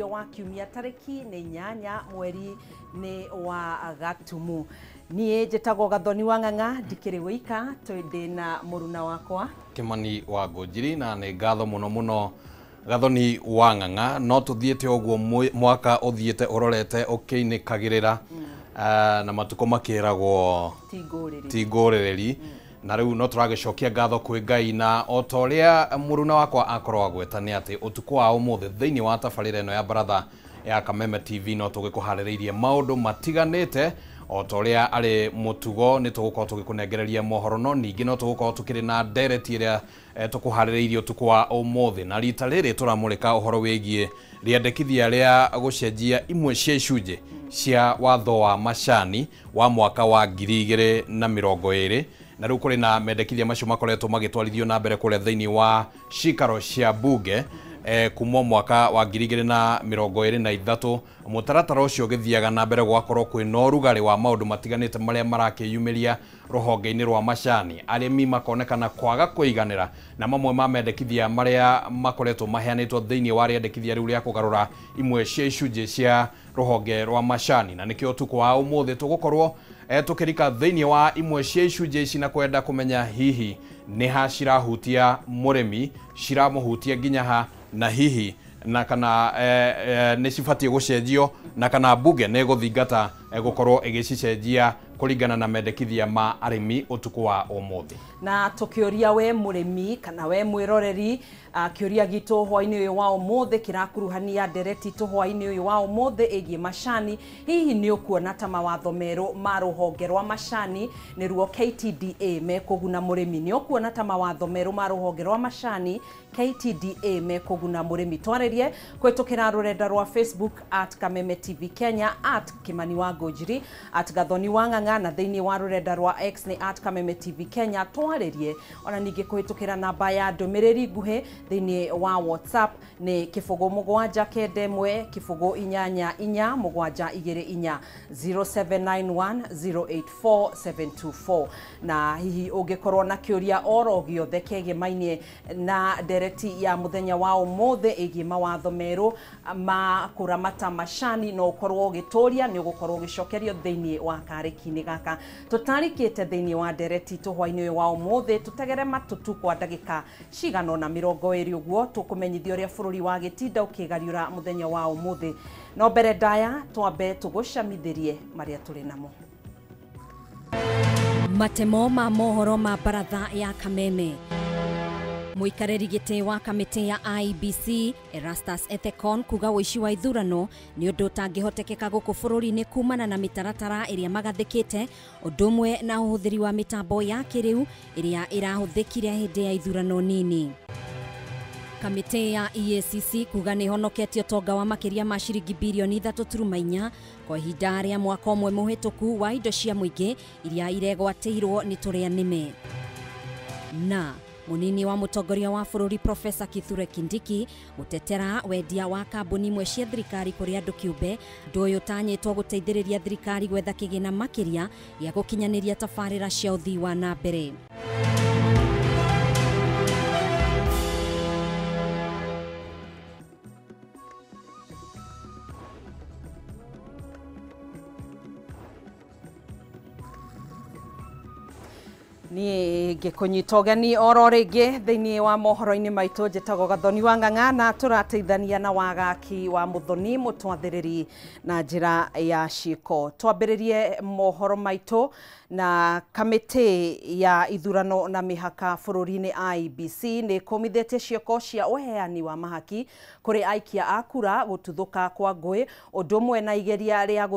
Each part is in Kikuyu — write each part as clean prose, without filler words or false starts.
Wa kiumia tarĩki nĩ 8 mweri nĩ wa Gatumu. Niĩ njĩtagwo Gathoni wa Ng'ang'a, ndikĩrĩ wĩika, twĩ na mũruna wakwa Kimani wa Ngũnjiri, na nĩ ngatho mũno mũno Gathoni wa Ng'ang'a. No tũthiĩte ũguo mwaka ũthiĩte ũrorete ũkĩinĩkagĩrĩra, na matukũ makĩragwo ti ngũrĩrĩri. Na rĩu no tũragĩcokia ngatho kwĩ Ngai, na o ta ũrĩa mũruna wakwa akorwo agweta nĩ atĩ ũtukũ wa ũmũthĩ thĩinĩ wa tabarĩra ĩno ya Baratha ya Kameme TV no tũgĩkũharĩrĩirie maũndũ matiganĩte. O ta ũrĩa arĩ mũtugo nĩ tũgũkorwo tũgĩkũnengereria mohoro, no ningĩ no tũgũkorwo tũkĩrĩ na ndereti ĩrĩa tũkũharĩrĩirie ũtukũ wa ũmũthĩ. Na rita rĩrĩ tũramũrĩka ũhoro wĩgiĩ rĩandĩkithia rĩa gũcenjia imwe cia icunjĩ cia watho wa macani wa mwaka wa 2020. Na rĩu kũrĩ na mendekithia macio makoretwo magĩtwarithio na mbere kũrĩa thĩinĩ wa cikaro cia bunge kuma mwaka wa 2023. Mũtaratara ũcio ũgĩthiaga na mbere gwakorwo kwĩna ũrugarĩ wa maũndũ matiganĩte marĩa marakĩyumĩria rũhonge-inĩ rwa macani, arĩmi makonekana kwaga kũiganĩra na mamwe ma mendekithia marĩa makoretwo maheanĩtwo thĩinĩ wa rĩandĩkithia rĩu rĩa kũgarũra imwe cia icunjĩ cia rũhonge rwa macani. Na nĩkĩo ũtukũ wa ũmũthĩ tũgũkorwo tũkĩrika thĩinĩ wa imwe cia icunjĩ ici na kwenda kũmenya hihi nĩ ha cirahutia mũrĩmi, ciramũhutia nginya ha, na hihi na kana nĩ cibatiĩ gũcenjio, na kana bunge nĩ gũthingata gũkorwo ĩgĩcicenjia kũringana na mendekithia ma arĩmi ũtukũ wa ũmũthĩ. Na tũkĩũria we mũrĩmi kana we mwĩroreri, kĩũria gitũ hwainĩ ũyũ wa ũmũthĩ kĩrakuruhania ndereti tũ hwainĩ ũyũ wa ũmũthĩ ĩgiĩ macani. Hihi nĩ ũkuona ta mawatho merũ ma rũhonge rwa macani nĩruo KTDA mekũguna mũrĩmi? Nĩ ũkuona ta mawatho merũ ma rũhonge rwa macani KTDA mekũguna mũrĩmi? Twarĩrie kũhĩtũkĩra rũrenda rwa Facebook at Kameme TV Kenya, at Kimani wa Ngũnjiri, at Gathoni wa Ng'ang'a, na thĩinĩ wa rũrenda rwa X nĩ at Kameme TV Kenya. Twarĩrie ona ningĩ kũhĩtũkĩra namba ya ndũmĩrĩri nguhĩ thĩinĩ wa WhatsApp nĩ 0 7 9 1 0 8 8 7 2 4 0791 084 724. Na hihi ũngĩkorwo na kĩũria oro gĩothe kĩgĩmainie na ndereti ya mũthenya wa ũmũthĩ ĩgiĩ mawatho merũ ma kũramata macani, no ũkorwo ũgĩtũria, nĩ ũgũkorwo ũgĩcokerio thĩinĩ wa karĩki-inĩ gaka tũtarĩkĩte thĩinĩ wa ndereti tũ hwainĩ ũyũ wa ũmũthĩ. Tũtegere matũ kwa ndagĩka cigana ũna 20 ũguo tũkũmenyithia ũrĩa bũrũri wa gĩtinda ũkĩgariũra mũthenya wa ũmũthĩ. No mbere ndaya twambe tũgũcamithĩrie marĩa tũrĩ namo. Matemo ma mohoro ma Baratha ya Kameme. Mũikarĩri gĩtĩ wa kamĩtĩ ya IEBC Erastus Ethekon kuga ũici wa ithurano nĩ ũndũ ũtangĩhotekeka gũkũ bũrũri-inĩ kumana na mĩtaratara ĩrĩa magathĩkĩte, ũndũ ũmwe na ũhũthĩri wa mĩtambo ya kĩrĩu ĩrĩa ĩrahũthĩkire hĩndĩ ya ithurano nini. Kamĩtĩ ya EACC kuga nĩ ĩhonoketie ũtonga wa makĩria ma ciringi birioni 3.4 kwa ihinda rĩa mwaka ũmwe mũhĩtũku wa indo cia mũingĩ iria iregwatĩirwo nĩ tũrĩa nĩme. Na munini wa mũtongoria wa bũrũri Profesa Kithure Kindiki gũtetera wendia wa kambuni imwe cia thirikari kũrĩ andũ kĩũmbe, ũndũ ũyũ ũtanyĩtwo gũteithĩrĩria thirikari gwetha kĩgĩna makĩria gĩa gũkinyanĩria tabarĩra cia ũthii wa na mbere. Niĩ ngĩkũnyita ũgeni oro rĩngĩ thĩinĩ wa mohoro-inĩ maitũ, njĩtagwo Gathoni wa Ng'ang'a, na tũrateithania na wagaki wa Mũthoni mũtwathĩrĩri na njĩra ya ciĩko. Twambĩrĩrie mohoro maitũ na kamĩtĩ ya ithurano na mĩhaka bũrũri-inĩ IEBC nĩ ĩkũmithĩtie ciĩko cia ũheani wa mahaki kũrĩ aikia a kura, gũtuthũka kwa ngũĩ, ũndũ ũmwe na igeria rĩa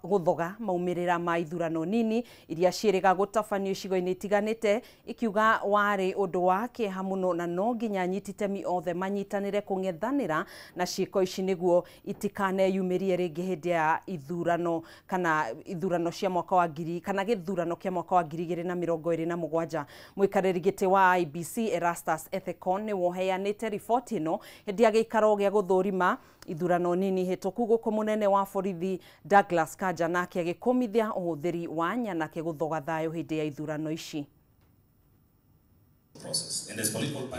gũthoga maumĩrĩra ma ithurano nini iria ciĩrĩga gũtabanio icigo-inĩ itiganĩte, ikiuga warĩ ũndũ wa kĩeha mũno na no nginya anyiti itemi othe manyitanĩre kũng'ethanĩra na ciĩko ici nĩguo itikaneyumĩrie rĩngĩ hĩndĩ ya ithurano kana ithurano cia mwaka wa ngiri kana gĩthurano kĩa mwaka wa 2027. Mũikarĩri gĩtĩ wa IEBC Erastus Ethekon nĩ woheanĩte riboti ĩno hĩndĩ ya gĩikaro gĩa gũthũrima ithurano nini hĩtũku, gũkũ mũnene wa borithi Douglas Kanja nake agĩkũmithia ũhũthĩri wa nyanake gũthoga thayũ hĩndĩ ya ithurano ici.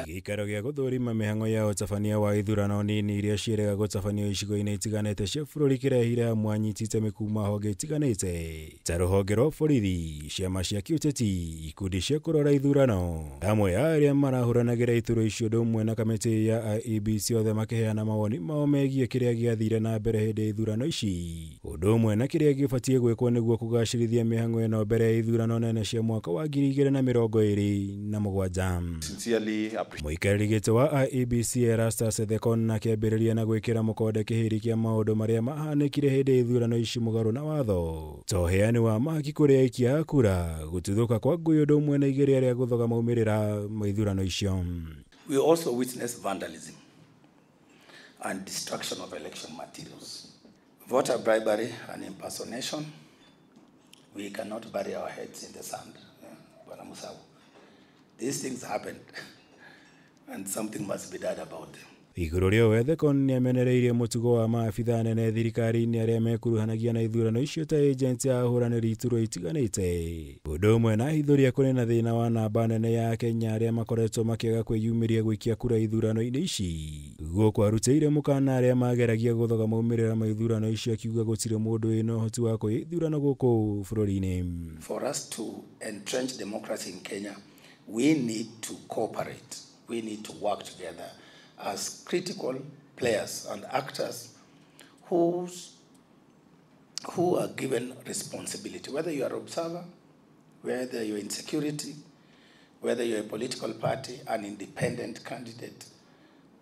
Gĩikaro gĩa gũthũrima mĩhang'o ya ũtabania wa ithurano nini iria ciĩrĩga gũtabanio icigo-inĩ itiganĩte cia bũrũri kĩrehire hamwe anyiti itemi kuma honge itiganĩte ta rũhonge rwa borithi, ciama cia kĩũteti, ikundi cia kũrora ithurano, amwe a arĩa marahũranagĩra iturwa icio ũndũ ũmwe na kamĩtĩ ya IEBC othe makĩheana mawoni mao megiĩ kĩrĩa gĩathire na mbere hĩndĩ ya ithurano ici, ũndũ ũmwe na kĩrĩa gĩbatiĩ gwĩkwo nĩguo kũgacĩrithia mĩhang'o ĩno mbere ya ithurano nene cia mwaka wa 2027. Mũikarĩri gĩtĩ wa IEBC Erastus Ethekon akĩambĩrĩria na gwĩkĩra mũkonde kĩhĩri kĩa maũndũ marĩa mahanĩkire hĩndĩ ya ithurano ici mũgarũ na watho ta ũheani wa mahaki kũrĩ aikia a kura, gũtuthũka kwa ngũĩ ũndũ ũmwe na igeria rĩa gũthoga maumĩrĩra ma ithurano icio. We also witnessed vandalism and destruction of election materials, voter bribery and impersonation. We cannot bury our heads in the sand. Bwana Musau. These things happened and something must be done about them. Igũrũ rĩa Ethekon nĩamenereirie mũtugo wa maabithaa anene thirikari-inĩ arĩa mekuruhanagia na ithurano icio ta agenti a ahũranĩri iturwa itiganĩte, ũndũ ũmwe na ahithũria kũrĩ na thĩna wa namba nene ya Kenya arĩa makoretwo makĩaga kwĩyumĩria gwĩkia kura ithurano-inĩ ici. Gũkũ arutĩire mũkana arĩa mageragia gũthoga maumĩrĩra ma ithurano icio akiuga gũtirĩ mũndũ wĩna ũhoti wa kũiya ithurano gũkũ bũrũri-inĩ. For us to entrench democracy in Kenya, we need to cooperate. We need to work together as critical players and actors who are given responsibility, whether you are an observer, whether you're in security, whether you're a political party, an independent candidate,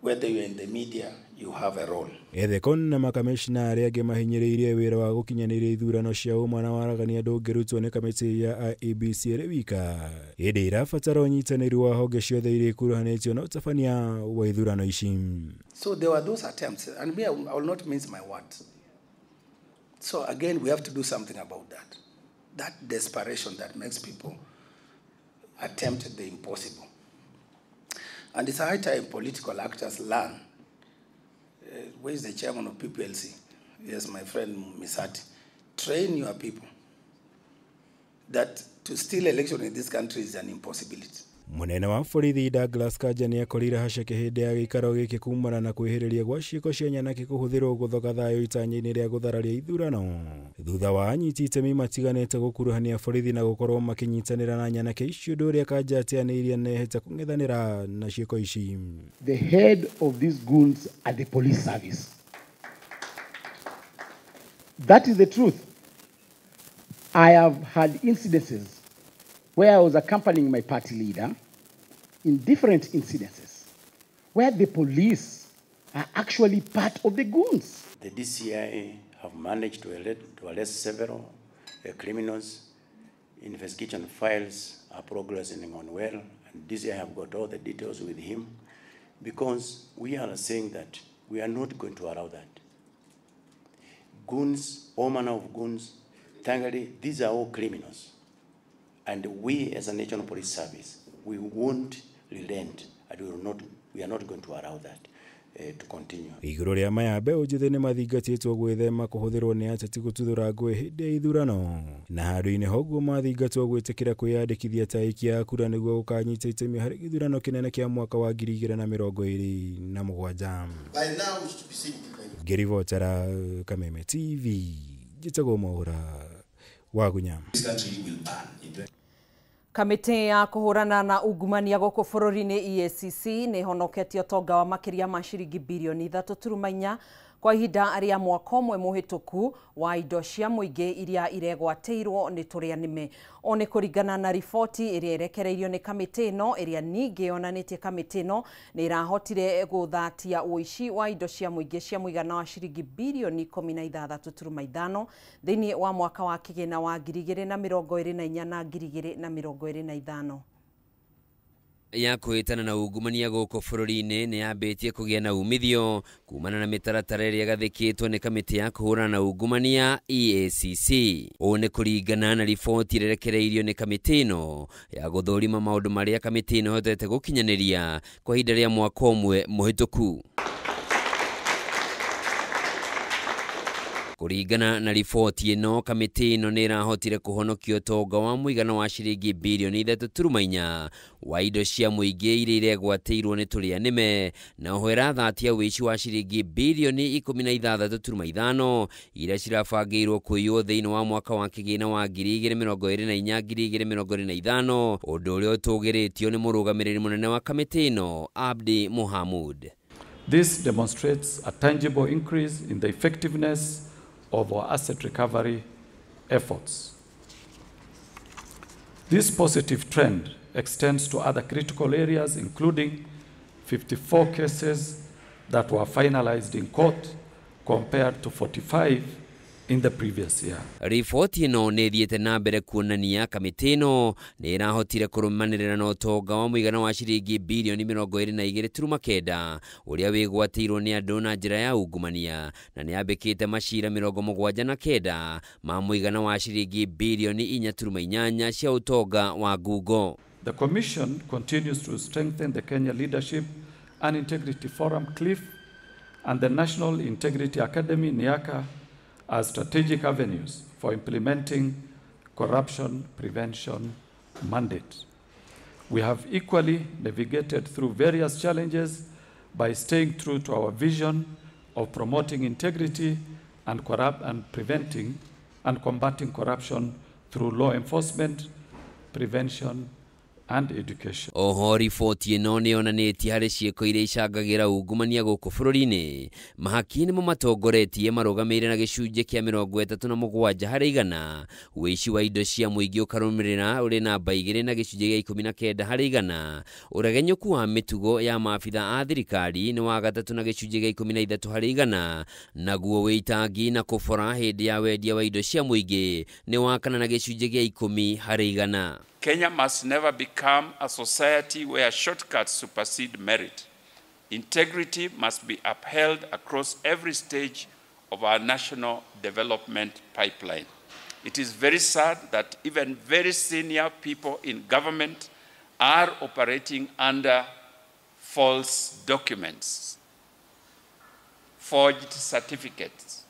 whether you're in the media, you have a role. Ethekon na makamishna arĩa angĩ mahinyĩrĩirie wĩra wa gũkinyanĩria ithurano cia ũma na waragania ndũngĩrutwo nĩ kamĩtĩ ya IEBC ĩrĩ wika, ĩndĩ ĩrabatara ũnyitanĩri wa honge ciothe iria ikuruhanĩtio na ũtabania wa ithurano ici. So there were those attempts, and me, I will not mince my words. So again, we have to do something about that. That desperation that makes people attempt the impossible. And it's high time political actors learn. Where is the chairman of PPLC? Yes, my friend Misati. Train your people that to steal election in this country is an impossibility. Munene wa borithi Douglas Kanja nĩakorire haceke hĩndĩ ya gĩikaro gĩkĩ kumana na kwĩhĩrĩria gwa ciĩko cia nyanake kũhũthĩrwo gũthoga thayũ itanya-inĩ rĩa gũthararia ithurano thutha wa anyiti itemi matiganĩte gũkuruhania borithi na gũkorwo makĩnyitanĩra na nyanake icio ũndũ ũrĩa Kanja ateanĩirie nehete kũng'ethanĩra na ciĩko ici. The head of these goons are the police service. That is the truth. I have had incidences where I was accompanying my party leader in different incidences, where the police are actually part of the goons. The DCI have managed to arrest several criminals. Investigation files are progressing on well, and DCI have got all the details with him, because we are saying that we are not going to allow that. Goons, all manner of goons, thankfully, these are all criminals. And we, as a National Police Service, we won't relent, and we are not going to allow that to continue. Igũrũ rĩa maya mbeũ njĩthĩ nĩmathingatĩtwo gwĩthema kũhũthĩrwo nĩ ateti gũtuthũra ngũĩ hĩndĩ ya ithurano, na handũ-inĩ ha ũguo mathingatwo gwĩtĩkĩra kwĩyandĩkithia ta aikia a kura nĩguo gũkanyita itemi harĩ gĩthurano kĩnene kĩa mwaka wa 2027. Ngĩribotera Kameme TV, njĩtagwo Mwaũra Wagunya. Kamĩtĩ ya kũhũrana na ungumania gũkũ bũrũri-inĩ EACC nĩ ĩhonoketie ũtonga wa makĩria ma ciringi birioni 3.4 kwa ihinda rĩa mwaka ũmwe mũhĩtũku wa indo cia mũingĩ iria iregwatĩirwo nĩ tũrĩa nĩme. O nĩ kũringana na riboti ĩrĩa ĩrekereirio nĩ kamĩtĩ ĩno, ĩrĩa ningĩ yonanĩtie kamĩtĩ ĩno nĩ ĩrahotire gũthatia ũici wa indo cia mũingĩ cia mũigana wa ciringi birioni 16.5 thĩinĩ wa mwaka wa kĩgĩna wa 2024 na 2025. Ya kwĩtana na ungumania gũkũ bũrũri-inĩ nĩ yambĩtie kũgĩa na umithio kumana na mĩtaratara ĩrĩa ĩgathĩkĩtwo nĩ kamĩtĩ ya kũhũrana na ungumania EACC. Ũũ nĩ kũringana na riboti ĩrĩa ĩrekereirio nĩ kamĩtĩ ĩno ya gũthũrima maũndũ marĩa kamĩtĩ ĩno ĩhotete gũkinyanĩria kwa ihinda rĩa mwaka ũmwe mũhĩtũku. Kũringana na riboti ĩno, kamĩtĩ ĩno nĩ ĩrahotire kũhonokia ũtonga wa mũigana wa ciringi birioni 3.4 wa indo cia mũingĩ iria iregwatĩirwo nĩ tũrĩa nĩme, na oho ĩrathatia ũici wa ciringi birioni 16.5 iria cirabangĩirwo kũiywo thĩinĩ wa mwaka wa kĩgĩna wa 2024 2025, ũndũ ũrĩa ũtũgĩrĩtio nĩ mũrũgamĩrĩri mũnene wa kamĩtĩ ĩno Abdi Mohamud. This demonstrates a tangible increase in the effectiveness of our asset recovery efforts. This positive trend extends to other critical areas, including 54 cases that were finalized in court compared to 45 in the previous year. Riboti ĩno nĩ ĩthiĩte na mbere kuonania kamĩtĩ ĩno nĩ ĩrahotire kũrũmanĩrĩra na ũtonga wa mũigana wa ciringi birioni 22.9 ũrĩa wĩgwatĩirwo nĩ andũ na njĩra ya ungumania, na nĩ yambĩkĩte macira 79 ma mũigana wa ciringi birioni 4.8 cia ũtonga wa ngungo. The Commission continues to strengthen the Kenya Leadership and Integrity Forum CLIF and the National Integrity Academy NIACA as strategic avenues for implementing corruption prevention mandate. We have equally navigated through various challenges by staying true to our vision of promoting integrity and preventing and combating corruption through law enforcement, prevention, and education. Oho riboti ĩno nĩ yonanĩtie harĩ ciĩko iria icangagĩra ungumania gũkũ bũrũri-inĩ, mahaki nĩmo matongoretie marũgamĩire na gĩcunjĩ kĩa 37 harĩ igana, ũici wa indo cia mũingĩ ũkarũmĩrĩra ũrĩ namba 2 na gĩcunjĩ gĩa 19 harĩ igana, ũregenyũku wa mĩtugo ya maabitha a thirikari nĩ wa gatatũ na gĩcunjĩ gĩa 13 harĩ igana, naguo wĩitangi na kũbora hĩndĩ ya wendia wa indo cia mũingĩ nĩ wa kana na gĩcunjĩ gĩa 10 harĩ igana. Kenya must never become a society where shortcuts supersede merit. Integrity must be upheld across every stage of our national development pipeline. It is very sad that even very senior people in government are operating under false documents, forged certificates.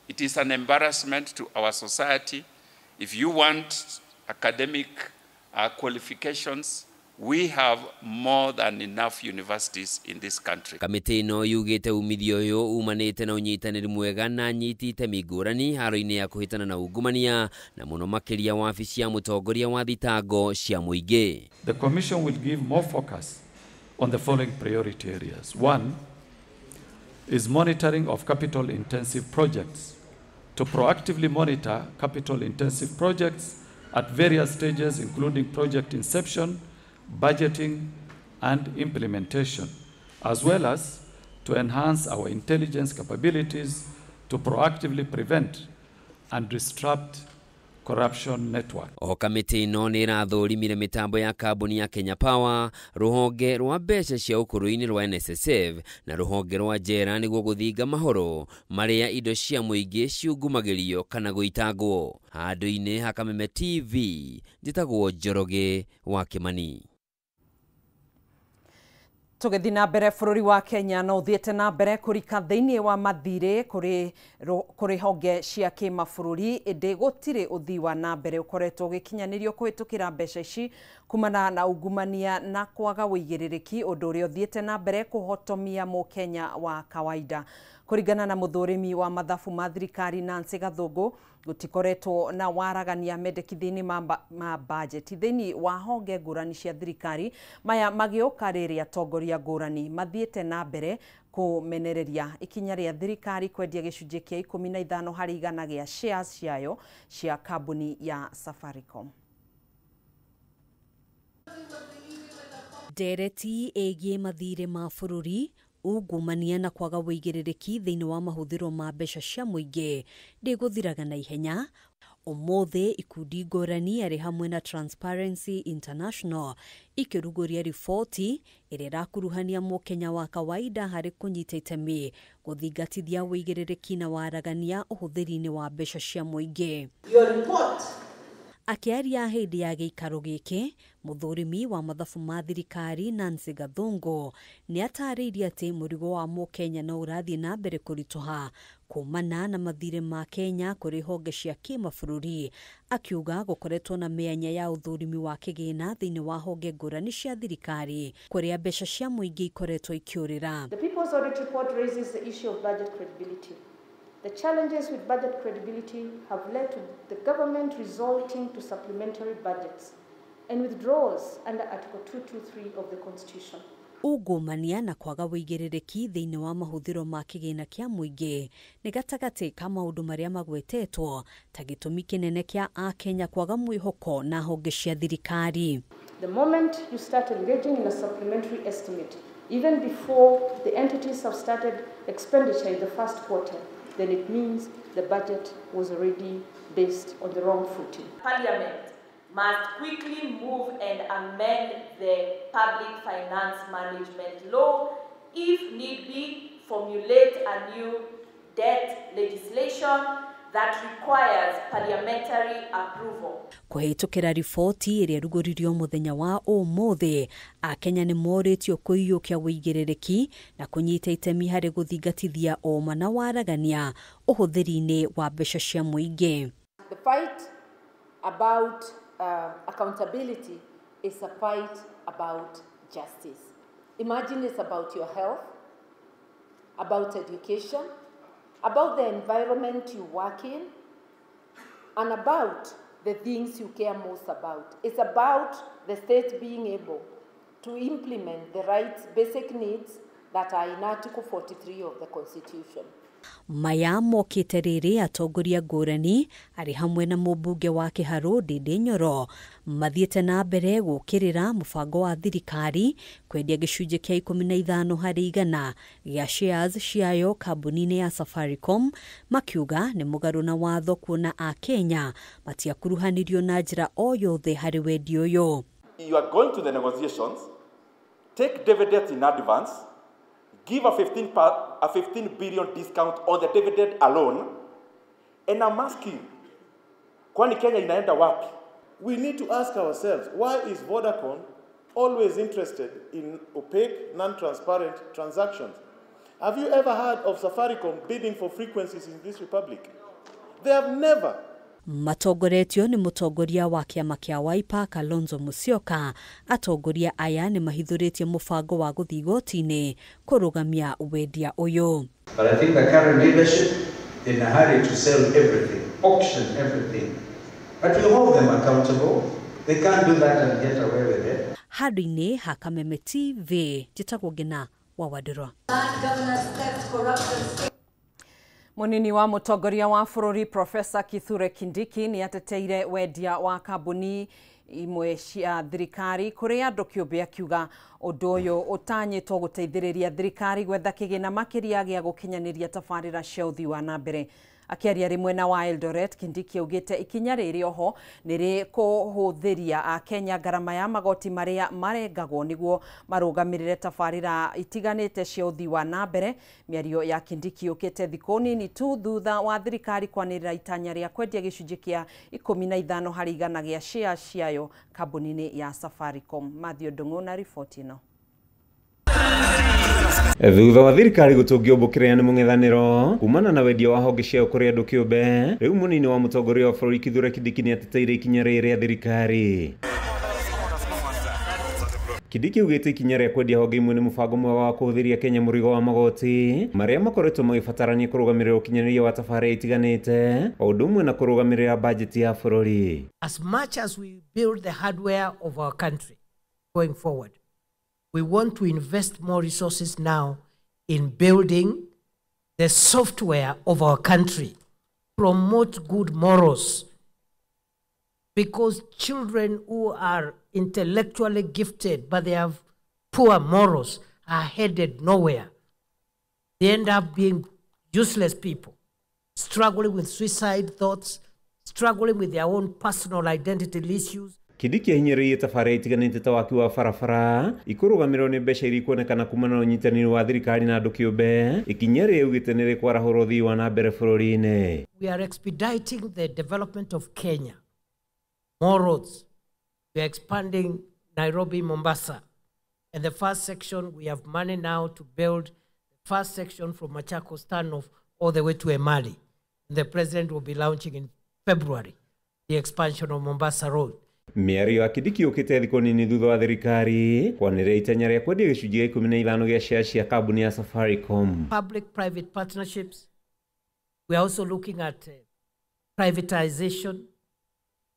It is an embarrassment to our society. If you want academic qualifications, we have more than enough universities in this country. Kamĩtĩ ĩno yugĩte umithio ũyũ umanĩte na ũnyitanĩri mwega na anyiti itemi ngũrani haro-inĩ ya kũhĩtana na ungumania, na mũno makĩria wabici ya mũtongoria wa thitango cia mũingĩ. The Commission will give more focus on the following priority areas. One is monitoring of capital intensive projects. To proactively monitor capital intensive projects at various stages, including project inception, budgeting, and implementation, as well as to enhance our intelligence capabilities to proactively prevent and disrupt corruption network. O kamĩtĩ ĩno nĩ ĩrathũrimire mĩtambo ya kambuni ya Kenya Power, rũhonge rwa mbeca cia ũkũrũ-inĩ rwa NSSF na rũhonge rwa njera nĩguo gũthinga mahoro marĩa indo cia mũingĩ ciungumagĩrio kana gũitangwo. Handũ-inĩ ha Kameme TV, njĩtagwo Njoroge wa Kĩmani. Tũgĩthiĩ na mbere, bũrũri wa Kenya no ũthiĩte na mbere kũrika thĩinĩ wa mathirĩ kũrĩ honge cia kĩmabũrũri, ĩndĩ gũtirĩ ũthii wa na mbere ũkoretwo ũgĩkinyanĩrio kũhĩtũkĩra mbeca ici kumana na ungumania na kwaga ũigĩrĩrĩki, ũndũ ũrĩa ũthiĩte na mbere kũhotomia mũkenya wa kawaida. Kũringana na mũthũrimi wa mathabu ma thirikari Nancy Gathũngũ, gũtikoretwo na waragania mendekithia-inĩ ma bajeti thĩinĩ wa honge ngũrani cia thirikari, maya magĩũka rĩrĩa atongoria ngũrani mathiĩte na mbere kũmenereria ikinya rĩa thirikari kwendia gĩcunjĩ kĩa 15 harĩ igana gĩa shares ciayo cia kambuni ya Safaricom. Ndereti ĩgiĩ mathirĩ ma bũrũri, ungumania na kwaga ũigĩrĩrĩki thĩinĩ wa mahũthĩro ma mbeca cia mũingĩ ndĩgũthiraga na ihenya. Ũmũthĩ ikundi ngũrani arĩ hamwe na Transparency International ikĩrugũria riboti ĩrĩa ĩrakuruhania mũkenya wa kawaida harĩ kũnyita itemi gũthingatithia ũigĩrĩrĩki na waragania ũhũthĩri-inĩ wa mbeca cia mũingĩ. Akĩaria hĩndĩ ya gĩikaro gĩkĩ, mũthũrimi wa mathabu ma thirikari Nancy Gathungu nĩ atarĩirie atĩ mũrigo wa mũkenya no ũrathiĩ na mbere kũritũha kumana na mathirĩ ma Kenya kũrĩ honge cia kĩmabũrũri, akiuga gũkoretwo na mĩanya ya ũthũrimi wa kĩgĩna thĩinĩ wa honge ngũrani cia thirikari kũrĩa mbeca cia mũingĩ ikoretwo ikĩũrĩra. The People's Audit Report raises the issue of budget credibility. The challenges with budget credibility have led to the government resorting to supplementary budgets and withdrawals under Article 223 of the Constitution. Ungumania na kwaga wĩigĩrĩrĩki thĩinĩ wa mahũthĩro ma kĩgĩna kĩa mũingĩ nĩ gatagatĩ ka maũndũ marĩa magwetetwo ta gĩtũmi kĩnene kĩa akenya kwaga mwĩhoko na honge cia thirikari. The moment you start engaging in a supplementary estimate, even before the entities have started expenditure in the first quarter, then it means the budget was already based on the wrong footing. Parliament must quickly move and amend the Public Finance Management Law, if need be, formulate a new debt legislation that requires parliamentary approval. Kũhĩtũkĩra riboti ĩrĩa ĩrugũririo mũthenya wa ũmũthĩ, akenya nĩ morĩtio kũiyũkia wĩigĩrĩrĩki na kũnyita itemi harĩ gũthingatithia ũma na waragania ũhũthĩri-inĩ wa mbeca cia mũingĩ. The fight about accountability is a fight about justice. Imagine it's about your health, about education, about the environment you work in, and about the things you care most about. It's about the state being able to implement the rights, basic needs that are in Article 43 of the Constitution. Maya mokĩte rĩrĩ atongoria ngũrani arĩ hamwe na mũmbunge wa Kĩharũ Ndindi Nyoro mathiĩte na mbere gũkĩrĩra mũbango wa thirikari kwendia gĩcunjĩ kĩa 15 harĩ igana gĩa shares ciayo kambuni-inĩ ya Safaricom, makiuga nĩ mũgarũ na watho kuona akenya matiakuruhanirio na njĩra o yothe harĩ wendia ũyũ. You are going to the negotiations, take dividends in advance, give a 15 billion discount on the dividend alone, and I'm asking, kwani Kenya inaenda wapi? We need to ask ourselves, why is Vodacom always interested in opaque, non-transparent transactions? Have you ever heard of Safaricom bidding for frequencies in this republic? They have never. Matongoretio nĩ mũtongoria wa kĩama kĩa Wiper Kalonzo Musyoka. Atongoria aya nĩ mahithũrĩtie mũbango wa gũthiĩ igoti-inĩ kũrũgamia wendia ũyũ. But I think the current leadership in a hurry to sell everything, auction everything. But we hold them accountable. They can't do that and get away with it. Handũ-inĩ ha Kameme TV, njĩtagwo Ngina wa Wandũrwa. Munini wa mũtongoria wa bũrũri Professor Kithure Kindiki nĩ ateteire wendia wa kambuni imwe cia thirikari kũrĩ andũ kĩũmbe, akiuga ũndũ ũyũ ũtanyĩtwo gũteithĩrĩria thirikari gwetha kĩgĩna makĩria gĩa gũkinyanĩria tabarĩra cia ũthii wa na mbere. Akĩaria rĩ mwena wa Eldoret, Kindiki augĩte ikinya rĩrĩ oho nĩ rĩkũhũthĩria akenya ngarama ya magoti marĩa marengagwo nĩguo marũgamĩrĩre tabarĩra itiganĩte cia ũthii wa na mbere. Mĩario ya Kindiki yũkĩte thikũ nini tu thutha wa thirikari kwanĩrĩra itanya rĩa kwendia gĩcunjĩ kĩa 15 harĩ igana gĩa share ciayo kambuni-inĩ ya Safaricom. Mathew Ndung'u na riboti ĩno. Thutha wa thirikari gũtũngio mbũkĩrĩa nĩ mũng'ethanĩro kumana na wendia wa honge ciayo kũrĩ andũ kĩũmbe, rĩu mũnini wa mũtongoria wa bũrũri Kithure Kindiki nĩ ateteire ikinya rĩrĩ rĩa thirikari. Kindiki augĩte ikinya rĩa kwendia honge imwe nĩ mũbango mwega wa kũhũthĩria Kenya mũrigo wa magoti marĩa makoretwo magĩbatarania kũrũgamĩrĩra ũkinyanĩria wa tabarĩra itiganĩte o ũndũ ũmwe na kũrũgamĩrĩra bajeti ya bũrũri. As much as we build the hardware of our country going forward, we want to invest more resources now in building the software of our country, promote good morals, because children who are intellectually gifted but they have poor morals are headed nowhere. They end up being useless people, struggling with suicide thoughts, struggling with their own personal identity issues. Kindiki ahinyĩrĩirie tabarĩra itiganĩte ta waki wa barabara ikũrũgamĩrĩrwo nĩ mbeca iria ikuonekana kumana na ũnyitanĩri wa thirikari na andũ kĩũmbe, ikinya rĩrĩa augĩte nĩ rĩkwarahũra ũthii wa na mbere bũrũri-inĩ. We are expediting the development of Kenya More roads. We are expanding Nairobi, Mombasa. And the first section, we have money now to build the first section from Machakos Turnoff all the way to Emali. And the president will be launching in February the expansion of Mombasa Road. Mĩario ya Kindiki yũkĩte thikũ nini thutha wa thirikari kwanĩrĩra itanya rĩa kwendia gĩcunjĩ gĩa 15 gĩa share cia kambuni ya Safaricom. Public-private partnerships. We are also looking at privatization,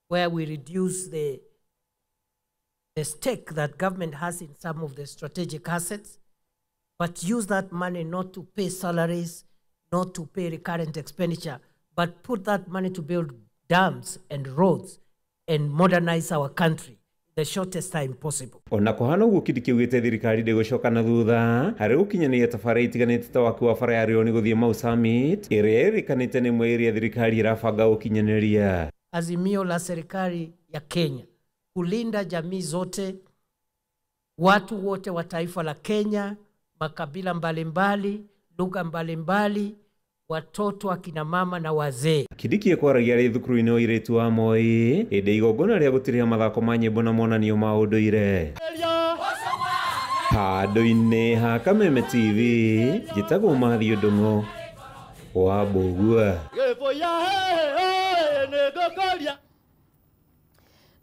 where we reduce the stake that government has in some of the strategic assets, but use that money not to pay salaries, not to pay recurrent expenditure, but put that money to build dams and roads and modernize our country the shortest time possible. Ona kũhana ũguo Kindiki augĩte thirikari ndĩgũcoka na thutha harĩ gũkinyanĩria tabarĩra itiganĩte ta waki wa bara ya Rioni gũthiĩ Mau Summit ĩrĩa ĩrĩkanĩte nĩ ĩmwe ĩrĩa thirikari ĩrabanga gũkinyanĩria. Azimio la serikali ya Kenya kulinda jamii zote, watu wote wa taifa la Kenya, makabila mbalimbali, lugha mbalimbali, watoto, akina mama na wazee. Kindiki ekwaragia arĩ thukuru-inĩ wa airĩtu wa Moi hĩndĩ igongona rĩa gũtirĩha mathako ma nyĩmbo na monanio ma ũndũire. Handũ-inĩ ha Kameme TV njĩtagwo Mathiũ Ndung'u wa Mbũgua.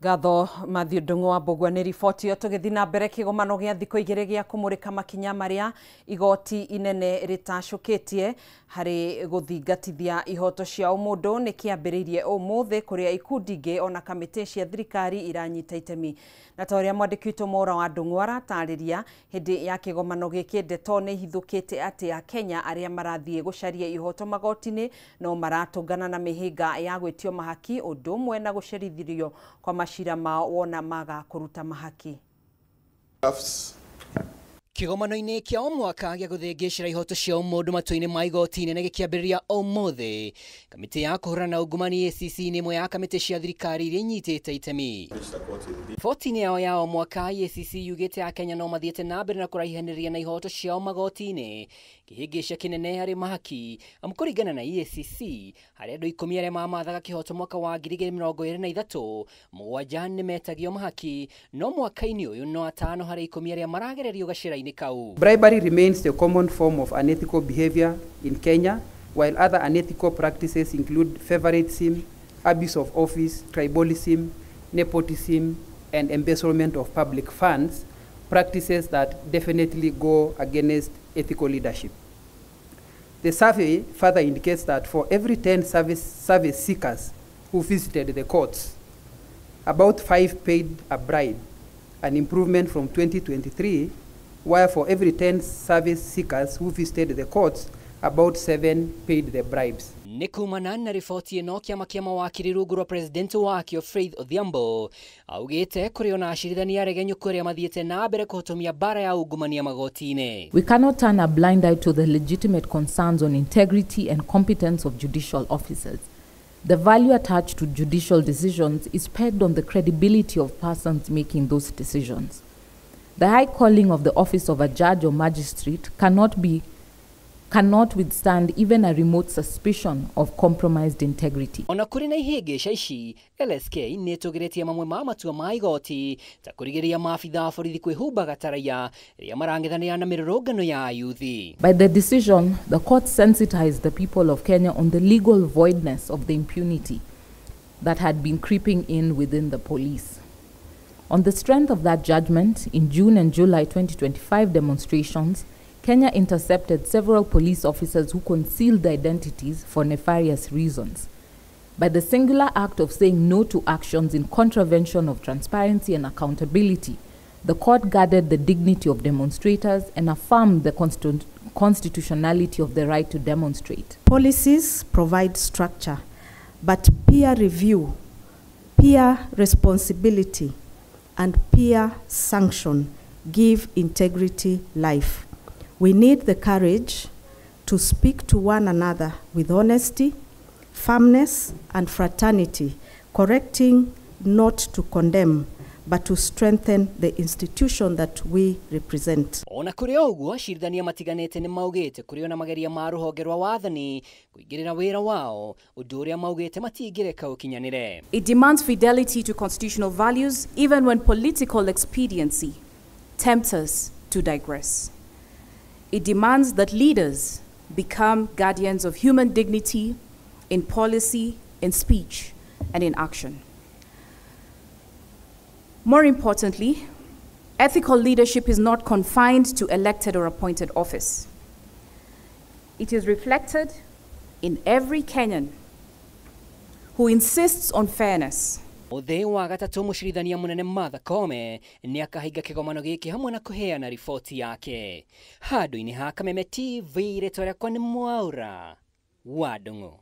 Ngatho Mathiũ Ndung'u wa Mbũgua nĩ riboti ĩyo. Tũgĩthiĩ na mbere, kĩgomano gĩa thikũ igĩrĩ gĩa kũmũrĩka makinya marĩa igoti inene rĩtacũkĩtie harĩ gũthingatithia ihoto cia ũmũndũ nĩ kĩambĩrĩirie ũmũthĩ kũrĩa ikundi ingĩ ona kamĩtĩ cia thirikari iranyita itemi. Na ta ũrĩa mwandĩki witũ Mora wa Ndung'u aratarĩria, hĩndĩ ya kĩgomano gĩkĩ ndeto nĩ ihithũkĩte atĩ Akenya arĩa marathiĩ gũcaria ihoto magoti-inĩ no maratũngana na mĩhĩnga ya gwĩtio mahaki ũndũ ũmwe na gũcerithĩrio kwa macira mao wona maga kũruta mahaki. Kĩgomano-inĩ kĩa o mwaka gĩa gũthĩngĩcĩra ihoto cia ũmũndũ matua-inĩ ma igoti inene gĩkĩambĩrĩria ũmũthĩ, kamĩtĩ ya kũhũrana na ungumania ACC nĩ ĩmwe ya kamĩtĩ cia thirikari iria inyitĩte itemi. Riboti-inĩ yao ya o mwaka, ACC yugĩte Akenya no mathiĩte na mbere na kũraihanĩrĩria na ihoto ciao magoti-inĩ, kĩhĩngĩca kĩnene harĩ mahaki, amu kũringana na EACC harĩ andũ 10 arĩa mamathaga kĩhoto mwaka wa 2023, 7 nĩmetagio mahaki, no mwaka-inĩ ũyũ no 5 harĩ 10 arĩa maragererio gacĩra-inĩ kau. Bribery remains the common form of unethical behavior in Kenya, while other unethical practices include favoritism, abuse of office, tribalism, nepotism, and embezzlement of public funds, practices that definitely go against ethical leadership. The survey further indicates that for every 10 service seekers who visited the courts, about 5 paid a bribe, an improvement from 2023, while for every 10 service seekers who visited the courts, about 7 paid the bribes. Nĩ kumana na riboti ĩno kĩama kĩa mawakiri rungu rwa president wakĩo Faith Odhiambo augĩte kũrĩ ona acirithania aregenyũku arĩa mathiĩte na mbere kũhotomia mbara ya ungumania magoti-inĩ. We cannot turn a blind eye to the legitimate concerns on integrity and competence of judicial officers. The value attached to judicial decisions is pegged on the credibility of persons making those decisions. The high calling of the office of a judge or magistrate cannot withstand even a remote suspicion of compromised integrity. Ona kũrĩ na ihĩngĩca ici, LSK nĩ ĩtũgĩrĩtie mamwe ma matua ma igoti ta kũrigĩrĩria maabitha a borithi kwĩhumbaga ta raia rĩrĩa marang'ethanĩra na mĩrũrũngano ya ayuthi. By the decision, the court sensitized the people of Kenya on the legal voidness of the impunity that had been creeping in within the police. On the strength of that judgment, in June and July 2025 demonstrations, Kenya intercepted several police officers who concealed their identities for nefarious reasons. By the singular act of saying no to actions in contravention of transparency and accountability, the court guarded the dignity of demonstrators and affirmed the constitutionality of the right to demonstrate. Policies provide structure, but peer review, peer responsibility, and peer sanction give integrity life. We need the courage to speak to one another with honesty, firmness, and fraternity, correcting not to condemn, but to strengthen the institution that we represent. Ona kũrĩ o ũguo acirithania matiganĩte nĩ maugĩte kũrĩ ona mageria ma rũhonge rwa wathani kũingĩrĩra wĩra wao, ũndũ ũrĩa maugĩte matingĩreka ũkinyanĩre. It demands fidelity to constitutional values even when political expediency tempts us to digress. It demands that leaders become guardians of human dignity in policy, in speech, and in action. More importantly, ethical leadership is not confined to elected or appointed office. It is reflected in every Kenyan who insists on fairness. Mũthĩ wa gatatũ mũcirithania mũnene Martha Koome nĩ akahinga kĩgomano gĩkĩ hamwe na kũheana riboti yake. Handũ-inĩ ha Kameme TV, rĩtwa rĩakwa nĩ Mwaura wa Ndung'u.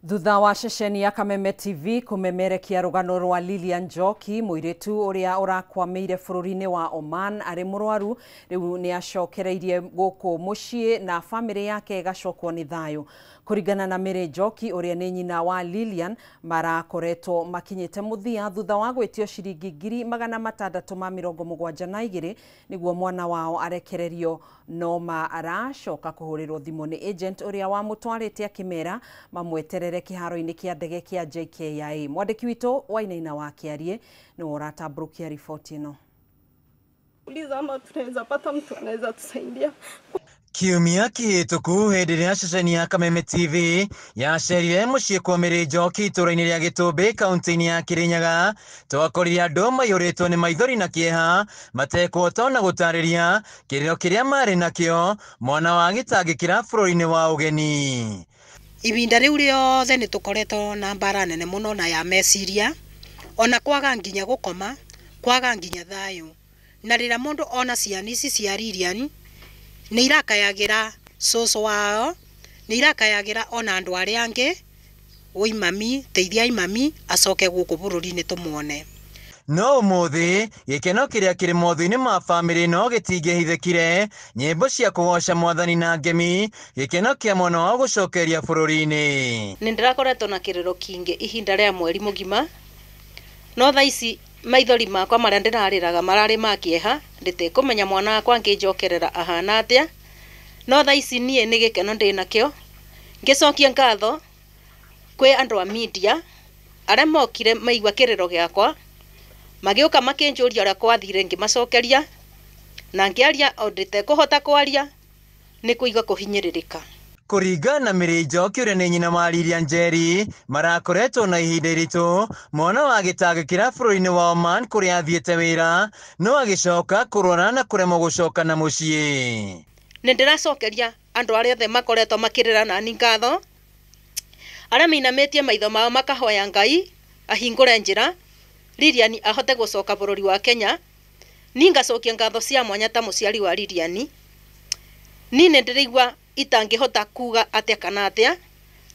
Thutha wa ceceni ya Kameme TV kũmemerekia rũgano rwa Lilian Njoki, mũirĩtu ũrĩa ũrakwamĩire bũrũri-inĩ wa Oman arĩ mũrwaru, rĩu nĩ acokereirie gũkũ mũciĩ na bamĩrĩ yake ĩgacokwo nĩ thayũ. Kũringana na Mary Njoki ũrĩa nĩ nyina wa Lilian, marakoretwo makinyĩte mũthia thutha wa gwĩtio ciringi 672 nĩguo mwana wao arekererio, no ma aracoka kũhũrĩrwo thimũ nĩ agent ũrĩa wamũtwarĩte akĩmera mamweterere kĩharo-inĩ kĩa ndege kĩa JKIA. Mwandĩki witũ Wainaina wa Kĩarie nĩwe ũratambũrũkia riboti ĩno. Uliza ama tunaweza pata mtu anaweza tusaidia. Kiumia kĩhĩtũku hĩndĩ ĩrĩa ceceni ya Kameme TV yacerire mũciĩ kwa Mary Njoki itũũra-inĩ rĩa Gĩtũmbĩ kaunti-inĩ ya Kĩrĩnyaga, twakorire andũ maiyũrĩtwo nĩ maithori na kĩeha matekũhota ona gũtarĩria kĩrĩro kĩrĩa marĩ nakĩo mwana wa gĩtangĩkĩra bũrũri-inĩ wa ũgeni. Ibinda rĩu rĩothe nĩ tũkoretwo na mbara nene mũno na ya meciria, ona kwaga nginya gũkoma, kwaga nginya thayũ. Na rĩrĩa mũndũ ona ciana ici cia Lilian nĩ irakayagĩra cũcũ wao, nĩ irakayagĩra ona andũ arĩa angĩ, woi mami, teithiai mami acoke gũkũ bũrũri-inĩ tũmuone. No ũmũthĩ gĩkeno kĩrĩa kĩrĩ mothiũ-inĩ ma bamĩrĩ no gĩtingĩhithĩkire, nyĩmbo cia kũgoca mwathani na ngemi, gĩkeno kĩa mwana wao gũcokeria bũrũri-inĩ. Nĩ ndĩrakoretwo na kĩrĩro kĩingĩ ihinda rĩa mweri mũgima, no thaa ici maithori makwa marĩa ndĩrarĩraga mararĩ ma kĩeha, ndĩtekũmenya mwana wakwa angĩnjokerera ahana atĩa, no thaa ici niĩ nĩ gĩkeno ndĩnakĩo. Ngĩcokia ngatho kwĩ andũ a media arĩa mokire maigua kĩrĩro gĩakwa, magĩũka makĩnjũria ũrĩa kwathire, ngĩmacokeria na ngĩaria o ndĩtekũhota kwaria nĩ kũigua kũhinyĩrĩrĩka. Kũringana na Mary Njoki ũrĩa nĩ nyina wa Lilian Njeri, marakoretwo na ihinda iritũ mwana wa gĩtangĩkĩra bũrũri-inĩ wa Oman kũrĩa athiĩte wĩra, no agĩcoka kũrwara na kũremwo gũcoka na mũciĩ. Nĩ ndĩracokeria andũ arĩa othe makoretwo makĩrĩra nani ngatho, arĩa mainamĩtie maitho mao makahoya Ngai ahingũre njĩra Lilian ahote gũcoka bũrũri wa Kenya. Ni ngacokia ngatho cia mwanya ta mũciari wa Lilian. Ni nĩ ndĩraigua itangĩhota kuga atĩa kana atĩa,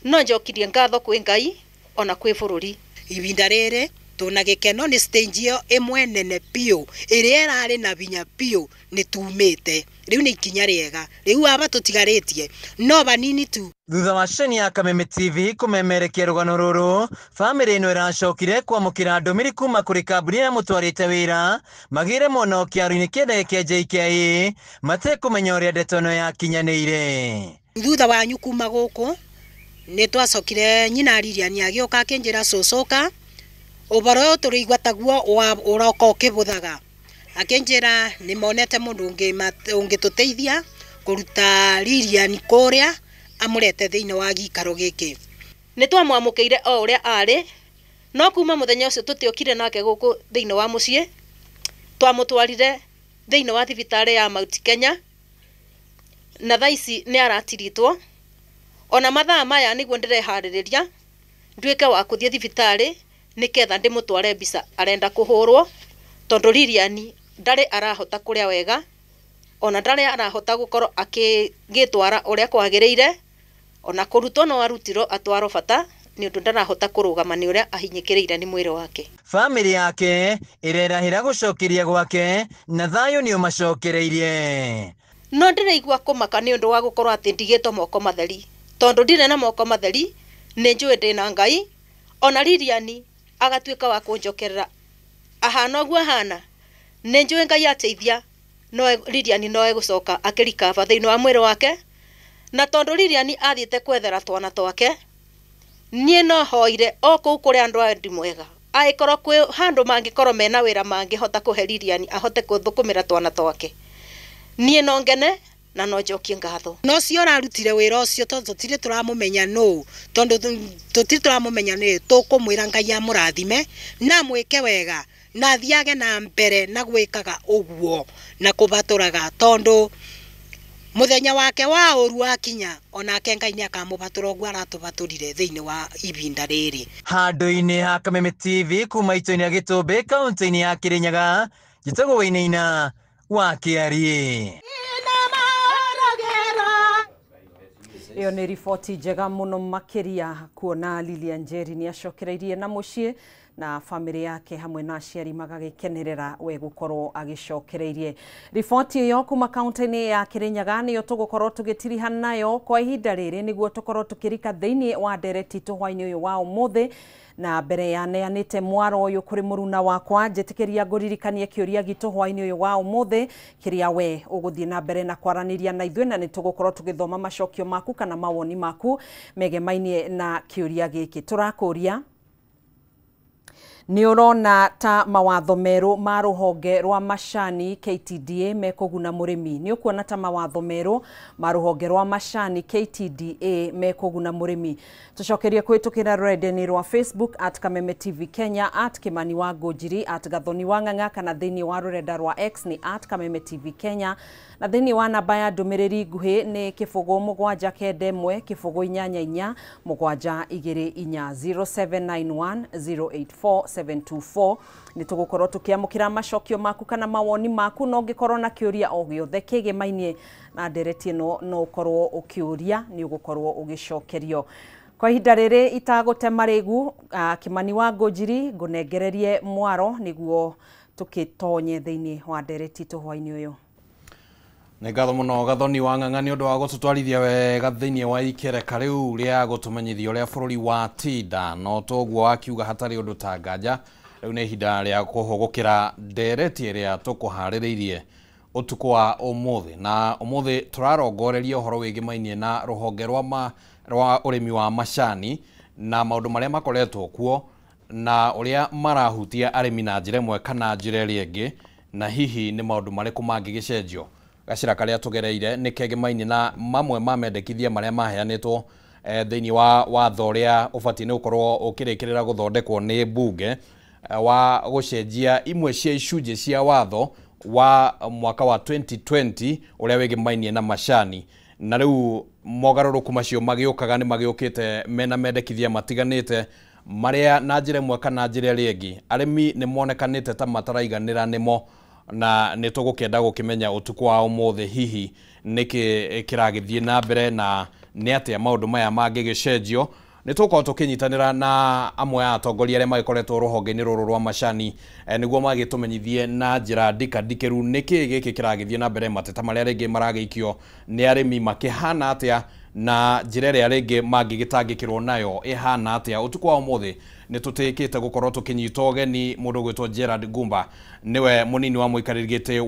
no njokirie ngatho kwĩ Ngai ona kwĩ bũrũri. Ibinda rĩrĩ tũna gĩkeno nĩ stage ĩyo ĩmwe nene biũ ĩrĩa ĩrarĩ na binya biũ nĩ tumĩte, rĩu nĩ ikinya rĩega, rĩu aba tũtigarĩtie no banini tu. Thutha wa ceceni ya Kameme TV kũmemerekia rũgano rũrũ, bamĩrĩ ĩno ĩracokire kwamũkĩra ndũmĩrĩri kuma kũrĩ kambuni ĩrĩa mũtwarĩte wĩra magĩre mwana kĩharo-inĩ kĩa ndege kĩa JKIA matekũmenya ũrĩa ndeto ĩno yakinyanĩire. Thutha wanyu kuma gũkũ nĩ twacokire nyina Lilian agĩũka akĩnjĩra cũcũka ũboro ũyũ tũrĩigua taguo ũroka ũkĩbũthaga, akĩnjĩra nĩ monete mũndũ ũngĩtũteithia kũruta Lilian kũrĩa amũrete thĩinĩ wa gĩikaro gĩkĩ. Nĩ twamwamũkĩire o ũrĩa arĩ, no kuma mũthenya ũcio tũtiokire nake gũkũ thĩinĩ wa mũciĩ, twamũtwarire thĩinĩ wa thibitarĩ ya Mount Kenya na thaa ici nĩ aratiritwo. Ona mathaa maya nĩguo ndĩreharĩrĩria nduĩke wa kũthiĩ thibitarĩ nĩketha ndĩmũtware mbica arenda kũhũrwo, tondũ Lilian ndarĩ arahota kũrĩa wega, ona ndarĩ arahota gũkorwo akĩgĩtwara ũrĩa kwagĩrĩire, ona kũrutwo no arutirwo atwarwo bata nĩ ũndũ ndarahota kũrũgama nĩ ũrĩa ahinyĩkĩrĩire nĩ mwĩrĩ wake. Bamĩrĩ yake ĩrerahĩra gũcokeria gwake na thayũ nĩ ũmacokereirie. No ndĩraigua kũmaka nĩ ũndũ wa gũkorwo atĩ ndigĩtwo moko matheri, tondũ ndirĩ na moko matheri, nĩ njũĩ ndĩna Ngai. Ona Lilian Agatuĩka wa kũnjokerera ahana ũguo ahana nĩ njũĩ Ngai ateithia no Lilian no egũcoka akĩrikaba thĩinĩ wa mwĩrĩ wake. Na tondũ Lilian athiĩte kwethera twana twake, niĩ no hoire o kũu kũrĩ andũ a wendi mwega, angĩkorwo kwĩ handũ mangĩkorwo mena wĩra mangĩhota kũhe Lilian ahote gũthũkũmĩra twana twake, niĩ no ngene na no njokie ngatho. No cio ũrarutire wĩra ũcio tondũ tũtirĩ tũramũmenya nũ, tondũ tũtirĩ tũramũmenya nĩ tũkũmwĩra Ngai amũrathime na amwĩke wega na athiage na mbere na gwĩkaga ũguo na kũbatũraga, tondũ mũthenya wake wa ũru wakinya onake Ngai nĩ akamũbatũra ũguo aratũbatũrire thĩinĩ wa ibinda rĩrĩ. Handũ-inĩ ha Kameme TV kuma itũinĩ ya Gĩtũmbĩ kaunti-inĩ ya Kĩrĩnyaga, njĩtagwo Wainaina wa Kĩariĩ. Ĩyo nĩ riboti njega mũno makĩria kuona Lilian Njeri nĩ acokereirie na mũciĩ na famĩlĩ yake hamwe na aciari magagĩkenerera we gũkorwo agĩcokereirie. Riboti ĩyo kuma kaunti-inĩ ya Kĩrĩnyaga nĩyo tũgũkorwo tũgĩtiriha nayo kwa ihinda rĩrĩ nĩguo tũkorwo tũkĩrika thĩinĩ wa ndereti tũ hwaĩ-inĩ ũyũ wa ũmũthĩ. Na mbere ya neanĩte mwaro ũyũ kũrĩ mũruna wakwa, njĩtĩkĩria ngũririkanie kĩũria gitũ hwaĩ-inĩ ũyũ wa ũmũthĩ kĩrĩa we ũgũthiĩ na mbere na kwaranĩria na ithuĩ, na nĩ tũgũkorwo tũgĩthoma macokio maku kana mawoni maku megemainie na kĩũria gĩkĩ. Tũrakũria, nĩ ũrona ta mawatho merũ ma rũhonge rwa macani KTDA mekũguna mũrĩmi? Nĩ ũkuona ta mawatho merũ ma rũhonge rwa macani KTDA mekũguna mũrĩmi? Tũcokerie kũhĩtũkĩra rũrenda-inĩ rwa Facebook at Kameme TV Kenya, at Kimani wa Ngũnjiri, at Gathoni wa Ng'ang'a, kana thĩinĩ wa rũrenda rwa X nĩ at Kameme TV Kenya, na thĩinĩ wa namba ya ndũmĩrĩri nguhĩ nĩ 0 7 9 1 0 8 8 7 2 4 0791 084 724. Nĩ tũgũkorwo tũkĩamũkĩra macokio maku kana mawoni maku, no ũngĩkorwo na kĩũria o gĩothe kĩgĩmainie na ndereti ĩno no ũkorwo ũkĩũria, nĩ ũgũkorwo ũgĩcokerio. Kwa ihinda rĩrĩ itagũte marĩgu, Kimani wa Ngũnjiri ngũnengererie mwaro nĩguo tũkĩtonye thĩinĩ wa ndereti tũ hwaĩ-inĩ ũyũ. Nĩ ngatho mũno Gathoni wa Ng'ang'a nĩ ũndũ wa gũtũtwarithia wega thĩinĩ wa ikereka rĩu rĩa gũtũmenyithia ũrĩa bũrũri wa tinda. No toguo wakiuga hatarĩ ũndũ ta nganja, rĩu nĩ ihinda rĩa kũhũgũkĩra ndereti ĩrĩa tũkũharĩrĩirie ũtukũ wa ũmũthĩ. Na ũmũthĩ tũrarongoreria ũhoro wĩgĩmainie na rũhonge rwa ũrĩmi wa macani na maũndũ marĩa makoretwo kuo na ũrĩa marahutia arĩmi na njĩra ĩmwe kana njĩra ĩrĩa ĩngĩ, na hihi nĩ maũndũ marĩkũ mangĩgĩcenjio. Gacĩra karĩa tũgereire nĩ kegemaine na mamwe ma mendekithia marĩa maheanĩtwo thĩinĩ wa watho ũrĩa ũbatiĩ nĩ gũkorwo ũkĩrĩkĩrĩra gũthondekwo nĩ mbunge wa gũcenjia imwe cia icunjĩ cia watho wa mwaka wa 2020 ũrĩa wĩgĩmainie na macani. Na rĩu mogarũrũku macio magĩũkaga nĩ magĩũkĩte mena mendekithia matiganĩte marĩa na njĩra ĩmwe kana njĩra ĩrĩa ĩngĩ arĩmi nĩ monekanĩte ta mataraiganĩra nĩmo, na nĩ tũgũkĩenda gũkĩmenya ũtukũ wa ũmũthĩ hihi nĩkĩ kĩragĩthiĩ na mbere na nĩ atĩa maũndũ maya mangĩgĩcenjio. Nĩ tũgũkorwo tũkĩnyitanĩra na amwe a atongoria arĩa magĩkoretwo rũhonge-inĩ rũrũ rwa macani nĩguo magĩtũmenyithie na njĩra ndikandikĩru nĩkĩ gĩkĩ kĩragĩthiĩ na mbere, mateta marĩa rĩngĩ maragĩikio nĩ arĩmi makĩhana atĩa na njĩra ĩrĩa rĩngĩ mangĩgĩtangĩkĩrwo nayo ĩhana atĩa. Ũtukũ wa ũmũthĩ nĩ tũtĩkĩte gũkorwo tũkĩnyita ũgeni mũndũ ũgwĩtwo Gerald Gumba, nĩwe mũnini wa mũikarĩri gĩtĩ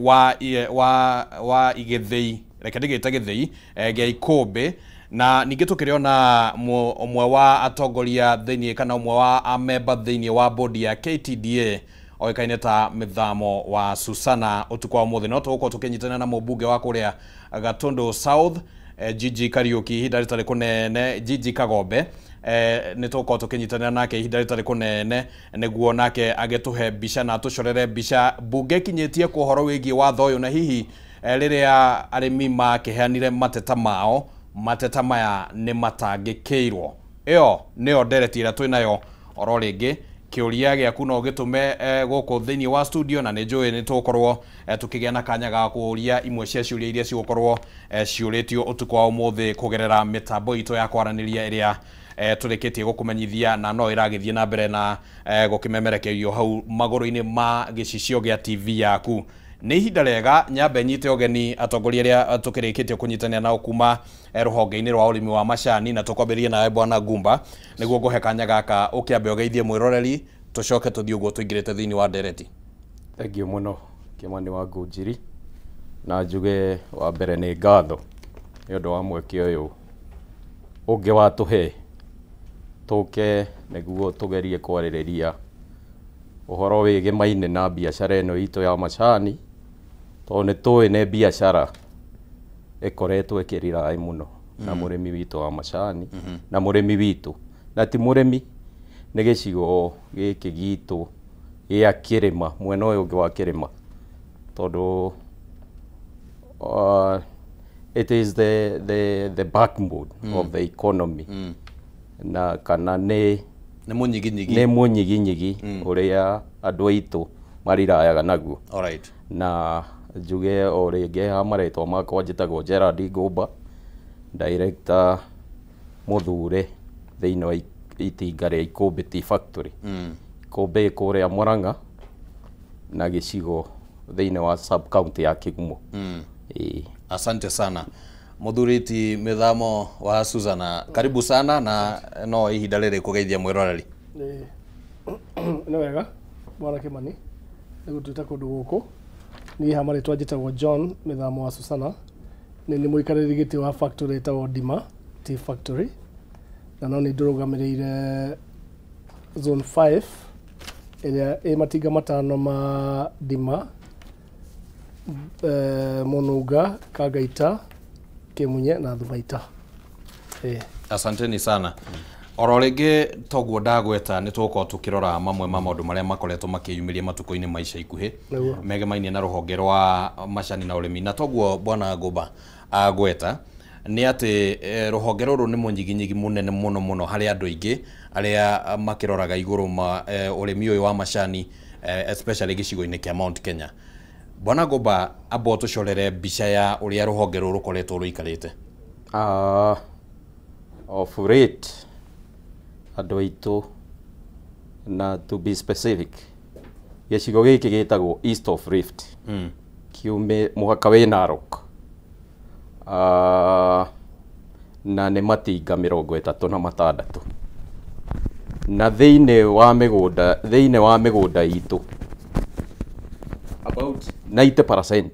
wa Igĩthĩi, reke ndĩgĩte Gĩthĩi gĩa Ikũmbĩ, na ningĩ tũkĩrĩona ũmwe wa atongoria thĩinĩ kana ũmwe wa amemba thĩinĩ wa bodi ya KTDA oĩkaine ta Mĩthamo wa Susana. Ũtukũ wa ũmũthĩ no tũgũkorwo tũkĩnyitana na mũmbunge wa kũrĩa Gatundu South Gigi Kariuki ihinda rĩtarĩ kũnene, Gigi Kagombe, nĩ tũgũkorwo tũkĩnyitanĩra nake ihinda rĩtarĩ kũnene nĩguo nake agĩtũhe mbica na atũcorere mbica mbunge ĩkinyĩtie kwa ũhoro wĩgiĩ watho ũyũ, na hihi rĩrĩa arĩmi makĩheanire mateta mao, mateta maya nĩ matangĩkĩirwo. Ĩyo nĩyo ndereti ĩrĩa twĩnayo oro rĩngĩ. Kĩũria gĩaku no gĩtũme gũkũ thĩinĩ wa studio, na nĩ njũĩ nĩ tũgũkorwo tũkĩgĩa na kanya ga kũũria imwe cia ciũria iria cigũkorwo ciũrĩtio ũtukũ wa ũmũthĩ kũgerera mĩtambo itũ ya kwaranĩria ĩrĩa tũrĩkĩtie gũkũmenyithia na no ĩragĩthiĩ na mbere na gũkĩmemerekerio hau magũrũ-inĩ ma gĩcicio gĩa TV yaku. Nĩ ihinda rĩega nyambe nyite ũgeni atongoria arĩa tũkĩrĩkĩtie kũnyitanĩra nao kuma rũhonge-inĩ rwa ũrĩmi wa macani, na tũkwambĩrĩria nawe Bwana Gumba nĩguo ngũhe kanya gaka ũkĩambe ũgeithie mwĩroreri Tũcoke tũthiĩ ũguo tũingĩrĩte thĩinĩ wa ndereti. Thengiũ mũno Kĩmani wa Ngũnjiri, na njuge wa mbere nĩ ngatho nĩ ũndũ wa mweke ũyũ ũngĩ watũhe tũke nĩguo tũgerie kwarĩrĩria ũhoro wĩgĩmaine na biacara ĩno itũ ya macani, tondũ nĩ tũĩ nĩ biacara ĩkoretwo ĩkĩriraĩ mũno na mũrĩmi witũ wa macani, na mũrĩmi witũ na ti mũrĩmi, nĩ gĩcigo gĩkĩ gitũ gĩa kĩrĩma, mwena ũyũ ũngĩ wa kĩrĩma, tondũ it is the backbone of the economy, na kana nĩ mũnyiginyigi, nĩ mũnyiginyigi ũrĩa andũ aitũ marirayaga naguo. Alright. Na njuge o rĩngĩ ha marĩtwa makwa njĩtagwo Gerald Ngũmba, director mũthure thĩinĩ wa itinga rĩa Ikũmbĩ Tea Factory. Ikũmbĩ kũrĩa Murang'a na gĩcigo thĩinĩ wa sub county ya Kigumo. Asante sana Muthuriti Mithamo wa Suzana, karibu sana na no ihinda rĩrĩ kũgeithia mwĩroreri. Nĩ wega bwana Kĩmani nĩ gũtwĩta kũndũ gũkũ. Niĩ ha marĩtwa njĩtagwo John Mithamo wa Susana, nĩ mũikarĩri gĩtĩ wa factory ĩtagwo Ndima Tea Factory, na no nĩ ndũrũgamĩrĩire zone 5 ĩrĩa ĩ matinga matano ma Ndima, Mũnunga, Kangaita, Kĩmunye na Thumaita. Asanteni sana. Oro rĩngĩ toguo ndagweta nĩ tũgũkorwo tũkĩrora mamwe ma maũndũ marĩa makoretwo makĩyumĩria matukũ-inĩ ma ica ikuhĩ megemainie na rũhonge rwa macani na ũrĩmi, na toguo bwana Ngũmba agweta nĩ atĩ rũhonge rũrũ nĩ mũnyiginyigi mũnene mũno mũno harĩ andũ aingĩ arĩa makĩroraga igũrũ ma ũrĩmi ũyũ wa macani, especially gĩcigo-inĩ kĩa Mount Kenya. Bwana Ngũmba, amba ũtũcorere mbica ya ũrĩa rũhonge rũrũ rũkoretwo rũikarĩte. Of rate andũ aitũ, na to be specific gĩcigo gĩkĩ gĩtagwo East of Rift, kiume mũhaka wĩ Narok, na nĩ matinga 36, na thĩinĩ wa mĩgũnda itũ about 90%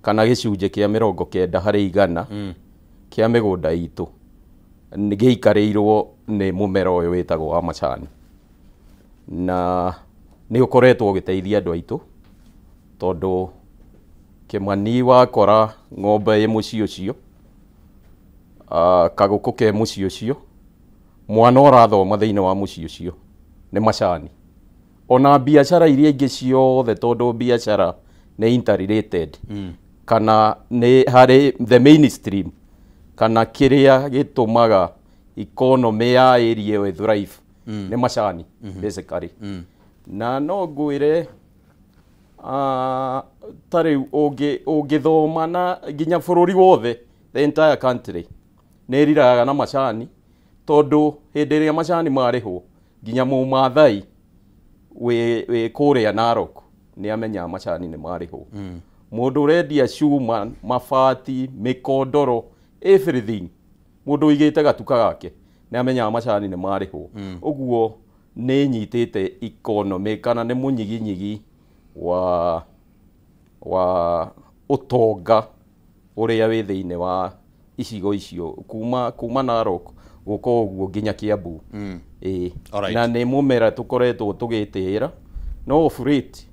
kana gĩcunjĩ kĩa 90 harĩ igana kĩa mĩgũnda itũ gĩikarĩirwo nĩ mũmera ũyũ wĩtagwo wa macani, na nĩ ũkoretwo ũgĩteithia andũ aitũ tondũ Kĩmani wakora ng'ombe ĩ mũciĩ ũcio, kagũkũ ke mũciĩ ũcio, mwana ũrathoma thĩinĩ wa mũciĩ ũcio nĩ macani, ona biacara iria ingĩ ciothe, tondũ biacara nĩ interrelated, kana nĩ harĩ the mainstream, kana kĩrĩa gĩtũmaga economy ya area ĩyo thrive nĩ macani basically. Na no ngwĩre ta rĩu ũngĩthoma na nginya bũrũri wothe, the entire country nĩ ĩriraga na macani, tondũ hĩndĩ ĩrĩa macani marĩhwo nginya mũmathai wĩ kũrĩa Narok nĩ amenyaga macani nĩ marĩhwo. Mũndũ ũrendia cuma, mabati, mĩkondoro, everything, mũndũ ũigĩte gatuka gake nĩ amenyaga macani nĩ marĩhwo. Ũguo nĩ nyitĩte economy kana nĩ mũnyiginyigi wa ũtonga ũrĩa wĩ thĩinĩ wa icigo icio kuma Narok gũka ũguo nginya Kiambu. Na nĩ mũmera tũkoretwo tũgĩtĩĩra, no of late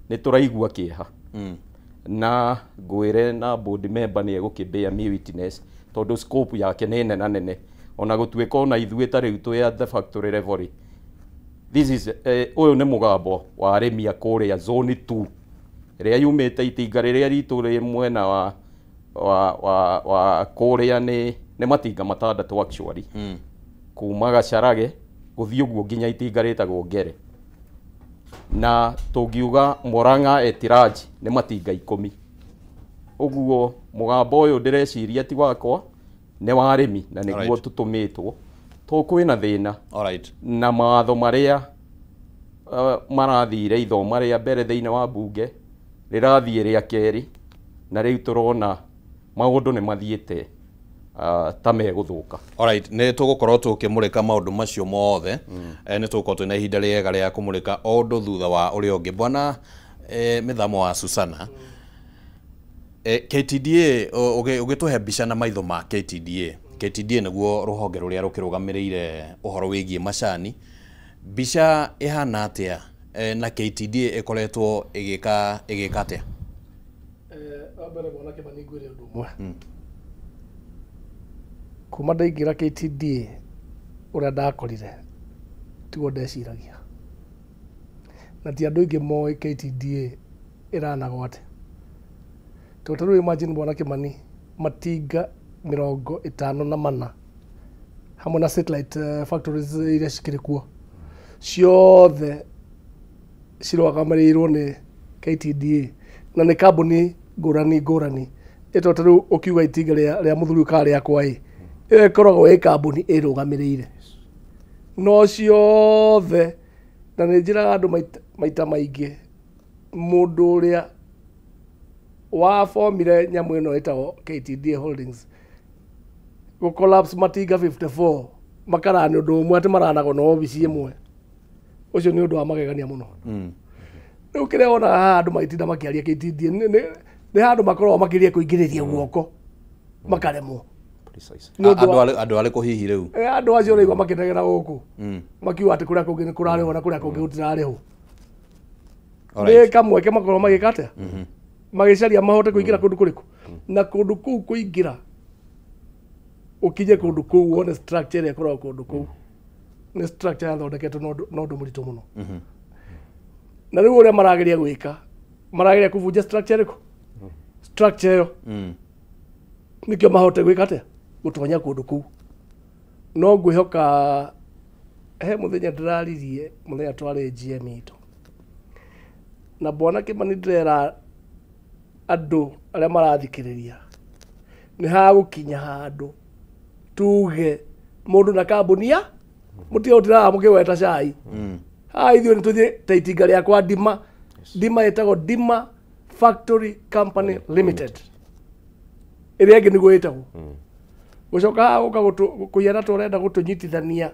nĩ tũraigua kĩeha. Na ngwĩre na board member nĩ egũkĩ bear me witness, tondũ scope yake nĩ nene nene, ona gũtuĩka ona ithuĩ ta rĩu twĩ at the factory level. This is ũyũ nĩ mũgambo wa arĩmi a kũrĩa zone 2 ĩrĩa yumĩte itinga rĩrĩa ritũ rĩ mwena wa kũrĩa nĩ matinga 6 actually, kuma Gacarage gũthiĩ ũguo nginya itinga rĩtagwo Ngere, na tũngiuga Murang'a Etiraji nĩ matinga 10. Ũguo mũgambo ũyũ ndĩreciria ti wakwa, nĩ wa arĩmi na nĩguo tũtũmĩtwo tondũ kwĩna thĩna. Na mawatho marĩa marathire ithoma rĩa mbere thĩinĩ wa bunge rĩrathiĩ rĩa kerĩ, na rĩu tũrona maũndũ nĩ mathiĩte Ta megũthũka. Alright, nĩ tũgũkorwo tũkĩmũrĩka maũndũ macio mothe. Nĩ tũgũkorwo twĩna ihinda rĩega rĩa kũmũrĩka o ũndũ thutha wa ũrĩa ũngĩ. Bwana Mĩthamo wa Susana, KTDA, ũgĩtũhe mbica na maitho ma KTDA. KTDA nĩguo rũhonge rũrĩa rũkĩrũgamĩrĩire ũhoro wĩgiĩ macani. Mbica ĩhana atĩa, na KTDA ĩkoretwo ĩgĩka atĩa? Wa mbere, Bwana Kĩmani, ngwĩre ũndũ ũmwe. Kuma ndaingĩra KTDA, ũrĩa ndakorire tiguo ndeciragia, na ti andũ aingĩ moĩ KTDA ĩranagwo atĩa, tondũ ta rĩu imagine, Bwana Kĩmani, matinga 54 hamwe na satellite factories iria cikĩrĩ kuo ciothe cirũgamĩrĩirwo nĩ KTDA, na nĩ kambuni ngũrani ngũrani. Ĩto ta rĩu ũkiuga itinga rĩa mũthuri ũyũ kana rĩakwa ĩ, ĩyo ĩkoragwo ĩ kambuni ĩrũgamĩrĩire no ciothe. Na nĩ njĩraga andũ maita maingĩ, mũndũ ũrĩa wabomire nyamũ ĩno ĩtagwo KTDA Holdings gũ collapse matinga 54 makarani ũndũ ũmwe atĩ maranagwo na obici ĩmwe, ũcio nĩ ũndũ wa magegania mũno. Rĩu kĩrĩa wonaga haha andũ magĩtinda makĩaria KTDA nĩ handũ makoragwo makĩria kũingĩrĩria guoko makaremwo. Nĩ ũndũ Andũ arĩkũ hihi rĩu? Andũ acio ũraigua makĩnegena gũkũ makiuga atĩ kũrĩa kũngĩ nĩ kũrarĩhwo na kũrĩa kũngĩ gũtirarĩhwo, nĩ kamweke makorwo magĩka atĩa, magĩcaria mahote kũingĩra kũndũ kũrĩkũ na kũndũ kũu. Kũingĩra ũkinye kũndũ kũu wone structure ĩrĩa ĩkoragwo kũndũ kũu nĩ structure yathondeketwo na ũndũ mũritũ mũno. Na rĩu ũrĩa marageria gwĩka, marageria kũbunja structure ĩrĩkũ? Structure ĩyo nĩkĩo mahote gwĩka atĩa, gũtonya kũndũ kũu. No ngwĩhoka he mũthenya ndĩraririe, mũthenya twarĩ GM itũ na Bwana Kĩmani, ndĩrera andũ arĩa marathikĩrĩria nĩ hagũkinya handũ tuge mũndũ na kambuni ya mũtige gũtiraga mũkĩgweta cai. Haha ithuĩ nĩ tũthiĩ ta itinga rĩakwa Ndima. Ndima ĩtagwo Ndima Factory Company Limited, ĩrĩa ĩngĩ nĩguo ĩtagwo. Gũcoka haha gũka kũhiana ta ũrenda gũtũnyitithania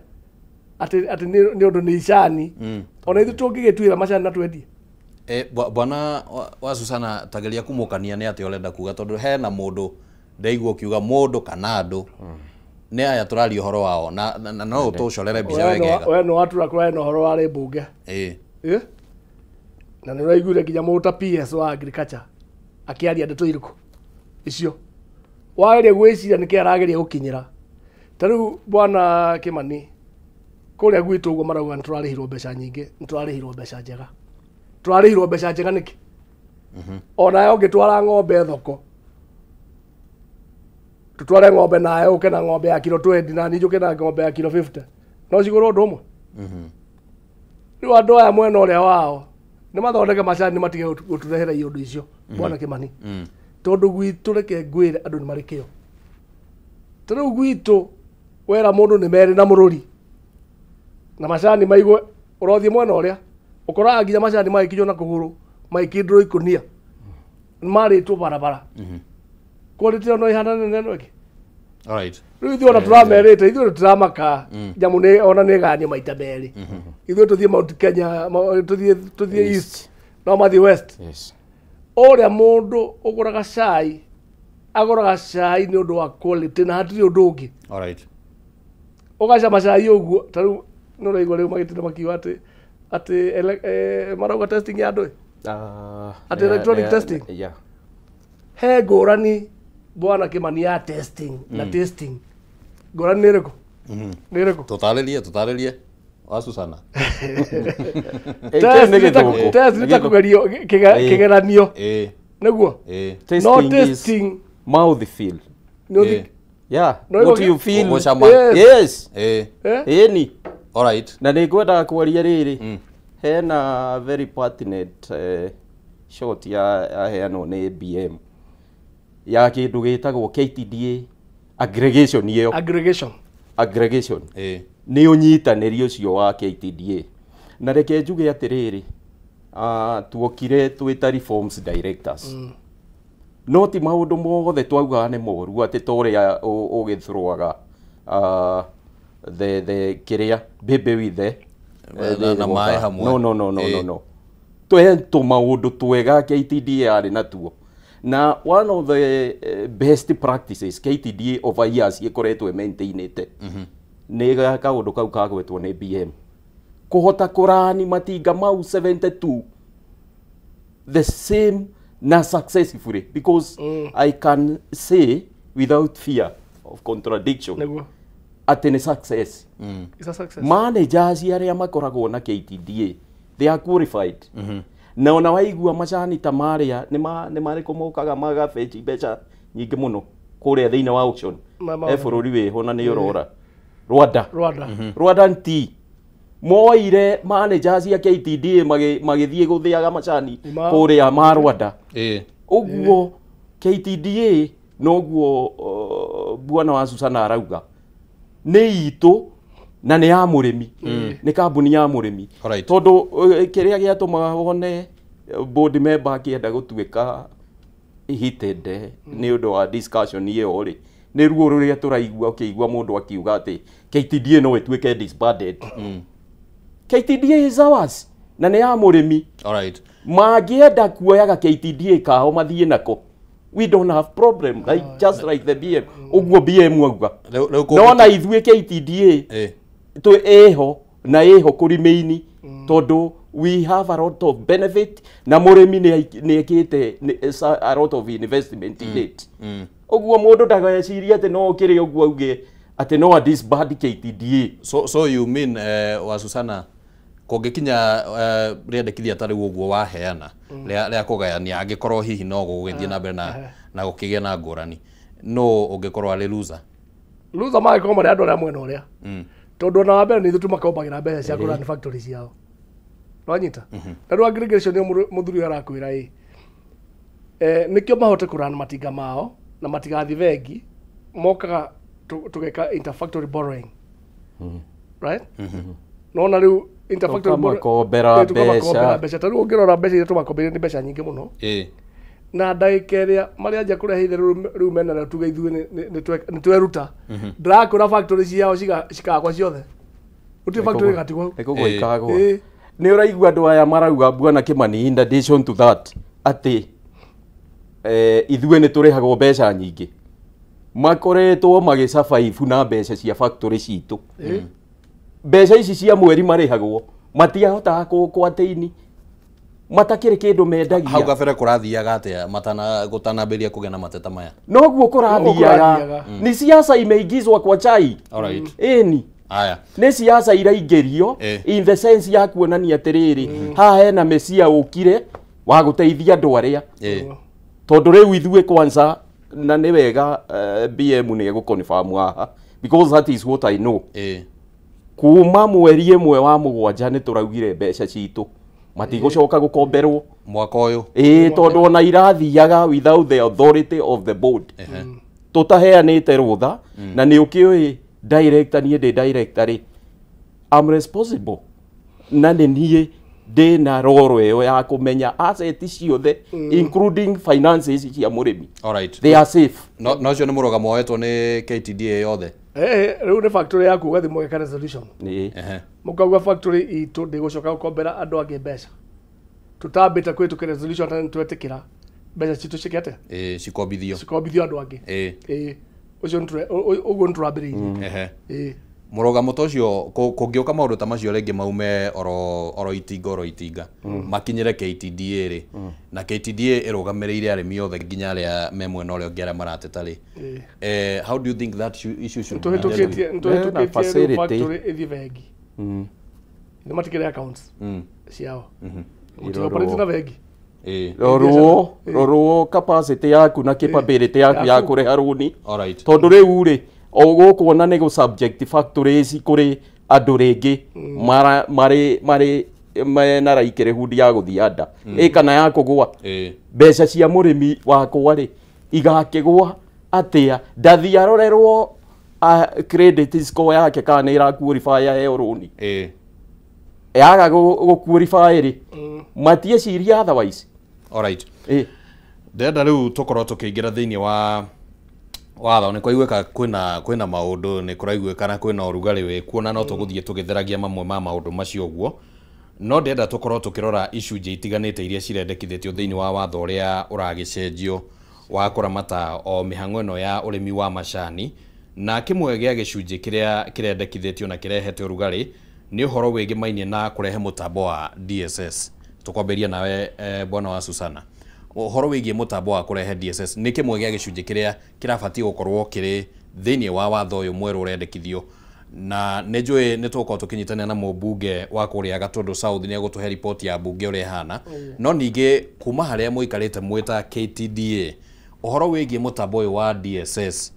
atĩ nĩ ũndũ nĩ icani, ona ithuĩ tũngĩgĩtuĩra macani na twendie. Bwana wa Susana, tageria kumũkania nĩ atĩa ũrenda kuga, tondũ hena mũndũ ndaigua ũkiuga mũndũ kana andũ nĩ aya tũraria ũhoro wao, na no tũcorere mbica wegega. We nĩ watura kũrarĩ na ũhoro warĩ mbunge. Eh? Na nĩ ũraiguire nginya mũndũ ta PS wa agriculture akĩaria ndeto irĩkũ icio wageria gwĩciria nĩkĩ arageria gũkinyĩra. Ta rĩu, Bwana Kĩmani, kũrĩa gwitũ ũguo marauga nĩ tũrarĩhirwo mbeca nyingĩ, nĩ tũrarĩhirwo mbeca njega. Tũrarĩhirwo mbeca njega nĩkĩ? Onawe ũngĩtwara ng'ombe thoko, tũtware ng'ombe nawe ũke na ng'ombe ya kiro 20 na niĩ njũke na ng'ombe ya kiro 50, no cigũrwo ũndũ ũmwe? Rĩu andũ aya mwena ũrĩa wao nĩ mathondeke macani, matige gũtũrehera iũndũ icio, Bwana Kĩmani, tondũ gwitũ, reke ngwĩre, andũ nĩ marĩ kĩo. Ta rĩu gwitũ wera mũndũ nĩ merĩ na mũrũri na macani maigwe, ũrothiĩ mwena ũrĩa ũkoraga nginya macani magĩkinywo na kũgũrũ, magĩkindũrwo ikũnia marĩtwo barabara. Quality ĩyo no ĩhanane na ĩno ĩngĩ. Rĩu ithuĩ ona tũramerĩte, ithuĩ tũtiramaka nyamũ nĩ ona nĩ ĩgayanio maita merĩ. Ithuĩ tũthiĩ Mount Kenya, tũthiĩ East, no mathiĩ West. Ũrĩa mũndũ ũgũraga cai agũraga cai nĩ ũndũ wa quality na hatirĩ ũndũ ũngĩ. Ũgacama cai ũguo, ta rĩu nĩ ũraigua rĩu magĩtinda makiuga atĩ marauga testing ya andũ ĩ? Atĩ electronic testing? Yeah. He ngũrani, Bwana Kĩmani, ya testing na tasting. Ngũrani nĩ ĩrĩkũ? Nĩ ĩrĩkũ? Tũtarĩrie, tũtarĩrie wa Susana. Test test nĩ ta kũgerio, kĩgeranio nĩguo. No Tasting is testing mouth feel. Nĩ ũthi- Yeah, No, what ĩgo- you feel. Ũgũcama. Yes. Eh? Ĩni. Alright. Na nĩ ngwendaga kwaria rĩrĩ, hena very pertinent shot ya yaheanwo nĩ BM ya kĩndũ gĩtagwo KTDA aggregation ĩyo. Aggregation. Aggregation nĩ ũnyitanĩri ũcio wa KTDA. Na reke njuge atĩrĩrĩ, tuokire twĩ ta reforms directors. No ti maũndũ mothe twaugaga nĩ moru atĩ ta ũrĩa ũgĩthroaga the kĩrĩa baby with the na maĩ hamwe. No no no no no no. Twe tũmaũndũ twega KTDA yarĩ natuo. Na one of the best practices KTDA over years ĩkoretwo ĩmaintainĩte nĩ kaũndũ kau kagwetwo nĩ BM. Kũhota kũrani matinga mau 72 the same na successfully, because I can say without fear of contradiction atĩ nĩ success. It's a success. Managers arĩa makoragwo na KTDA, they are qualified. Na ona waigua macani ta marĩa nĩ marĩkũ mokaga magabeci mbeca nyingĩ mũno kũrĩa thĩinĩ wa auction. E bũrũri wĩho na nĩ ũrora Rwanda. Rwanda tea moire managers a KTDA magĩthiĩ gũthĩaga macani kũrĩa ma Rwanda. Ũguo KTDA noguo bwana wa Susana arauga nĩ itũ na nĩ ya mũrĩmi, nĩ kambuni ya mũrĩmi. Tondũ kĩrĩa gĩatũmaga wone board member akĩenda gũtuĩka heated nĩ ũndũ wa discussion ĩyo rĩ, nĩ ruo rũrĩa tũraigua ũkĩigua mũndũ akiuga atĩ KTDA no ĩtuĩke disbanded. KTDA is ours na nĩ ya mũrĩmi. Mangĩenda kuoyaga KTDA kao mathiĩ nako, we don't have problem, like just like the BM. Ũguo BM auga no na ithuĩ KTDA twĩ ĩho na ĩho kũrĩmĩini, tondũ we have a lot of benefit na mũrĩmi nĩ ekĩte a lot of investment in it. Ũguo mũndũ ndagecirie atĩ no ũkĩrĩ ũguo auge atĩ no a disband KTDA. So you mean wa Susana kũngĩkinya rĩendekithia ta rĩu ũguo waheana rĩa kũgayania, angĩkorwo hihi no gũgĩthiĩ na mbere na gũkĩgĩa na ngũrani, no ũngĩkorwo arĩ loser? Loser mangĩkorwo marĩ andũ arĩa mwena ũrĩa, tondũ ona wa mbere nĩ ithuĩ tũmakombagĩra mbeca cia kũrani factory ciao. Nwanyita? Na rĩu aggregation ĩyo mũthuri ũyũ arakwĩra ĩ, nĩkĩo mahote kũrani matinga mao na matigathiĩ bengi, mokaga tũgeka interfactory borrowing. Right? No na rĩu interfactory tũkamakombera mbeca. Ta rĩu ũngĩrora mbeca iria tũmakombeire nĩ mbeca nyingĩ mũno. Na ndagĩka ĩrĩa marĩanjia kũrehe itherũ rĩu mena rĩo tuge ithuĩ nĩ tweruta. Ndĩrakwĩra factory ciao cikagwa ciothe. Gũtirĩ factory ĩgatigwo hau. Nĩ kũgwa ikagwa. Nĩ ũraigua andũ aya marauga bwana Kimani, in addition to that atĩ ithuĩ nĩ tũrĩhagwo mbeca nyingĩ, makoretwo magĩsurvive na mbeca cia factory citũ. Mbeca ici cia mweri marĩhagwo matiahotaga kũatĩini, matakĩrĩ kĩndũ mendagia. Hau kabere kũrathiaga atĩa gũtanambĩrĩria kũgĩa na mateta maya? Noguo kũrathiaga. Nĩ siasa imeingizwa kwa chai. Ĩni nĩ siasa iraingĩrio in the sense ya kuonania atĩrĩrĩ, haha hena mecia ũkire wa gũteithia andũ arĩa, tondũ rĩu ithuĩ kwanza, na nĩ wega BM nĩ egũconfirm haha because that is what I know. Kuma mweri ĩmwe wa mũgwanja nĩ tũraugire mbeca citũ matigũcoka gũkomberwo mwaka ũyũ. Tondũ ona irathiaga without the authority of the board, tũtaheanĩte rũtha. Na nĩ ũkĩũĩ director, niĩ ndĩ director rĩ, I'm responsible na nĩ niĩ ndĩna roro ĩyo ya kũmenya asset ciothe including finances cia mũrĩmi. They are safe. No ũcio nĩ mũrũgamo woetwo nĩ KTDA yothe? Rĩu nĩ factory yaku ũgathiĩ mũgeka resolution. Mũkauga factory itũ ndĩgũcoka gũkombera andũ angĩ mbeca. Tũtambĩte kũhĩtũkia resolution na nĩtwetĩkĩra mbeca citũ ciĩke atĩa? Cikombithio. Cikombithio andũ angĩ. Ũcio ũguo nĩ tũrambĩrĩirie. Mũrũgamo ta ũcio kũngĩũka maũndũ ta macio rĩngĩ maume oro itinga oro itinga makinyĩre KTDA rĩ, na KTDA ĩrũgamĩrĩire arĩmi othe nginya arĩa me mwena ũrĩa ũngĩ arĩa marateta rĩ, how do you think that issue should be dealt with? Nĩtũhĩtũkĩtie rĩu factory ĩthiĩ bengi. Nĩ matikĩrĩ accounts ciao. Mũtioperate na bengi. Rorwo capacity yaku na capability yaku ya kũrĩha rũni. Tondũ rĩu rĩ, o gũkuona nĩ gũ subject factories kũrĩ andũ rĩngĩ marĩ mena likelihood ya gũthiĩ anda kana ya kũgũa. Mbeca cia mũrĩmi wakwa rĩ igakĩgũa atĩa? Ndathiĩ arorerwo credit score yake kana nĩ ĩra qualify aheo rũni. Yaga gũ qualify rĩ, matieciria otherwise. Alright. Ndĩrenda rĩu tũkorwo tũkĩingĩra thĩinĩ wa watho. Nĩ kwaiguĩka kwĩna maũndũ, nĩ kũraiguĩka na kwĩna ũrugarĩ wĩkuo, na no tũgũthiĩ tũgĩtheragia mamwe ma maũndũ macio ũguo, no ndĩrenda tũkorwo tũkĩrora icunjĩ itiganĩte iria cirendekithĩtio thĩinĩ wa watho ũrĩa ũragĩcenjio wa kũramata o mĩhang'o ĩno ya ũrĩmi wa macani. Na kĩmwe gĩa gĩcunjĩ kĩrĩa kĩrendekithĩtio na kĩrehete ũrugarĩ nĩ ũhoro wĩgĩmainie na kũrehe mũtambo wa DSS. Tũkwambĩrĩria nawe bwana wa Susana, ũhoro wĩgiĩ mũtambo wa kũrehe DSS nĩ kĩmwe gĩa gĩcunjĩ kĩrĩa kĩrabatiĩ gũkorwo kĩrĩ thĩinĩ wa watho ũyũ mwerũ ũrendekithio, na nĩ njũĩ nĩ tũgũkorwo tũkĩnyitanĩra na mũmbunge wa kũrĩa Gatũndũ South, nĩ egũtũhe riboti ya mbunge ũrĩa ĩhana. No ningĩ kuma harĩa mũikarĩte mwĩ ta KTDA, ũhoro wĩgiĩ mũtambo ũyũ wa DSS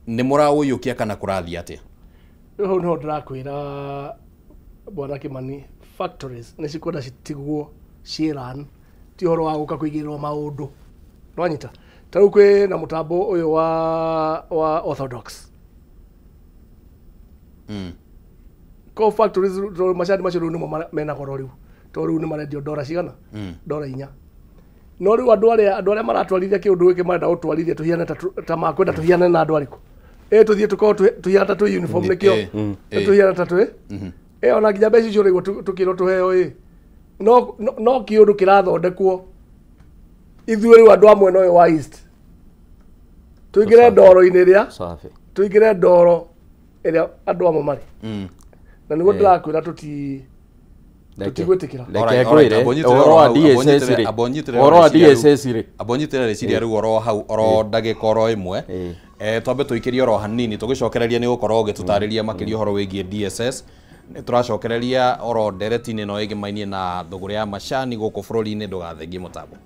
nĩ mũraũiyũkia kana kũrathiĩ atĩa? Rĩu hau nĩho ndĩrakwĩra bwana Kimani, factories nĩ cikwenda citigwo ciĩran, ti ũhoro wa gũka kũigĩrĩrwo maũndũ. Nĩwanyita? Ta rĩu kwĩ na mũtambo ũyũ wa orthodox. Ko factories tondũ macani macio rĩu nĩmo mena goro rĩu, tondũ rĩu nĩ marendio ndora cigana? Ndora 4. No rĩu andũ arĩa maratwarithia kĩũndũ gĩkĩ marenda gũtwarithia tũhiane ta makwenda tũhiane na andũ arĩkũ? Ĩ tũthiĩ tũkorwo tũhiana ta twĩ uniform nĩkĩo tũhiana ta twĩ ĩ ona nginya mbeca icio ũraigua tũkĩrwo tũheo ĩ no kĩũndũ kĩrathondekwo ithuĩ rĩu andũ a mwena ũyũ wa East tũingĩre ndoro-inĩ ĩrĩa tũingĩre ndoro ĩrĩa andũ amwe marĩ, na nĩguo ndĩrakwĩra tũtigwĩtĩkĩra. Reke ngwĩre, ũhoro wa DSS rĩ, ũhoro wa DSS rĩ, Ambonyitĩre rĩciria rĩu oro hau oro ndagĩka oro ĩmwe, twambe tũikĩrie oro hanini, tũgĩcokereria nĩ gũkorwo ũgĩtũtarĩria makĩria ũhoro wĩgiĩ DSS. Nĩ tũracokereria oro ndereti-inĩ ĩno ĩgĩmainie na thũgũrĩ ya macani gũkũ bũrũri-inĩ. Ndũgathengie mũtambo.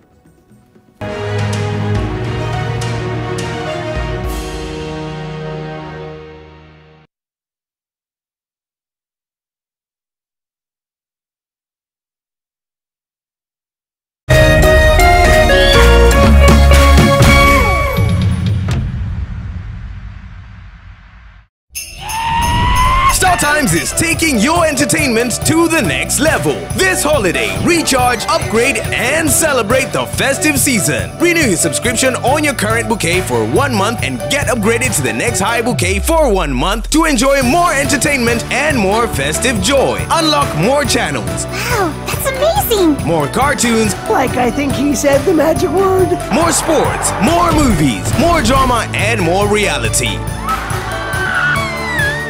Star Times is taking your entertainment to the next level. This holiday, recharge, upgrade, and celebrate the festive season. Renew your subscription on your current bouquet for 1 month and get upgraded to the next high bouquet for 1 month to enjoy more entertainment and more festive joy. Unlock more channels. Wow, that's amazing! More cartoons. Like I think he said the magic word. More sports, more movies, more drama, and more reality.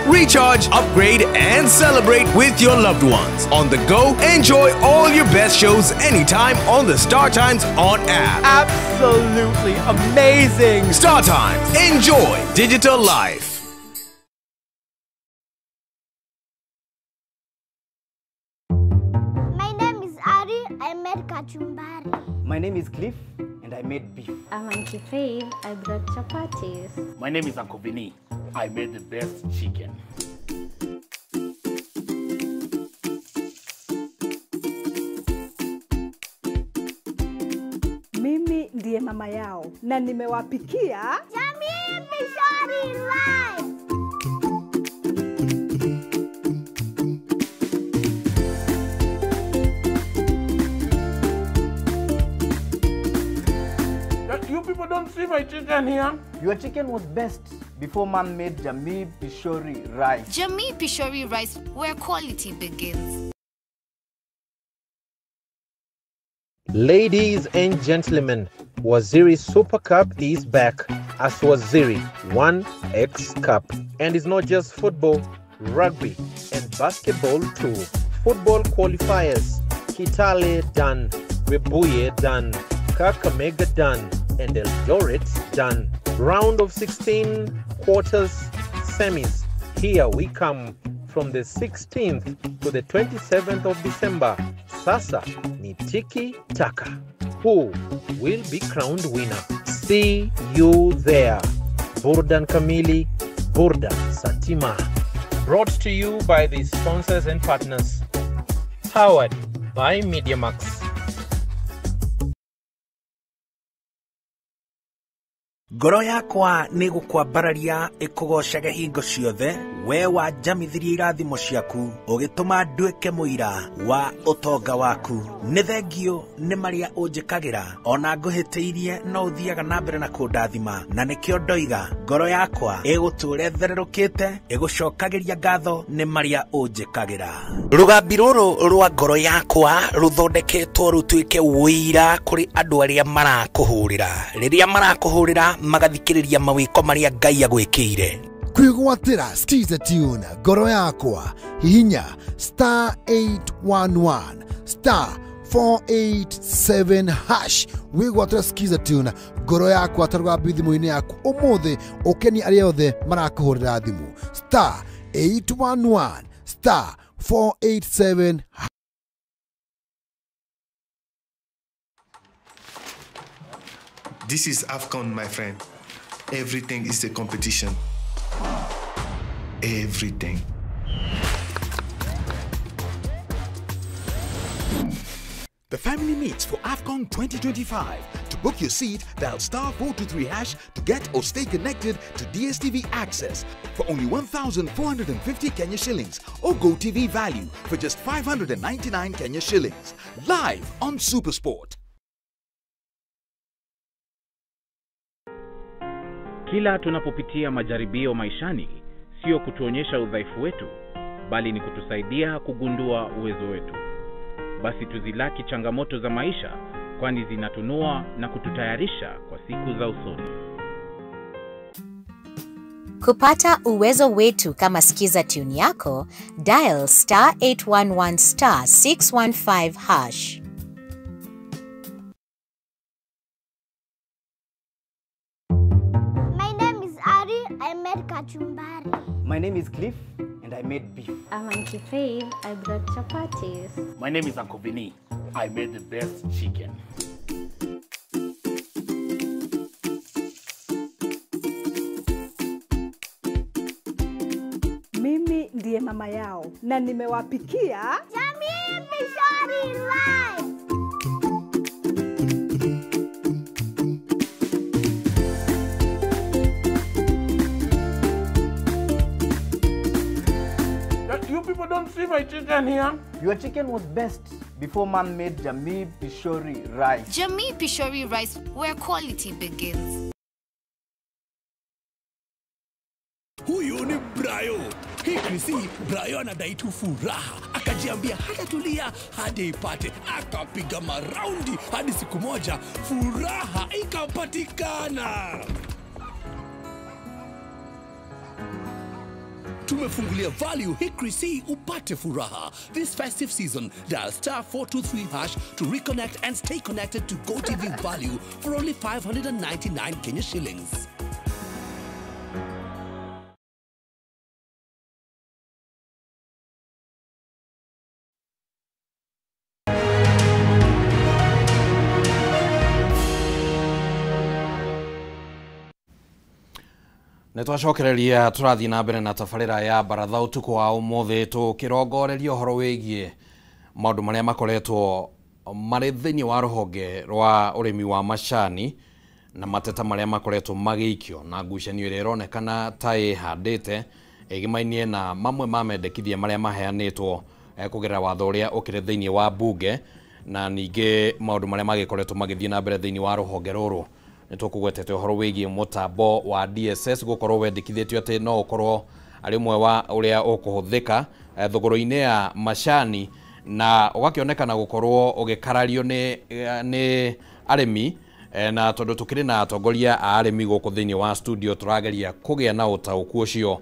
Recharge, upgrade, and celebrate with your loved ones. On the go, enjoy all your best shows anytime on the Star Times On app. Absolutely amazing! Star Times, enjoy digital life. My name is Ari. I made kachumbari. My name is Cliff, and I made beef. I'm Auntie Faith. I brought chapatis. My name is Uncle Vinny. I made the best chicken. Mimi ndiye mama yao na nimewapikia Jamii Pishori Rice. You people don't see my chicken here. Your chicken was best before mom made Jamii Pishori Rice. Jamii Pishori Rice, where quality begins. Ladies and gentlemen, Waziri Super Cup is back as Waziri 1X Cup. And it's not just football, rugby, and basketball too. Football qualifiers, Kitale done, Webuye done, Kakamega done, and Eldoret done. Round of 16, quarters, semis. Here we come from the 16th to the 27th of December. Sasa ni tiki taka. Who will be crowned winner? See you there. Burdan Kamili, Burdan Satima. Brought to you by the sponsors and partners. Powered by MediaMax. Ngoro yakwa nĩ gũkwambararia ĩkũgoocaga hingo ciothe, we wanjamithirie irathimo ciaku, ũgĩtũma nduĩke mũira wa ũtonga waku. Nĩ thengio nĩ marĩa ũnjĩkagĩra, ona ngũhĩtĩirie no ũthiaga na mbere na kũndathima, na nĩkĩo ndoiga ngoro yakwa ĩgũtũũra ĩthererũkĩte, ĩgũcokagĩria ngatho nĩ marĩa ũnjĩkagĩra. Rũgambi rũrũ rwa ngoro yakwa rũthondeketwo rũtuĩke ũira kũrĩ andũ arĩa marakũhũrĩra. Rĩrĩa marakũhũrĩra magathikĩrĩria mawĩko marĩa Ngai agwĩkĩire. Kwĩgwatĩra Skiza Tune ngoro yakwa, hihinya star 811 star 487 hash wĩgwatĩra Skiza Tune ngoro yakwa ta rũgambi thimũ-inĩ yaku ũmũthĩ, ũkenie arĩa othe marakũhũrĩra thimũ star 811 star 487. This is AFCON, my friend. Everything is a competition. Everything. The family meets for AFCON 2025. To book your seat, dial star 423 hash to get or stay connected to DSTV access for only 1,450 Kenya shillings or GoTV value for just 599 Kenya shillings. Live on SuperSport. Kila tunapopitia majaribio maishani, sio kutuonyesha udhaifu wetu, bali ni kutusaidia kugundua uwezo wetu. Basi tuzilaki changamoto za maisha, kwani zinatunua na kututayarisha kwa siku za usoni. Kupata uwezo wetu kama Skiza Tune yako, dial star 811 star 615 hash. My name is Ari. I made kachumbari. My name is Cliff, and I made beef. I'm Auntie Faith. I brought chapatis. My name is Uncle Vinny. I made the best chicken. Mimi ndiye mama yao na nimewapikia Jamii Pishori Rice. You people don't see my chicken here. Your chicken was best before man made Jamii Pishori rice. Jamii Pishori rice, where quality begins. Huyu ni Brayo. Hii Krisi, Brayo anadai tu furaha. Akajiambia hatatulia hadi ipate. Akapiga maraundi hadi siku moja furaha ikapatikana. Tumefungulia value Hickory C upate furaha. This festive season, dial star 423 hash to reconnect and stay connected to GoTV value for only 599 Kenya shillings. Nĩ twacokereria tũrathiĩ na mbere na tabarĩra ya baratha ũtukũ wa ũmũthĩ tũkĩrongoreria ũhoro wĩgiĩ maũndũ marĩa makoretwo marĩ thĩinĩ wa rũhonge rwa ũrĩmi wa macani na mateta marĩa makoretwo magĩikio na ngucanio ĩrĩa ĩronekana ta ĩhandĩte ĩgĩmainie na mamwe ma mendekithia marĩa maheanĩtwo kũgerera watho ũrĩa ũkĩrĩ thĩinĩ wa bunge na ningĩ maũndũ marĩa magĩkoretwo magĩthiĩ na mbere thĩinĩ wa rũhonge rũrũ. Nĩ tũkũgwetete ũhoro wĩgiĩ mũtambo wa DSS gũkorwo wendekithĩtio atĩ no ũkorwo arĩ ũmwe wa ũrĩa ũkũhũthĩka thogoro-inĩ ya macani na ũgakĩonekana gũkorwo ũgĩkarario nĩ arĩmi na tondũ tũkĩrĩ na atongoria a arĩmi gũkũ thĩinĩ wa studio tũrageria kũgĩa na ũtaũku ũcio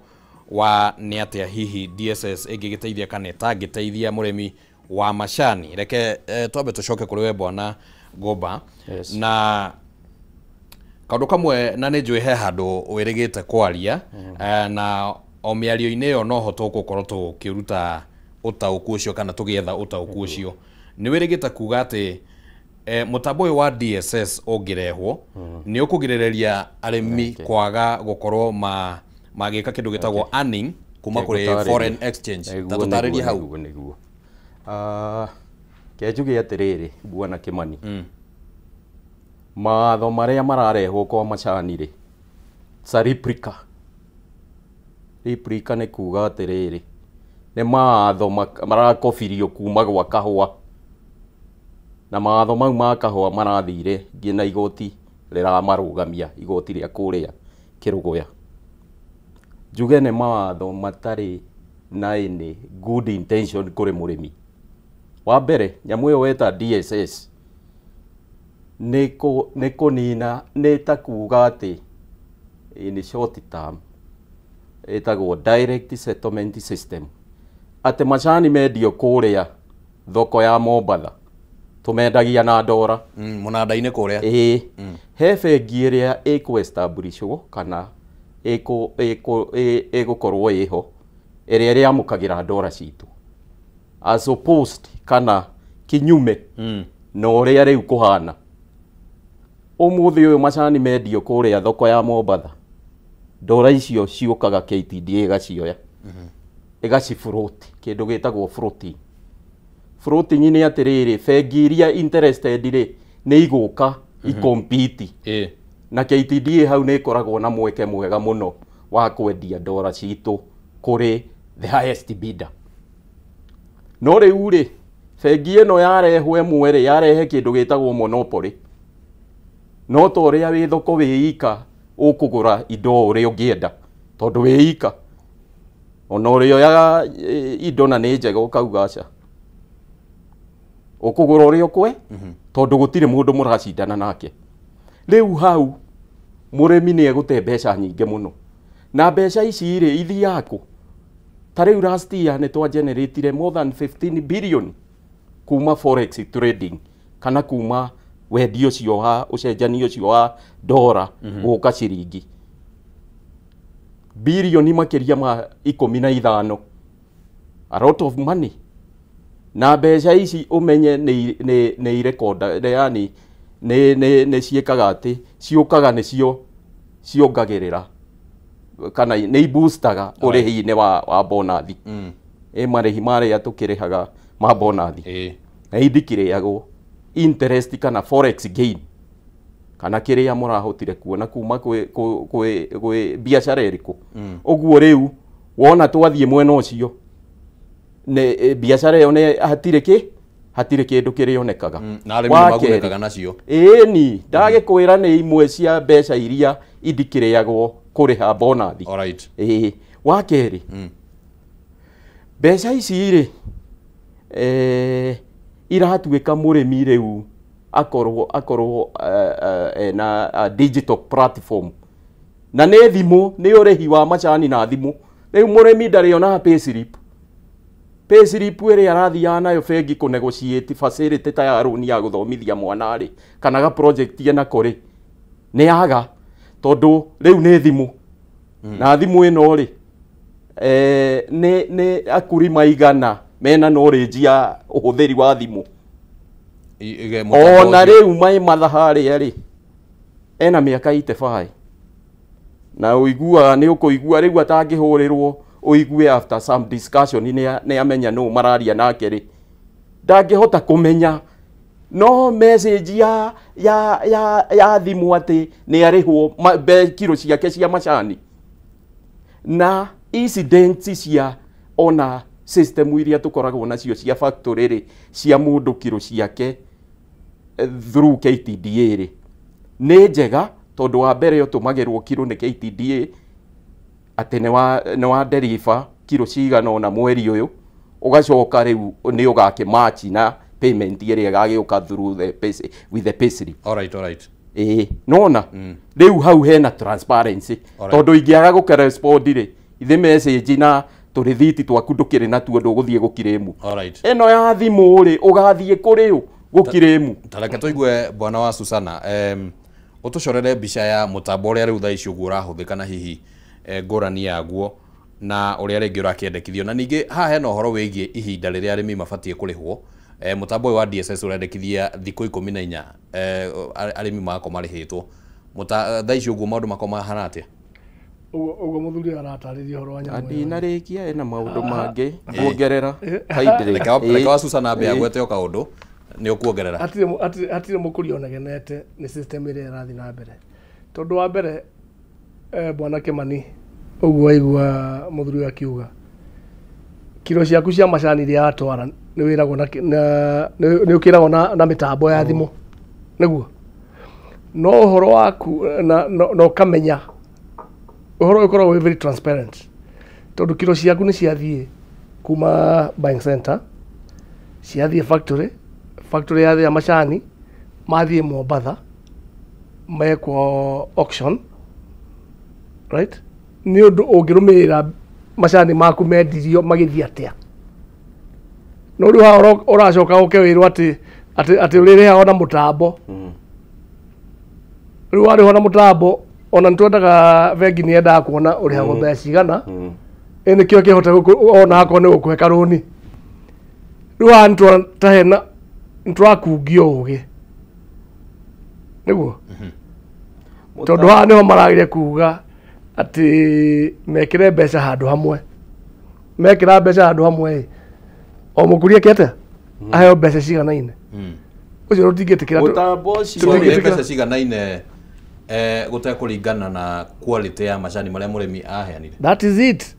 wa nĩ atĩa hihi DSS ĩngĩgĩteithia kana ĩtangĩteithia mũrĩmi wa macani. Reke twambe tũcoke kũrĩ we Bwana Ngũmba. Yes. Na kaundu kamwe na nĩ njũĩ he handũ wĩrĩgĩte kwaria na o mĩario-inĩ ĩyo no ho tũgũkorwo tũkĩruta ũtaũku ũcio kana tũgĩetha ũtaũku ũcio. Nĩ wĩrĩgĩte kuga atĩ mũtambo ũyũ wa DSS ũngĩrehwo nĩ ũkũgirĩrĩria arĩmi kwaga gũkorwo magĩka kĩndũ gĩtagwo earning kuma kũrĩ foreign exchange. Ta tũtarĩrie hau. Nĩguo. Ke njuge atĩrĩrĩ Bwana Kimani, mawatho marĩa mararehwo kwa macani rĩ It's a replica. Replica nĩ kuga atĩrĩrĩ, nĩ mawatho marakobirio kuma gwa kahũa, na mawatho mau ma kahũa marathire nginya igoti rĩramarũgamia, igoti rĩa kũrĩa Kĩrũgũya. Njuge nĩ mawatho matarĩ na any good intention kũrĩ mũrĩmi. Wa mbere, nyamũ ĩyo weta DSS nĩ kũnina, nĩ ta kuga atĩ in short term ĩtagwo direct settlement system, atĩ macani mendio kũrĩa thoko ya Mombatha tũmendagia na ndora mũnanda-inĩ kũrĩa. Ĩĩ, he bengi ĩrĩa ĩkũ-establishwo kana ĩgũkorwo ĩho ĩrĩa ĩrĩamũkagĩra ndora citũ as opposed kana kinyume na ũrĩa rĩu kũhana. Ũmũthĩ ũyũ macani mendio kũrĩa thoko ya Mombatha, ndora icio ciũkaga KTDA ĩgacioya, ĩgacifloat, kĩndũ gĩtagwo floating. Floating nĩ atĩrĩrĩ, bengi iria interested rĩ nĩ igũka ikompiti na KTDA hau nĩ ĩkoragwo na mweke mwega mũno wa kwendia ndora citũ kũrĩ the highest bidder. No rĩu rĩ, bengi ĩno yarehwo ĩmwe rĩ, yarehe kĩndũ gĩtagwo monopoly. No ta ũrĩa wĩ thoko wĩ ika ũkũgũra indo ũrĩa ũngĩenda tondũ wĩ ika, ona ũrĩa oyaga indo na nĩ njega ũkauga aca, ũkũgũra ũrĩa ũkwe tondũ gũtirĩ mũndũ mũracindana nake. Rĩu hau mũrĩmi nĩ egũte mbeca nyingĩ mũno, na mbeca ici rĩ ithiaga kũ? Ta rĩu last year nĩ twa generatire more than 15 billion kuma forex trading kana kuma wendia ũcio wa ũcenjania ũcio wa ndora gũka ciringi bilioni makĩria ma 15, a lot of money. Na mbeca ici ũmenye nĩ irekonda, yani nĩ ciĩkaga atĩ ciũkaga nĩcio ciongagĩrĩra kana nĩ iboostaga ũrĩhi-inĩ wa bonathi. Ĩ marĩhi marĩa tũkĩrĩhaga ma bonathi na indikĩrĩagwo interest kana forex gain kana kĩrĩa mũrahotire kuona kuma kwĩ biacara ĩrĩkũ. Ũguo rĩu wona twathiĩ mwena ũcio nĩ biacara ĩyo nĩ hatirĩ kĩndũ kĩrĩonekaga. Na arĩmi nĩ magunĩkaga nacio. Ĩni ndagĩkwĩra nĩ imwe cia mbeca iria indikĩrĩagwo kũrĩha bonathi. Alright. Ĩĩ, wa kerĩ, mbeca ici rĩ iratuĩka mũrĩmi rĩu akorwo na digital platform, na nĩ thimũ, nĩ ũrĩhi wa macani na thimũ. Rĩu mũrĩmi ndarĩonaga payslip. Payslip ĩrĩa arathiaga nayo bengi kũ negotiate facility ta ya rũni ya gũthomithia mwana rĩ, kana ga project enako rĩ, nĩ yaga tondũ rĩu nĩ thimũ. Na thimũ ĩno rĩ, nĩ akuri maigana mena knowledge ya ũhũthĩri wa thimũ. Ona rĩu mai matha harĩa rĩ, ena mĩaka 85 na ũiguaga nĩ ũkũigua rĩu atangĩhũrĩrwo ũigue after some discussion nĩ amenya nũ mararia nake rĩ, ndangĩhota kũmenya no message ya thimũ atĩ nĩ arĩhwo kiro ciake cia macani. Na incidents cia ona system iria tũkoragwo nacio cia factory rĩ, cia mũndũ kiro ciake through KTDA rĩ, nĩ njega tondũ wa mbere ũtũmagĩrwo kiro nĩ KTDA atĩ nĩ wa deliver kiro cigana ona mweri ũyũ, ũgacoka rĩu nĩ ũgakĩmatch na payment ĩrĩa ĩgagĩũka through the pay, with the payslip. Alright, alright. Ĩĩ, nona rĩu hau hena transparency tondũ ingĩaga gũkĩrespond rĩ, ithe message na tũrĩthiti twaku ndũkĩrĩ natuo ndũgũthiĩ gũkirĩmu. Alright. Ĩno ya thimũ rĩ, ũgathiĩ kũrĩ ũ gũkirĩmu. Tareke tũigue bwana wa Susana, ũtũcorere mbica ya mũtambo ũrĩa rĩu thaa ici ũguo ũrahũthĩka na hihi ngũrani yaguo na ũrĩa rĩngĩ ũrakĩendekithio, na ningĩ haha hena ũhoro wĩgiĩ ihinda rĩrĩa arĩmi mabatiĩ kũrĩhwo. Mũtambo ũyũ wa DSS ũrendekithia thikũ 14 arĩmi magakorwo marĩhĩtwo. Thaa ici ũguo maũndũ makorwo mahana atĩa? Ũguo mũthuri aratarĩria ũhoro wa nyamũ ĩyo. Ndinarĩkia ĩna maũndũ mangĩ kuongerera. Reke wa Susana ambe agwete o kaũndũ nĩ ũkuongerera. Hatirĩ mũkũria onegenete nĩ system ĩrĩa ĩrathiĩ na mbere, tondũ wa mbere Bwana Kimani ũguo waigua mũthuri ũyũ akiuga kiro ciaku cia macani iria atwara nĩ wĩragwo na nĩ ũkĩragwo na mĩtambo ya thimũ nĩguo no ũhoro waku na ũkamenya ũhoro ũkoragwo wĩ very transparent tondũ kiro ciaku nĩ ciathiĩ kuma buying center ciathiĩ factory factory yathĩa macani mathiĩ Mombatha mekwo auction right nĩ ũndũ ũngĩrũmĩrĩra macani maku mendirio magĩthiĩ atĩa no rĩu haha ũracoka ũke wĩrwo atĩ atĩ ũrĩrĩhaga na mũtambo rĩu warĩhwo na mũtambo ona nĩtwendaga bengi nĩ yendaga kuona ũrĩhagwo mbeca cigana ĩ nĩkĩo kĩhota ona akorwo nĩ gũkũhe karũni rĩu haha nĩtũratahena nĩtũrakungio ũgĩ nĩguo tondũ haha nĩho marageria kuga atĩ mekĩre mbeca handũ hamwe mekĩra mbeca handũ hamwe o mũkũria eke atĩa aheo mbeca ciganaine ũcio tũtingĩtĩkĩra mũtambo ũcio mbeca ciganaine gũtekũringana na quality ya macani marĩa mũrĩmi aheanire. That is it.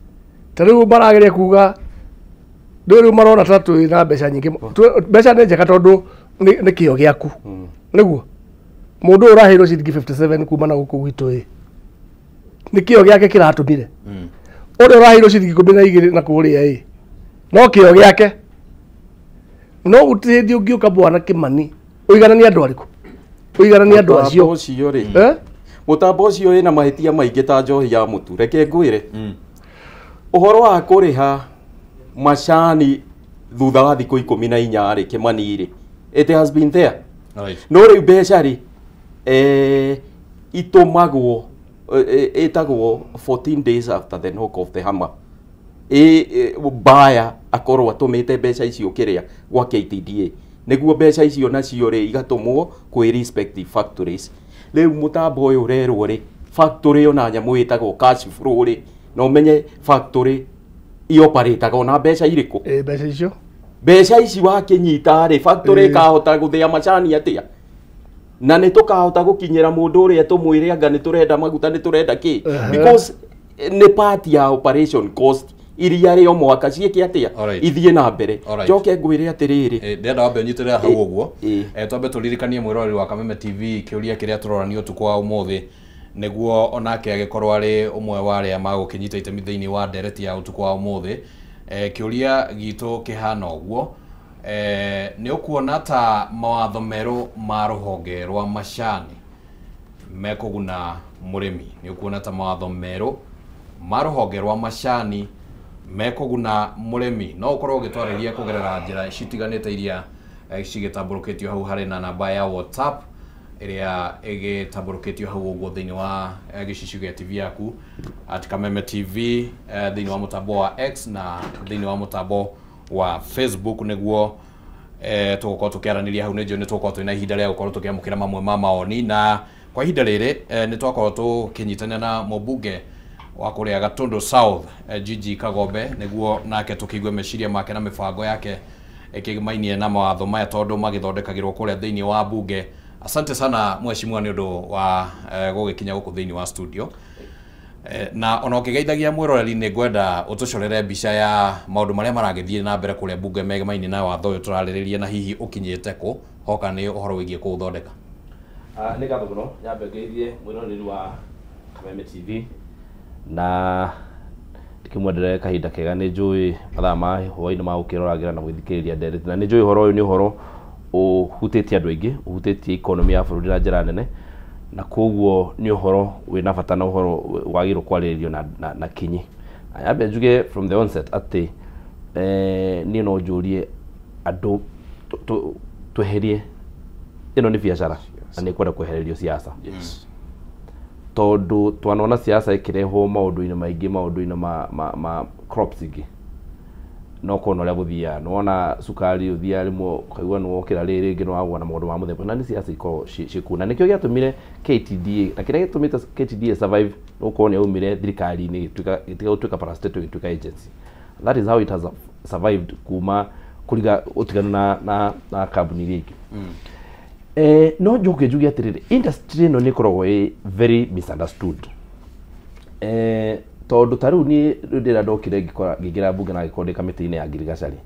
Ta rĩu marageria kuga rĩu marona ta twĩ na mbeca nyingĩ mbeca nĩ njega tondũ nĩ kĩo gĩaku nĩguo mũndũ ũyũ ũraheirwo ciringi 57 kuma na gũkũ gwitũ ĩ nĩ kĩo gĩake kĩratũmire ũrĩa ũraheirwo ciringi 12 na kũrĩa ĩ no kĩo gĩake no gũtirĩ hĩndĩ ũngĩũka Bwana Kimani ũigananie andũ arĩkũ ũigananie andũ acio ũcio rĩ mũtambo ũcio wĩna mahĩtia maingĩ ta njohi ya mũtu reke ngwĩre ũhoro wa kũrĩha macani thutha wa thikũ 14 rĩ Kimani rĩ it has been there no rĩu mbeca rĩ itũmagwo ĩtagwo 14 days after the knock of the hammer buyer akorwo atũmĩte mbeca icio kĩrĩa gwa KTDA nĩguo mbeca icio nacio rĩ igatũmwo kwĩ respective factories rĩu mũtambo ũyũ ũrerwo rĩ factory ona nyamũ ĩtagwo cash flow rĩ na ũmenye factory ioperataga ona mbeca irĩkũ mbeca icio mbeca ici wakĩnyita rĩ factory ĩkahota gũthĩa macani atĩa na nĩ tũkahota gũkinyĩra mũndũ ũrĩa tũmwĩre anga nĩ tũrenda maguta nĩ tũrenda kĩ because nĩ part ya operation cost iria rĩ o mwaka ciĩke atĩa ithiĩ na mbere njoke ngwĩre atĩrĩrĩ ndĩrenda wambe ũnyitĩrĩra hau ũguo twambe tũririkanie mwĩroreri wa Kameme TV kĩũria kĩrĩa tũrorania ũtukũ wa ũmũthĩ nĩguo onake agĩkorwo arĩ ũmwe wa arĩa magũkĩnyita itemi thĩinĩ wa ndereti ya ũtukũ wa ũmũthĩ kĩũria gitũ kĩhana ũguo nĩ ũkuona ta mawatho merũ ma rũhonge rwa macani mekũguna mũrĩmi nĩ ũkuona ta mawatho merũ ma rũhonge rwa macani mekũguna mũrĩmi no ũkorwo ũgĩtwarĩria kũgerera njĩra citiganĩte iria cigĩtambũrũkĩtio hau harĩ na namba ya WhatsApp ĩrĩa ĩgĩtambũrũkĩtio hau ũguo thĩinĩ wa gĩcicio gĩa TV yaku at Kameme TV thĩinĩ wa mũtambo wa X na thĩinĩ wa mũtambo wa Facebook nĩguo tũgũkorwo tũkĩaranĩria hau nĩ njũĩ nĩ tũgũkorwo twĩna ihinda rĩa gũkorwo tũkĩamũkĩra mamwe ma mawoni na kwa ihinda rĩrĩ nĩ twakorwo tũkĩnyitanĩra na mũmbunge wa kũrĩa Gatundu South Gigi Kagombe nĩguo nake tũkĩigue meciria make na mĩbango yake ĩkĩgimainie na mawatho maya tondũ magĩthondekagĩrwo kũrĩa thĩinĩ wa bunge. Asante sana mheshimiwa nĩ ũndũ wa gũgĩkinya gũkũ thĩinĩ wa studio na ona ũkĩgeithagia mwĩroreri nĩ ngwenda ũtũcorere mbica ya maũndũ marĩa maragĩthiĩ na mbere kũrĩa bunge megemaine na watho ũyũ tũrarĩrĩria na hihi ũkinyĩte kũ hoka nĩ ũhoro wĩgiĩ kũũthondeka. Nĩ ngatho mũno nyambe ngeithie mwĩroreri wa Kameme TV na ndĩkĩmwendere kahinda kega nĩ njũĩ mathaa ma hwaĩ-inĩ ma gũkĩroragĩra na gwĩthikĩrĩria ndereti na nĩ njũĩ ũhoro ũyũ nĩ ũhoro ũhutĩtie andũ aingĩ ũhutĩtie economy ya bũrũri na njĩra nene na koguo nĩ ũhoro wĩna bata na ũhoro wagĩrĩirwo kwarĩrĩrio na kinyi. Na nyambe njuge from the onset atĩ niĩ no njũrie andũ tweherie ĩno nĩ biacara na nĩ kwenda kwehererio siasa tondũ twanona siasa ĩkĩrehwo maũndũ-inĩ maingĩ maũndũ-inĩ ma crops ingĩ no kona ũrĩa gũthiaga nĩwona cukari ũthiaga rĩmwe ũkaigua nĩwokĩra rĩrĩ rĩngĩ nĩwagũa na maũndũ ma mũthemba na nĩ siasa ikoragwo ciĩkuo na nĩkĩo gĩatũmire KTDA na kĩrĩa gĩtũmĩte KTDA survive nĩ gũkorwo nĩ yaumire thirikari-inĩ ĩgĩtuĩka gũtuĩka parastatal ĩgĩtuĩka agency. That is how it has survived kuma kũriga ũtiganu na kambuni iria ingĩ. No njoke njuge atĩrĩrĩ industry ĩno nĩ ĩkoragwo ĩ very misunderstood Tondũ ta rĩu niĩ rĩrĩa ndokire ngĩkora ngĩingĩra mbunge na ngĩkorwo ndĩ kamĩtĩ-inĩ ya ngirigaca rĩ,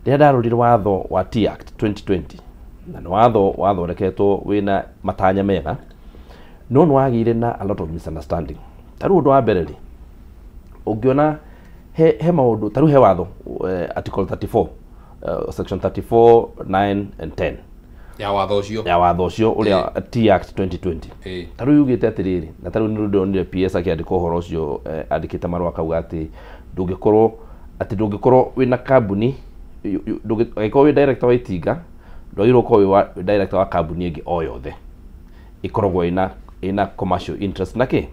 rĩrĩa ndarorire watho wa Tea Act 2020, na nĩ watho wathondeketwo wĩna matanya mega, no nĩ wagĩire na a lot of misunderstanding. Ta rĩu ũndũ wa mbere rĩ, ũngĩona he maũndũ ta rĩu he watho article 34, section 34 9 and 10 ya watho ũcio, ya watho ũcio ũrĩa Tea Act 2020. Ta rĩu yugĩte atĩrĩrĩ, na ta rĩu nĩ ndonire PS akĩandĩka ũhoro ũcio, andĩkĩte marũa akauga atĩ ndũngĩkorwo wĩna kambuni, angĩkorwo wĩ director wa Itinga ndwagĩrĩirwo gũkorwo wĩ director wa kambuni ĩngĩ o yothe ĩkoragwo ĩna commercial interest na kĩ.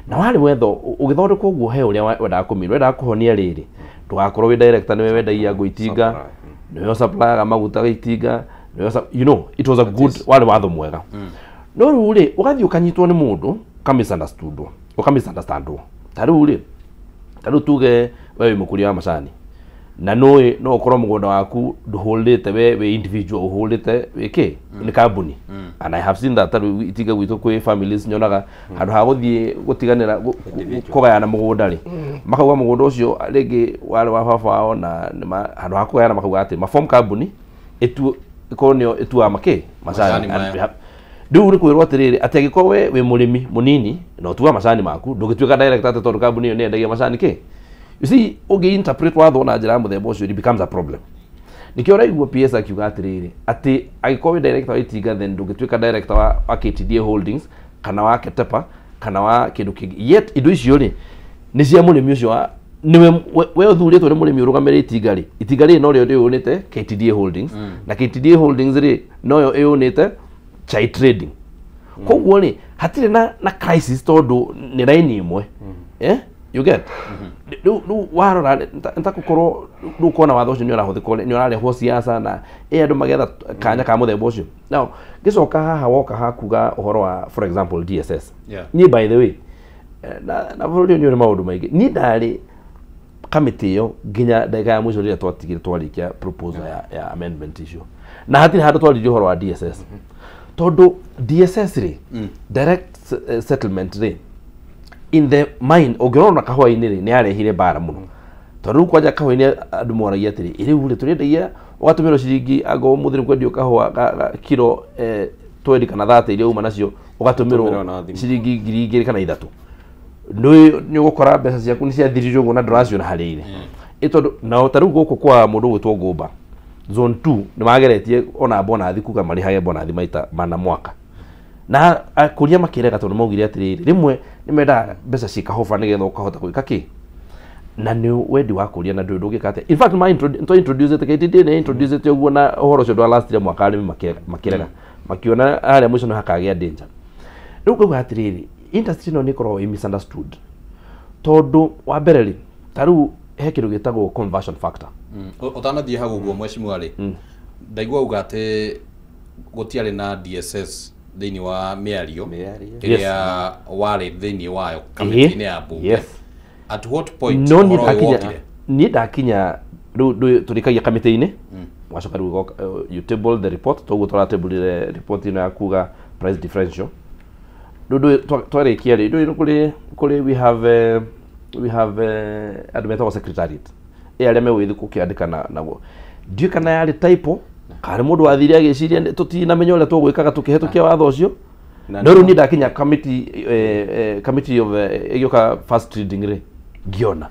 Na warĩ wetho ũgĩthondekwo ũguo he ũrĩa wendaga kũmĩra, wendaga kũhonia rĩrĩ, ndũgakorwo wĩ director nĩwe wendagia ngũ Itinga, nĩwe supplier maguta Itinga, you know, it was a good warĩ watho mwega. No rĩu rĩ, ũgathiĩ ũkanyitwo nĩ mũndũ ũkamisunderstandwo. Ta rĩu rĩ, ta rĩu tuge we wĩ mũkũria wa macani na nũĩ no ũkorwo mũgũnda waku ndũhũrĩte we wĩ individual, ũhũrĩte wĩ kĩ nĩ kambuni. And I have seen that ta rĩu Itinga gwitũ kwĩ families nyonaga handũ ha gũthiĩ gũtiganĩra kũgayana mũgũnda rĩ, makauga mũgũnda ũcio rĩngĩ warĩ wa baba wao, na handũ ha kũgayana makauga atĩ maform kambuni ĩkorwo nĩyo ĩtuaga makĩ macani. Rĩu nĩ kwĩrwo atĩrĩrĩ, atĩ angĩkorwo we wĩ mũrĩmi mũnini na ũtuaga macani maku, ndũngĩtuĩka director atĩ tondũ kambuni ĩyo nĩyendagia macani kĩ. You see, ũngĩ interpret watho na njĩra ya mũthemba ũcio, it becomes a problem. Nĩkĩo ũraigua PS akiuga atĩrĩrĩ, atĩ angĩkorwo wĩ director wa Itinga then ndũngĩtuĩka director wa KTDA Holdings kana wa Ketepa kana wa kĩndũ kĩngĩ. Yet indo icio rĩ nĩ cia mũrĩmi ũcio wa nĩwe we ũthurĩtwo nĩ mũrĩmi ũrũgamĩrĩre Itinga rĩ, Itinga rĩ norĩo rĩũnĩte KTDA Holdings, na KTDA Holdings rĩ noyo ĩũnĩte Chai Trading. Koguo rĩ hatirĩ na crisis tondũ nĩ raini ĩmwe. You get? Rĩu warora nĩtakũkorwo rĩu ũkona watho ũcio nĩ ũrahũthĩka, nĩ ũrarehwo siasa na andũ magetha kanya ka mũthemba ũcio. Now ngĩcoka haha woka hakuga ũhoro wa for example DSS. Niĩ by the way na bũrũri ũyũ nĩ ũrĩ maũndũ maingĩ. Niĩ ndarĩ kamĩtĩ ĩyo nginya ndagĩka ya mũico rĩrĩa twatigire twarĩkia proposal ya amendment icio, na hatirĩ handũ twaririe ũhoro wa DSS. Tondũ DSS rĩ, direct settlement rĩ, in the mind ũngĩrora na kahũa-inĩ rĩ, nĩ yarehire mbara mũno. Tondũ rĩu kwanja kahũa-inĩ andũ moragia atĩrĩ, rĩu rĩ tũrendagia ũgatũmĩrwo ciringi angorwo ũmũthĩ nĩ kwendio kahũa kiro 20 kana 30 iria uma nacio ũgatũmĩrwo ciringi 2,000 kana 3,000. Nĩ ũgũkora mbeca ciaku nĩ ciathirire ũguo na ndũraciona harĩa irĩ. Tondũ nao ta rĩu gũkũ kwa mũndũ ũgwĩtwo Ngũmba zone 2 nĩ mageretie ona bonathi kuga marĩhage bonathi maita mana mwaka, na akũria makĩrega tondũ maugire atĩrĩrĩ, rĩmwe nĩ mendaga mbeca cikahũba nĩgetha ũkahota gwĩka kĩ, na nĩ wendi wa kũria na ndũĩ ndũngĩka atĩa. In fact ma introduce KTDA nĩ introduce ũguo na ũhoro ũcio ndwalastire mwaka, arĩmi makĩrega makiona harĩa mũico nĩ hakagĩa danger. Rĩu ngauga atĩrĩrĩ, industry ĩno nĩ ĩkoragwo ĩ misunderstood tondũ wa mbere rĩ, ta rĩu he kĩndũ gĩtagwo conversion factor. Ũtanathiĩ hau ũguo mheshimiwa rĩ, ndaigua uga atĩ gũtiarĩ na DSS thĩinĩ wa mĩario ĩrĩa warĩ thĩinĩ wayo kamĩtĩ-inĩ ya mbunge. At what point ũhoro ũyũ wokire? Niĩ ndakinya rĩu tũrĩkagia kamĩtĩ-inĩ, wacoka rĩu you table the report, toguo tũratebũrire report ĩno ya kuga price differential. Rĩu twarĩkia rĩ, rĩu kũrĩ we have andũ metagwo secretariat arĩa megũgĩthiĩ gũkĩandĩka naguo. Ndiũĩ kana yarĩ typo kana mũndũ wathire agĩciria tũtinamenya ũrĩa tũgwĩkaga tũkĩhetũkia watho ũcio. No rĩu niĩ ndakinya committee of ĩgĩũka first reading rĩ, ngĩona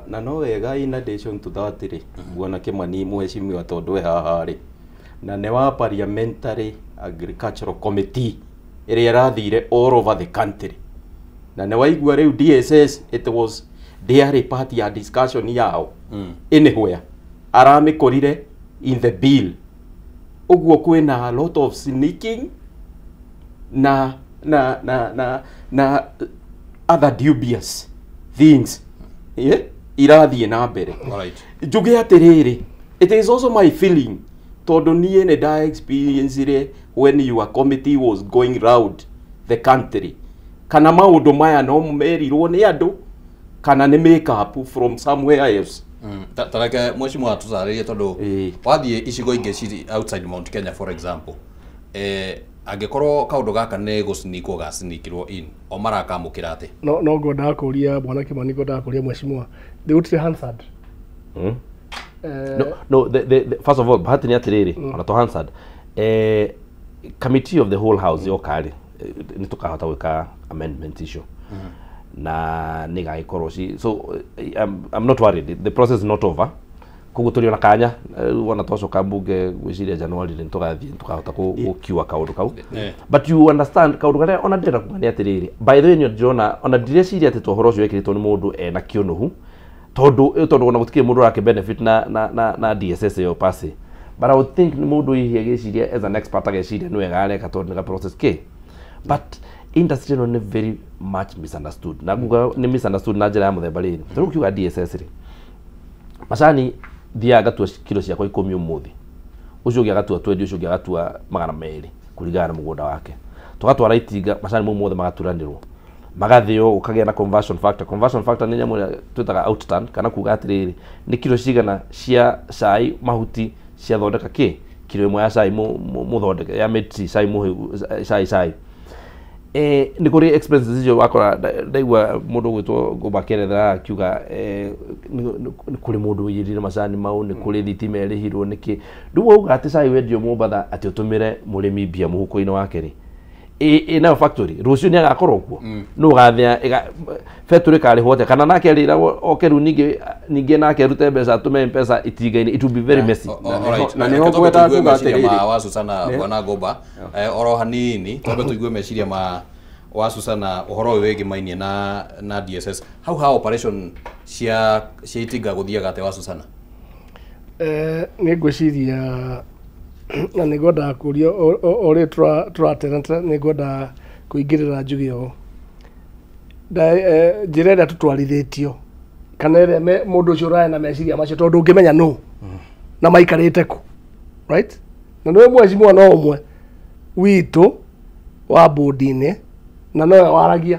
na no wega in addition to that rĩ, bwana Kimani mheshimiwa tondũ we haha rĩ, na nĩ wa parliamentary agricultural committee ĩrĩa ĩrathire all over the country, na nĩ waigua rĩu DSS it was ndĩarĩ part ya discussion yao anywhere, aramĩkorire in the bill. Ũguo kwĩna a lot of sneaking na na na na na other dubious things irathiĩ na mbere. Njuge atĩrĩrĩ, it is also my feeling tondũ niĩ nĩ nda experience when your committee was going round the country, kana maũndũ maya no merirwo nĩ andũ kana nĩ make up from somewhere else. Tareke mheshimiwa tũtarĩrie tondũ wathiĩ icigo ingĩ ciri outside Mount Kenya for example, Angĩkorwo kaũndũ gaka nĩ gũcinikwo gacinikirwo in o marakamũkĩra atĩ no ngwendaga kũria bwana Kimani, ngwendaga kũria mheshimiwa gũtirĩ Hansard. No, the first of all, bahati nĩ atĩrĩrĩ, ona to Hansard, committee of the whole house yoka rĩ, nĩ tũkahota gwĩka amendment icio na nĩ gagĩkorwo so I'm not worried, the process is not over. Koguo tũrĩ ona kanya wona twacoka mbunge gwĩciria January nĩ tũgathiĩ tũkahota gũkiua kaũndũ kau. But you understand kaũndũ karĩa ona ndĩrenda kuga nĩ atĩrĩrĩ, by the way nĩ ndĩrona ona ndireciria atĩ to ũhoro ũcio wekĩrĩtwo nĩ mũndũ ena kĩũnũhu, tondũ ona gũtikĩrĩ mũndũ ũrake benefit na DSS ĩyo pase. But I would think nĩ mũndũ hihi agĩciria as an expert ageciria nĩ wega areka tondũ nĩ ga process kĩ. But industry ĩno nĩ very much misunderstood. Na nguga nĩ misunderstood na njĩra ya mũthemba rĩrĩ. Tondũ ũkiuga DSS rĩ, macani thiaga ngatua kilo ciakwa 10 ũmũthĩ, ũcio ũngĩ agatua 20, ũcio ũngĩ agatua 200 kũringana na mũgũnda wake. Tũgatwara itinga macani mau mothe magaturanĩrwo, magathĩo, ũkagĩa na conversion factor. Conversion factor nĩ nyamũ ĩrĩa twĩtaga outturn, kana kuga atĩrĩrĩ nĩ kilo cigana cia cai mahuti ciathondeka kĩ kilo ĩmwe ya cai mũthondeke ya made tea, cai mũhĩu, cai nĩ kũrĩ expenses icio wakora ndaigua mũndũ ũgwĩtwo Ngũmba akĩerethera akiuga nĩ kũrĩ mũndũ ũiyĩrire macani mau, nĩ kũrĩ thitima ĩrĩhirwo nĩkĩ. Rĩu wauga atĩ cai wendio Mombatha atĩ ũtũmĩre mũrĩmi mbia mũhuko-inĩ wake rĩ, ĩ nayo factory rũciũ nĩ agakorwo kuo, nũ ũgathĩa factory ĩkarĩhwo atĩa, kana nake arĩragwo oke rĩu ningĩ nake arute mbeca atũme mpesa itinga-inĩ. It will be very messy. Na nĩho ngwendaga kuga atĩrĩrĩ wa Susana bwana Ngũmba, oro hanini twambe tũigue meciria ma wa Susana ũhoro ũyũ wĩgĩmainie na DSS hau ha operation cia itinga gũthiaga atĩa wa Susana? Nĩ ngwĩciria na nĩ ngwendaga kũria ũrĩa tũratereta, nĩ ngwendaga kũingĩrĩra njuge ũũ, njĩra ĩrĩa tũtwarithĩtio kana ĩrĩa mũndũ ũcio ũrarĩ na meciria macio, tondũ ũngĩmenya nũ na maikarĩte kũ, right? Na nĩwe mheshimiwa no ũmwe witũ wa bodi-inĩ na nowe waragia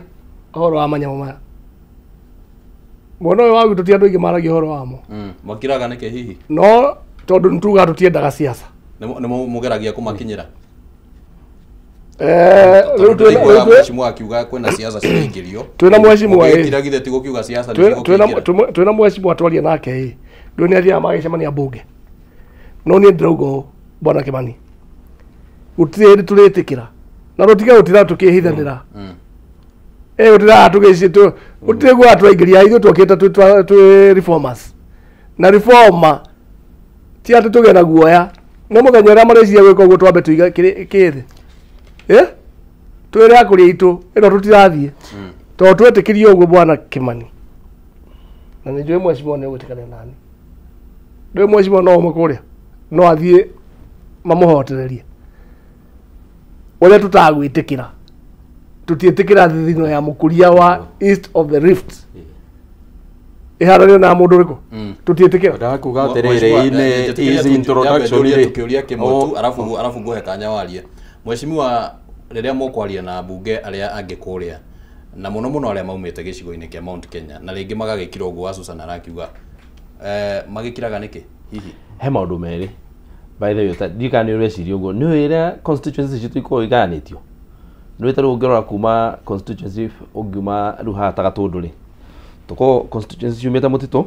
ũhoro wa manyamũ maya. Mwena ũyũ wa gwitũ ti andũ aingĩ maragia ũhoro wamo. Makiraga nĩkĩ hihi? No tondũ nĩ tugaga tũtiendaga siasa. Nĩ mũgeragia kũmakinyĩra? Rĩu twĩna mheshimiwa akiuga kwĩna siasa ciraingĩrio. Twĩna mheshimiwa ĩ. Ũngĩkira githĩ ti gũkiuga siasa nĩ cigũkĩingĩra. Twĩna mheshimiwa twaria nake ĩ. Ndũĩ nĩ athiaga magĩcemania mbunge. No niĩ ndĩrauga ũũ bwana Kimani, gũtirĩ hĩndĩ tũrĩtĩkĩra na rũtige gũtira tũkĩhithanĩra. Gũtira tũgĩci gũtirĩ guoya tũraingĩria, ithuĩ twokĩte twĩ reformers. Na reformer ti atĩ tũgĩe na guoya, no mũthenya ũrĩa mareciria gwĩka ũguo twambe tũige kĩthĩ. Twĩre akũria itũ ĩno tũtirathiĩ, tondũ twetĩkirie ũguo bwana Kimani. Na nĩ njũĩ mheshimiwa nĩ ũgwĩtĩkania nani. Ndũĩ mheshimiwa no ũmwe kũrĩa no athiĩ mamũhotererie. Ũrĩa tũtagwĩtĩkĩra, tũtiĩtĩkĩra thithino ya mũkũria wa East of the Rift ĩharanio na mũndũ ũrĩkũ, tũtiĩtĩkĩra. Ndakuga atĩrĩrĩ, easy introduction rĩ, kĩũria kĩmwe tu arabu ngũhe kanya warie. Mheshimiwa, rĩrĩa mũkwaria na mbunge arĩa angĩ kũrĩa na mũno mũno arĩa maumĩte gĩcigo-inĩ kĩa Mount Kenya na rĩngĩ magagĩkira ũguo wa Susana arakiuga, magĩkiraga nĩkĩ hihi? He maũndũ merĩ by the way, ndiũĩ kana nĩ ũreciria ũguo, nĩ ũrĩa constituency citũ ikoragwo igayanĩtio. Nĩ ũĩ ta rĩu ũngĩrora kuma constituency ũngiuma rĩu haha ta Gatũndũ rĩ, tũkoragwo constituency ciumĩte mũtitũ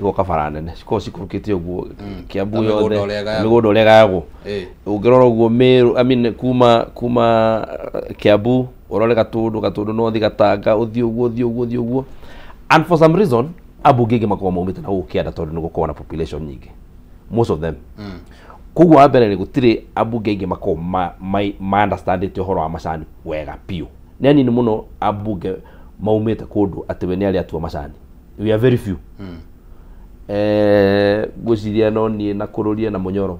igoka bara nene, cikoragwo cikũrũkĩte ũguo Kiambu yothe, mĩgũnda ũrĩa ĩgayagwo. Ũngĩrora ũguo Meru, I mean kuma Kiambu ũrore Gatũndũ, Gatũndũ no ũthiĩ Gatanga, ũthiĩ ũguo ũthiĩ ũguo ũthiĩ ũguo. And for some reason ambunge aingĩ makoragwo maumĩte na gũkũ kĩanda tondũ nĩ gũkoragwo na population nyingĩ, most of them. Koguo wa mbere nĩ gũtirĩ ambunge aingĩ makoragwo ma understandĩte ũhoro wa macani wega biũ. Nĩ anini mũno ambunge maumĩte kũndũ atĩ we nĩ arĩa atua macani. We are very few. Ngwĩciria no niĩ na Kũrũria na Mũnyoro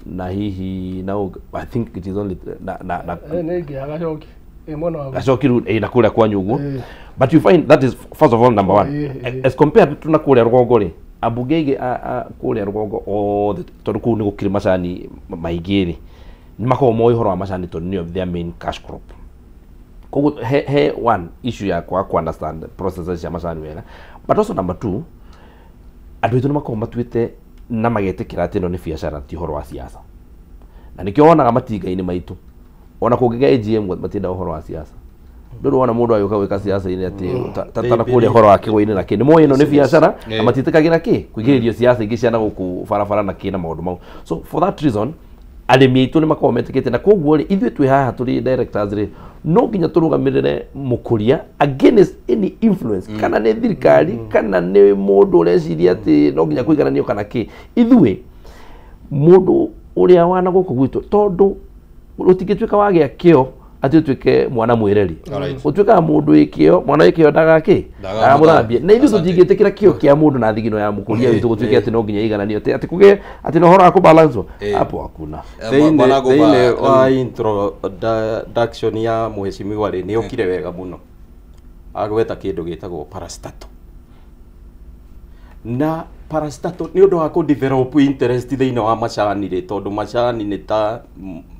na hihi na I think it is only na nĩ Gacoki rĩu na kũrĩa kwanyu ũguo. But you find that is first of all number one. As compared to na kũrĩa rũgongo rĩ, ambunge aingĩ a kũrĩa rũgongo othe tondũ kũu nĩ gũkĩrĩ macani maingĩ rĩ, nĩ makoragwo moĩ ũhoro wa macani tondũ nĩyo their main cash crop. Koguo he one issue ya kwaga ku understand processes cia macani wega. But also number two, andũ aitũ nĩ makoragwo matuĩte na magetĩkĩra atĩ ĩno nĩ biacara ti ũhoro wa siasa. Na nĩkĩo wonaga matinga-inĩ maitũ Ona kũngĩgĩa AGM matienda ũhoro wa siasa. Ndũrĩ wona mũndũ agĩũka gwĩka siasa-inĩ atĩ tana kũrĩa ũhoro wa kĩgwa-inĩ na kĩ. Nĩ moĩ ĩno nĩ biacara na matiĩtĩkagĩra kĩ kũingĩrĩrio siasa ingĩ cia na gũkũ barabara na kĩ na maũndũ mau. So for that reason arĩmi aitũ nĩ makoragwo metĩkĩtie na koguo rĩ ithuĩ twĩ haha tũrĩ directors rĩ no nginya tũrũgamĩrĩre mũkũria against any influence kana nĩ thirikari kana nĩ mũndũ ũreciria atĩ no nginya kũigananio kana kĩ. Ithuĩ mũndũ ũrĩa wana gũkũ gwitũ tondũ ũtingĩtuĩka wagĩa kĩo atĩ ũtuĩke mwana mwĩreri. Ũtuĩkaga mũndũ wĩ kĩo, mwana wĩ kĩo ndagakĩ ndagamũthambie. Na ithuĩ tũtingĩtĩkĩra kĩo kĩa mũndũ na thigino ya mũkũria witũ gũtuĩke atĩ no nginya igananio atĩ kũgĩe atĩ na ũhoro wa kũbalance hapo hakuna. Thĩinĩ wa introduction ya mheshimiwa rĩ nĩ okire wega mũno agweta kĩndũ gĩtagwo parastatal. Na parastatal nĩ ũndũ wa kũ develop interest thĩinĩ wa macani rĩ tondũ macani nĩ ta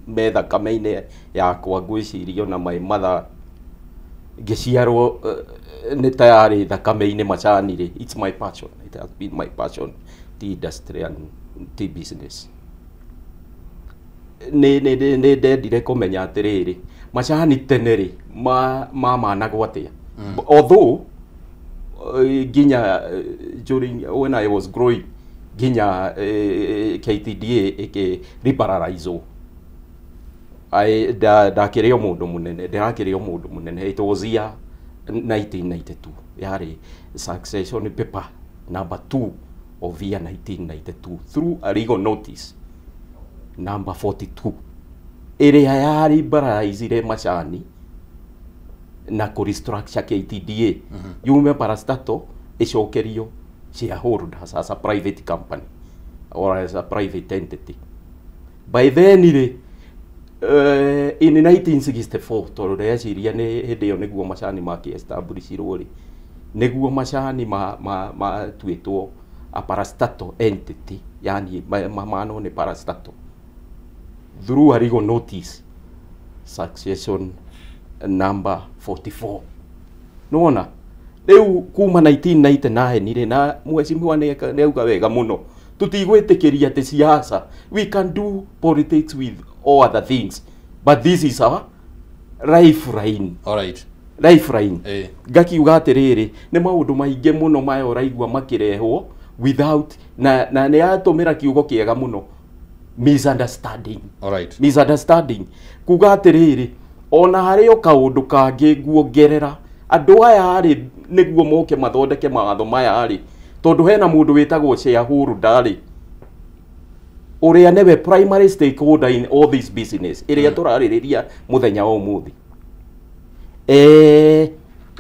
me thakame-inĩ yakwa ngwĩciria ona my mother ngĩciarwo nĩ ta yarĩ thakame-inĩ macani rĩ. It's my passion, it has been my passion, tea industry and tea business. Nĩ ndendire kũmenya atĩrĩrĩ macani tene rĩ mamanagwo atĩa, although nginya during when I was growing nginya KTDA ĩkĩ liberalize ndakĩrĩ o mũndũ mũnene, ndĩrakĩrĩ o mũndũ mũnene. It was year 1992 yarĩ succession paper number 2 of year 1992 through a legal notice number 42 ĩrĩa ya liberalizire macani na kũ restructure KTDA yume parastatal ĩcokerio shareholders as a private company or as a private entity. By then rĩ in 1964 tondũ ndĩreciria nĩ hĩndĩ ĩyo nĩguo macani makĩ-establishirwo rĩ nĩguo macani matuĩtwo a parastatal entity, yani mamanwo nĩ parastatal through a legal notice succession number 44. Nĩwona rĩu kuma 1999 rĩ na mheshimiwa nĩ auga wega mũno tũtigwĩtĩkĩria atĩ siasa, we can do politics with all other things but this is our lifeline. All right. Lifeline. Ngakiuga atĩrĩrĩ nĩ maũndũ maingĩ mũno maya ũraigua makĩrehwo without na nĩ atũmĩra kiugo kĩega mũno misunderstanding. All right. Misunderstanding kuga atĩrĩrĩ ona harĩ o kaũndũ kangĩ nguongerera andũ aya rĩ nĩguo moke mathondeke mawatho maya rĩ tondũ hena mũndũ wĩtagwo shareholder rĩ ũrĩa nĩwe primary stakeholder in all this business ĩrĩa tũrarĩrĩria mũthenya wa ũmũthĩ.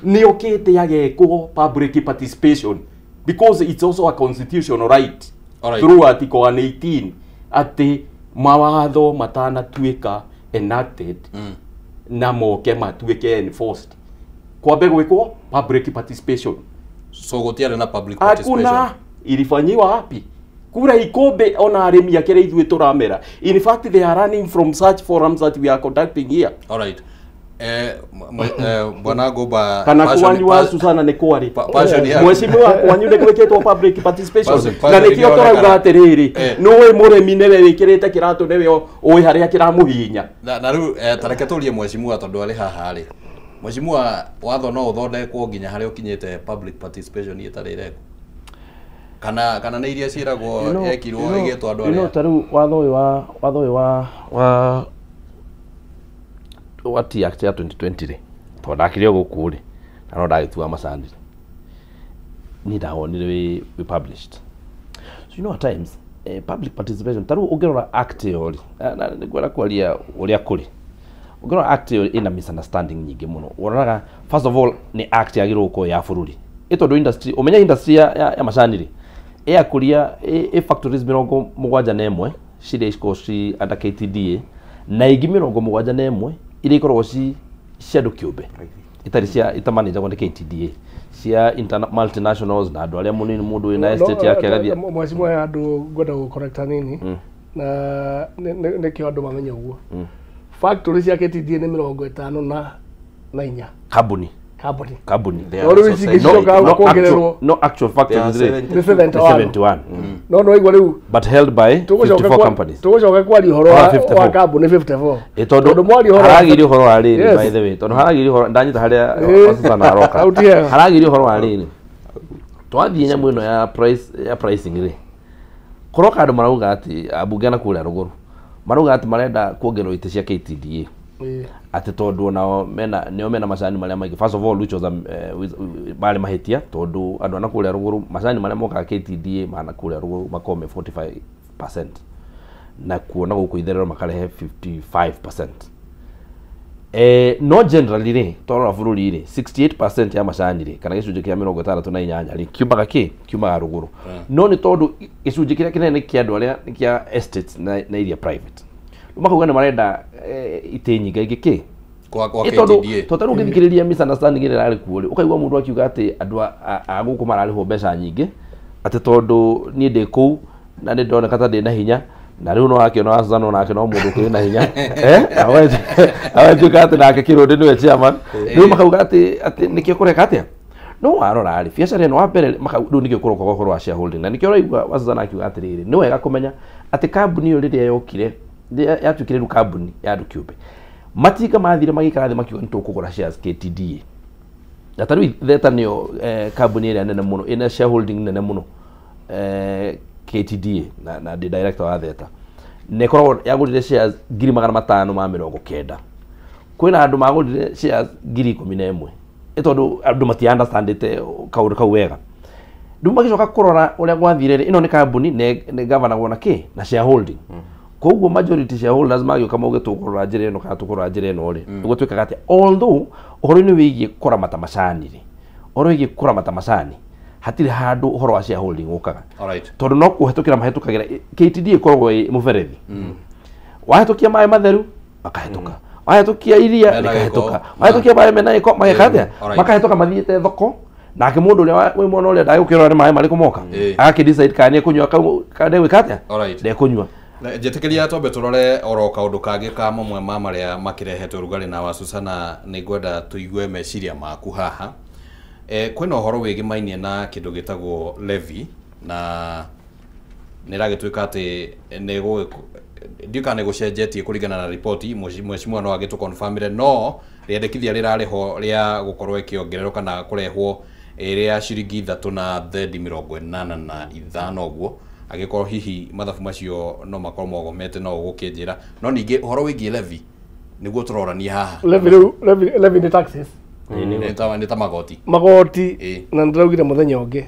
Nĩ okĩte agekwo public participation because it's also a constitutional right. All right. Through article 118 atĩ mawatho matanatuĩka enacted na moke matuĩke enforced kwambe gwĩkwo public participation. So gũtiarĩ na public participation. Hakuna. Ilifanyiwa wapi? Kura ikombe ona arĩmi akĩrĩa ithuĩ tũramera. In fact they are running from such forums that we are conducting here. All right. Bwana Goba kana kwanyu wa Susana nĩ kwarĩ mheshimiwa kwanyu nĩ gwĩkĩtwo public participation na nĩkĩo tũrauga atĩrĩrĩ nĩũĩ mũrĩmi nĩwe wĩkĩrĩte kĩratũ nĩwe ũĩ harĩa kĩramũhihinya. Na rĩu ta reke tũrie mheshimiwa tondũ arĩ haha rĩ mheshimiwa watho no ũthondekwo nginya harĩa ũkinyĩte public participation ĩtarĩ ĩrekwo kana nĩ iria ciĩragwo yekirwo ĩgĩtwo andũ arĩa ta rĩu watho ũyũ wa Tea Act ya 2020 rĩ tondũ ndakĩrĩ o gũkũ rĩ na no ndagĩtua macani rĩ niĩ ndawonire wĩ published. So you know at times public participation ta rĩu ũngĩrora act ĩyo rĩ na nĩngwenda kwaria ũrĩa kũrĩ ũngĩrora act ĩyo ĩna misunderstanding nyingĩ mũno. Ũroraga first of all nĩ act yagĩrĩirwo gũkorwo ya bũrũri ĩ tondũ industry ũmenye industry ya macani rĩ ĩakũria ĩ factories 71 ciria ikoragwo ci under KTDA na ingĩ 71 iria ikoragwo ci cia andũ kĩũmbe itarĩ cia itamanĩjagwo nĩ KTDA cia multinationals na andũ arĩa mũnini mũndũ wĩna estate yake agathiĩ. Mheshimiwa he andũ ngwenda gũcorrect hanini na nĩkĩo andũ mamenye ũguo. Factory cia KTDA nĩ 54 kambuni. No rĩu ici ingĩ cicokaga kuongererwo no actual factories nĩ 71. No no igua rĩu but held by 54 companies. Tũgũcoka kwaria ũhoro wa kambuni 54. Ĩ tondũ mwaria ũhoro haragirio ũhoro wa rĩrĩ, by the way, tondũ haragirio ũhoro ndanyita harĩa Susana aroka. Haragirio ũhoro wa rĩrĩ. Twathiĩ nyamũ ĩno ya price ya pricing rĩ. Kũroka andũ marauga atĩ ambunge na kũrĩa rũgũrũ marauga atĩ marenda kuongererwo itĩ cia KTDA. Atĩ tondũ onao mena nĩo mena macani marĩa maingĩ. First of all, which was marĩ mahĩtia tondũ andũ ana kũrĩa rũgũrũ macani marĩa mokaga KTDA mana kũrĩa rũgũrũ makoragwo me 45% na kuona gũkũ itherero makarehe 55%. No generally rĩ twarora bũrũri rĩ 68% ya macani rĩ kana gĩcunjĩ kĩa 68 rĩ kiumaga kĩ kiumaga rũgũrũ. No nĩ tondũ gĩcunjĩ kĩrĩa kĩnene kĩa andũ arĩa kĩa estates na iria private makauga nĩ marenda itĩ nyingĩ kĩ kwa KTDA. Tondũ rĩu ũngĩthikĩrĩria misunderstanding ĩrĩa ĩrarĩ kuo rĩ ũkaigua mũndũ akiuga atĩ andũ a gũkũ mararĩhwo mbeca nyingĩ atĩ tondũ niĩ ndĩ kũu na nĩ ndoneka ta ndĩ na hinya na rĩu no akĩona Susan onake no mũndũ ũkĩrĩ na hinya awatuĩka atĩ nake Kĩrũndĩ nĩwe chairman. Rĩu makauga atĩ nĩkĩo kũreka atĩa. No warora rĩ biacara ĩno wa mbere rĩu nĩkĩo kũroka ũhoro wa shareholding na nĩkĩo ũraigua wa Susan akiuga atĩrĩrĩ nĩ wega kũmenya atĩ kambuni ĩyo rĩrĩa yokire yatuĩkire rĩu kambuni ya andũ kĩũmbe matinga mathire magĩikara thĩ makiuga nĩ tũkũgũra shares KTDA. Na ta rĩu Theta nĩyo kambuni ĩrĩa nene mũno ĩna shareholding nene mũno KTDA na ndĩ director wa Theta na ĩkoragwo yagũrire shares 590,000. Kwĩna andũ magũrire shares 11,000 ĩ tondũ andũ mati understandĩte kaũndũ kau wega. Rĩu magĩcoka kũrora ũrĩa gwathire rĩ ĩno nĩ kambuni nĩ gavanagwo na kĩ na shareholding. Koguo majority shareholders magĩũka mauge tũkũrora njĩra ĩno kana tũkũrora njĩra ĩno rĩ nĩguo twĩkaga atĩa. Although ũhoro-inĩ wĩgiĩ kũramata macani rĩ ũhoro wĩgiĩ kũramata macani hatirĩ handũ ũhoro wa shareholding ũkaga. Tondũ no kũhetũkĩra mahĩtũkagĩra KTDA ĩkoragwo ĩ mũberethi. Wahĩtũkia maĩ matheru makahĩtũka, wahĩtũkia iria rĩkahĩtũka, wahĩtũkia maĩ mena gĩko mageka atĩa makahĩtũka mathiĩte thoko. Nake mũndũ ũrĩa wĩ mwena ũrĩa ndagũkĩrora nĩ maĩ marĩkũ moka agakĩ decide kana nĩekũnyua kana ndegwĩka atĩa ndekũnyua. Njĩtĩkĩria twambe tũrore oro kaũndũ kangĩ ka mamwe ma marĩa makĩrehetwo rugarĩ na wa Susana nĩ ngwenda tũigue meciria maku haha. Kwĩna ũhoro wĩgĩmainie na kĩndũ gĩtagwo levy na nĩ ĩragĩtuĩka atĩ ndiũĩ kana nĩ gũcenjetie kũringana na riboti mheshimiwa no agĩtũconfirmire no rĩendekithia rĩrarĩ ho rĩa gũkorwo ĩkĩongererwo kana kũrehwo rĩa ciringi 3 na thendi 85 ũguo agĩkorwo hihi mathabu macio no makorwo mogomete no ũgũkĩnjĩra. No ningĩ ũhoro wĩgiĩ levy nĩguo tũrorania haha. Levy rĩu levy nĩ taxes nĩ ta magoti magoti na ndĩraugire mũthenya ũngĩ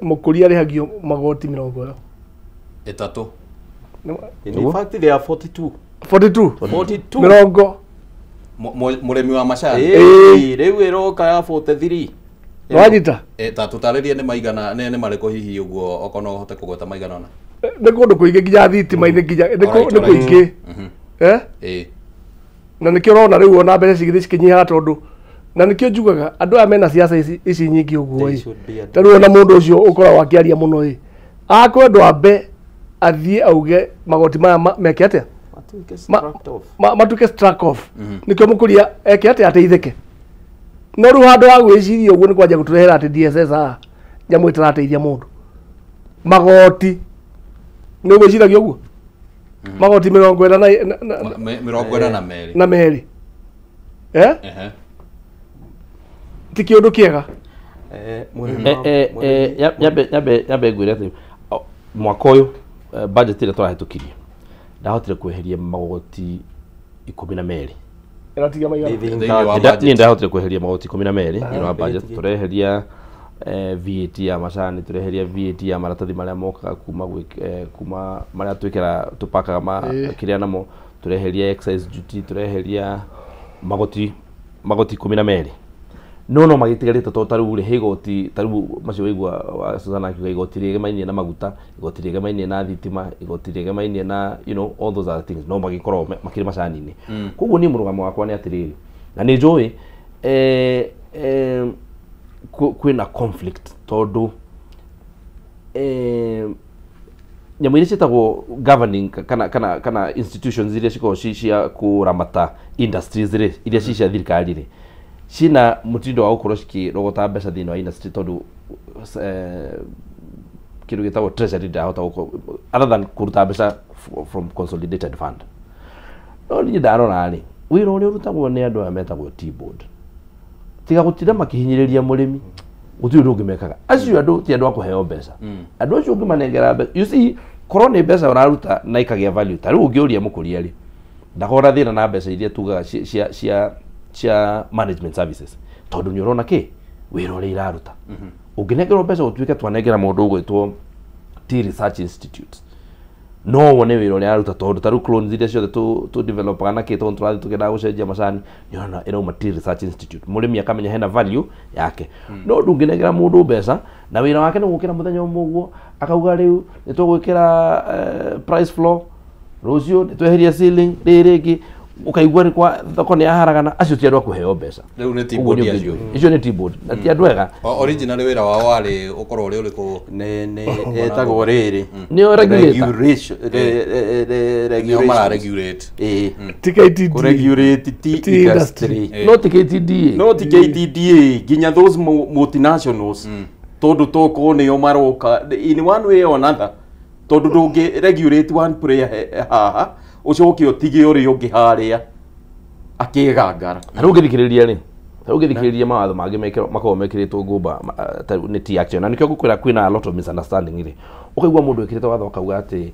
mũkũria arĩhagio magoti 33. In fact they are 42. 42 42 mĩrongo mũrĩmi wa macani rĩu ĩroka ya 43. Wanyita ta tũtarĩrie nĩ maigana nĩ marĩkũ hihi ũguo okorwo no ũhote kũgweta maigana ona nĩ kũndũ kũingĩ nginya thitima-inĩ nginya nĩ kũingĩ na nĩkĩo ũrona rĩu ona mbeca cigĩthiĩ cikĩnyihaga tondũ na nĩkĩo njugaga andũ aya mena siasa ici nyingĩ ũguo ĩ ta rĩu ona mũndũ ũcio ũkoragwo akĩaria mũno ĩ akwendwo ambe athiĩ auge magoti maya meke atĩa matuĩke struck off nĩkĩo mũkũria eke atĩa ateithĩke. No rĩu handũ ha gwĩciria ũguo nĩ kwanjia gũtũrehera atĩ DSS haha nyamũ ĩtarateithia mũndũ magoti nĩ ũgwĩciragia ũguo magoti 42 na merĩ ti kĩũndũ kĩega. Nyambe ngwĩre atĩ mwaka ũyũ budget ĩrĩa tũrahĩtũkirie ndahotire kweheria magoti 12. Niĩ ndahotire kweheria magoti 12 thĩinĩ wa budget. Tũreheria VAT ya macani, tũreheria VAT ya maratathi marĩa mokaga kuma marĩa twĩkĩra tũpakaga ma kĩrĩa namo, tũreheria excise duty, tũreheria magoti 12. No magĩtigarĩte tondũ ta rĩu rĩ he igoti ta rĩu macio waigua wa Susan akiuga igoti rĩegemainie na maguta, igoti rĩegemainie na thitima, igoti rĩegemainie na you know all those other things no magĩkorwo makĩrĩ macani-inĩ. Koguo niĩ mũrũgamo wakwa nĩ atĩrĩrĩ na nĩ njũĩ kwĩna conflict tondũ nyamũ iria ciĩtagwo governing kana institutions iria cikoragwo ci cia kũramata industries rĩ iria ci cia thirikari rĩ cina mutindo wa gukorwo cikirogota mbeca thiini wa industry tondu Kindu gitagwo treasury ndahota other than kuruta mbeca from consolidated fund. No niĩ ndarora rĩ, wĩra ũrĩa ũrutagwo nĩ andũ aya metagwo tea board, tiga gũtinda makĩhinyĩrĩria mũrĩmi, gũtirĩ ũndũ ũngĩ mekaga. Acio andũ ti andũ a kũheo mbeca. Andũ acio ũngĩmanengera mbeca, you see, korwo nĩ mbeca ũraruta na ikagĩa value, ta rĩu ũngĩũria mũkũria rĩ, ndakona thĩna na mbeca iria tugaga cia management services, tondũ nĩ ũrona kĩ wĩra ũrĩa iraruta. Ũngĩnengerwo mbeca ũtuĩke twanengera mũndũ ũgwĩtwo Tea Research Institute, no wone wĩra ũrĩa araruta, tondũ ta rĩu clones iria ciothe tũ developaga na kĩ, tondũ tũrathiĩ tũkĩendaga gũcenjia macani, nĩ ũrona ĩrauma Tea Research Institute, mũrĩmi akamenya hena value yake. No ndũngĩnengera mũndũ mbeca na wĩra wake nĩ gũkĩra mũthenya ũmwe ũguo akauga rĩu nĩ tũgwĩkĩra price floor, rũciũ nĩ tweheria ceiling, rĩrĩ rĩngĩ ũkaigua nĩ kwa thoko nĩ yaharagana. Acio ti andũ a kũheo mbeca. Rĩu nĩ tea board acio. Icio nĩ tea board na ti andũ ega. Originally wĩra wao warĩ ũkorwo ũrĩ ũrĩkũ? Nĩ ĩtagwo rĩrĩ, nĩo regulator, nĩo mara regulate. Ti KTDA. Kũ-regulate tea industry. No ti KTDA. No ti KTDA, nginya those multinationals, tondũ tokorwo nĩo maroka in one way or another, tondũ ndũngĩ regulate one player haha ucoke utige ũrĩa ũngĩ harĩa akĩgangara. Ta rĩu ũngĩthikĩrĩria rĩ, ta rĩu ũngĩthikĩrĩria mawatho mangĩ makoragwo mekĩrĩtwo ngũmba nĩ tea action, na nĩkĩo ngũkwĩra kwĩna a lot of misunderstanding rĩ, ũkaigua mũndũ ĩkĩrĩte watho akauga atĩ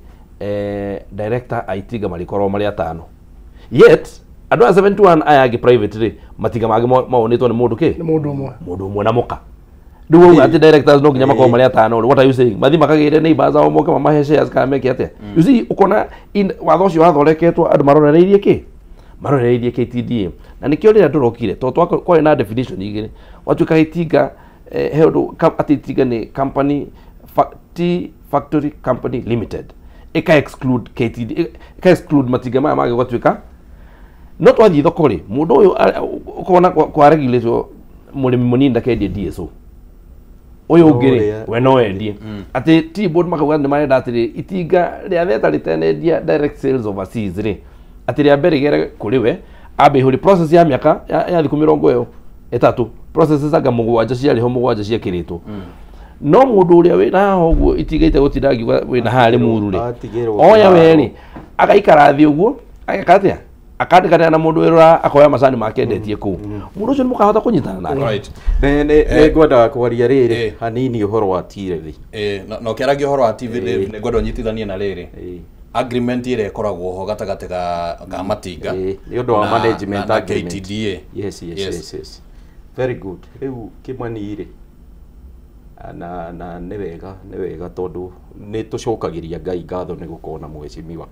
director a itinga marĩkorwo marĩ atano, yet andũ aya 71 aya angĩ private rĩ, matinga mangĩ maonĩtwo nĩ mũndũ kĩ? Nĩ mũndũ ũmwe. Mũndũ ũmwe na mũka. Rĩu wauga atĩ directors no nginya makorwo marĩ atano rĩ, what are you saying? Mathiĩ makagĩre neighbors ao moke mamahe shares kana meke atĩa? You see, ũkona watho ũcio wathondeketwo andũ marorereirie kĩ? Marorereirie KTDA. Na nĩkĩo rĩrĩa tũrokire, tondũ kwarĩ na definition igĩrĩ, gwatuĩka itinga, he ũndũ atĩ itinga nĩ company, Tea Factory Company Limited, ĩka exclude KTDA, ĩka exclude matinga maya mangĩ gwatuĩka. No twathiĩ thoko rĩ, mũndũ ũyũ ũkona kwa regulate mũrĩmi mũnini ndakendie DSO, ũyũ ũngĩ rĩ we no endie. Atĩ tea board makauga nĩ marenda atĩrĩ, itinga rĩa theta rĩtenendia direct sales overseas rĩ, atĩ rĩa mbere rĩgere kũrĩ we, ambe ihũri process ya mĩaka ya thikũ mĩrongo ĩyo ĩtatũ, processes anga mũgwanja ciarĩ ho, mũgwanja ciekĩrĩtwo. No mũndũ ũrĩa wĩna haha ũguo itinga itegũtinda ngiuga wĩna haha Rĩmuru rĩ, oya we rĩ, agaikara thĩ ũguo, ageka atĩa? Akandĩkanĩra na mũndũ wĩrora akoya macani make endetie kũu. Mũndũ ũcio nĩ mũkahota kũnyitana nake. Nĩ ngwendaga kwaria rĩrĩ hanini ũhoro wa tea levy. Na ũkĩaragia ũhoro wa tea levy nĩ ngwenda ũnyitithanie na rĩrĩ agreement ĩrĩa ĩkoragwo ho gatagatĩ ga matinga nĩ ũndũ wa management agreement. KTDA. Yes, yes, yes, yes. Very good. Rĩu Kĩmani rĩ, na nĩ wega tondũ nĩ tũcokagĩria Ngai ngatho nĩ gũkorwo na mheshimiwa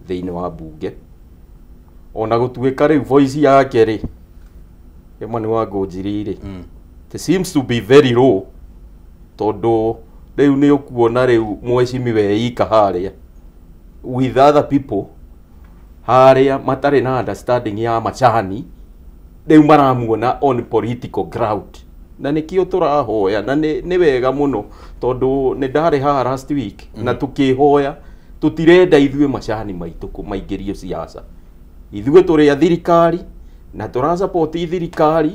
thĩinĩ wa mbunge. Ona gũtuĩka rĩu voice yake rĩ, Kĩmani wa Ngũnjiri rĩ, it seems to be very low, tondũ rĩu nĩ ũkuona rĩu mheshimiwa eika harĩa with other people harĩa matarĩ na understanding ya macani, rĩu maramuona on political ground. Na nĩkĩo tũrahoya, na nĩ wega mũno tondũ nĩ ndarĩ haha last week na tũkĩhoya tũtirenda ithuĩ macani maitũ maingĩrio siasa. Ithuĩ tũrĩ a thirikari na tũrasupport thirikari,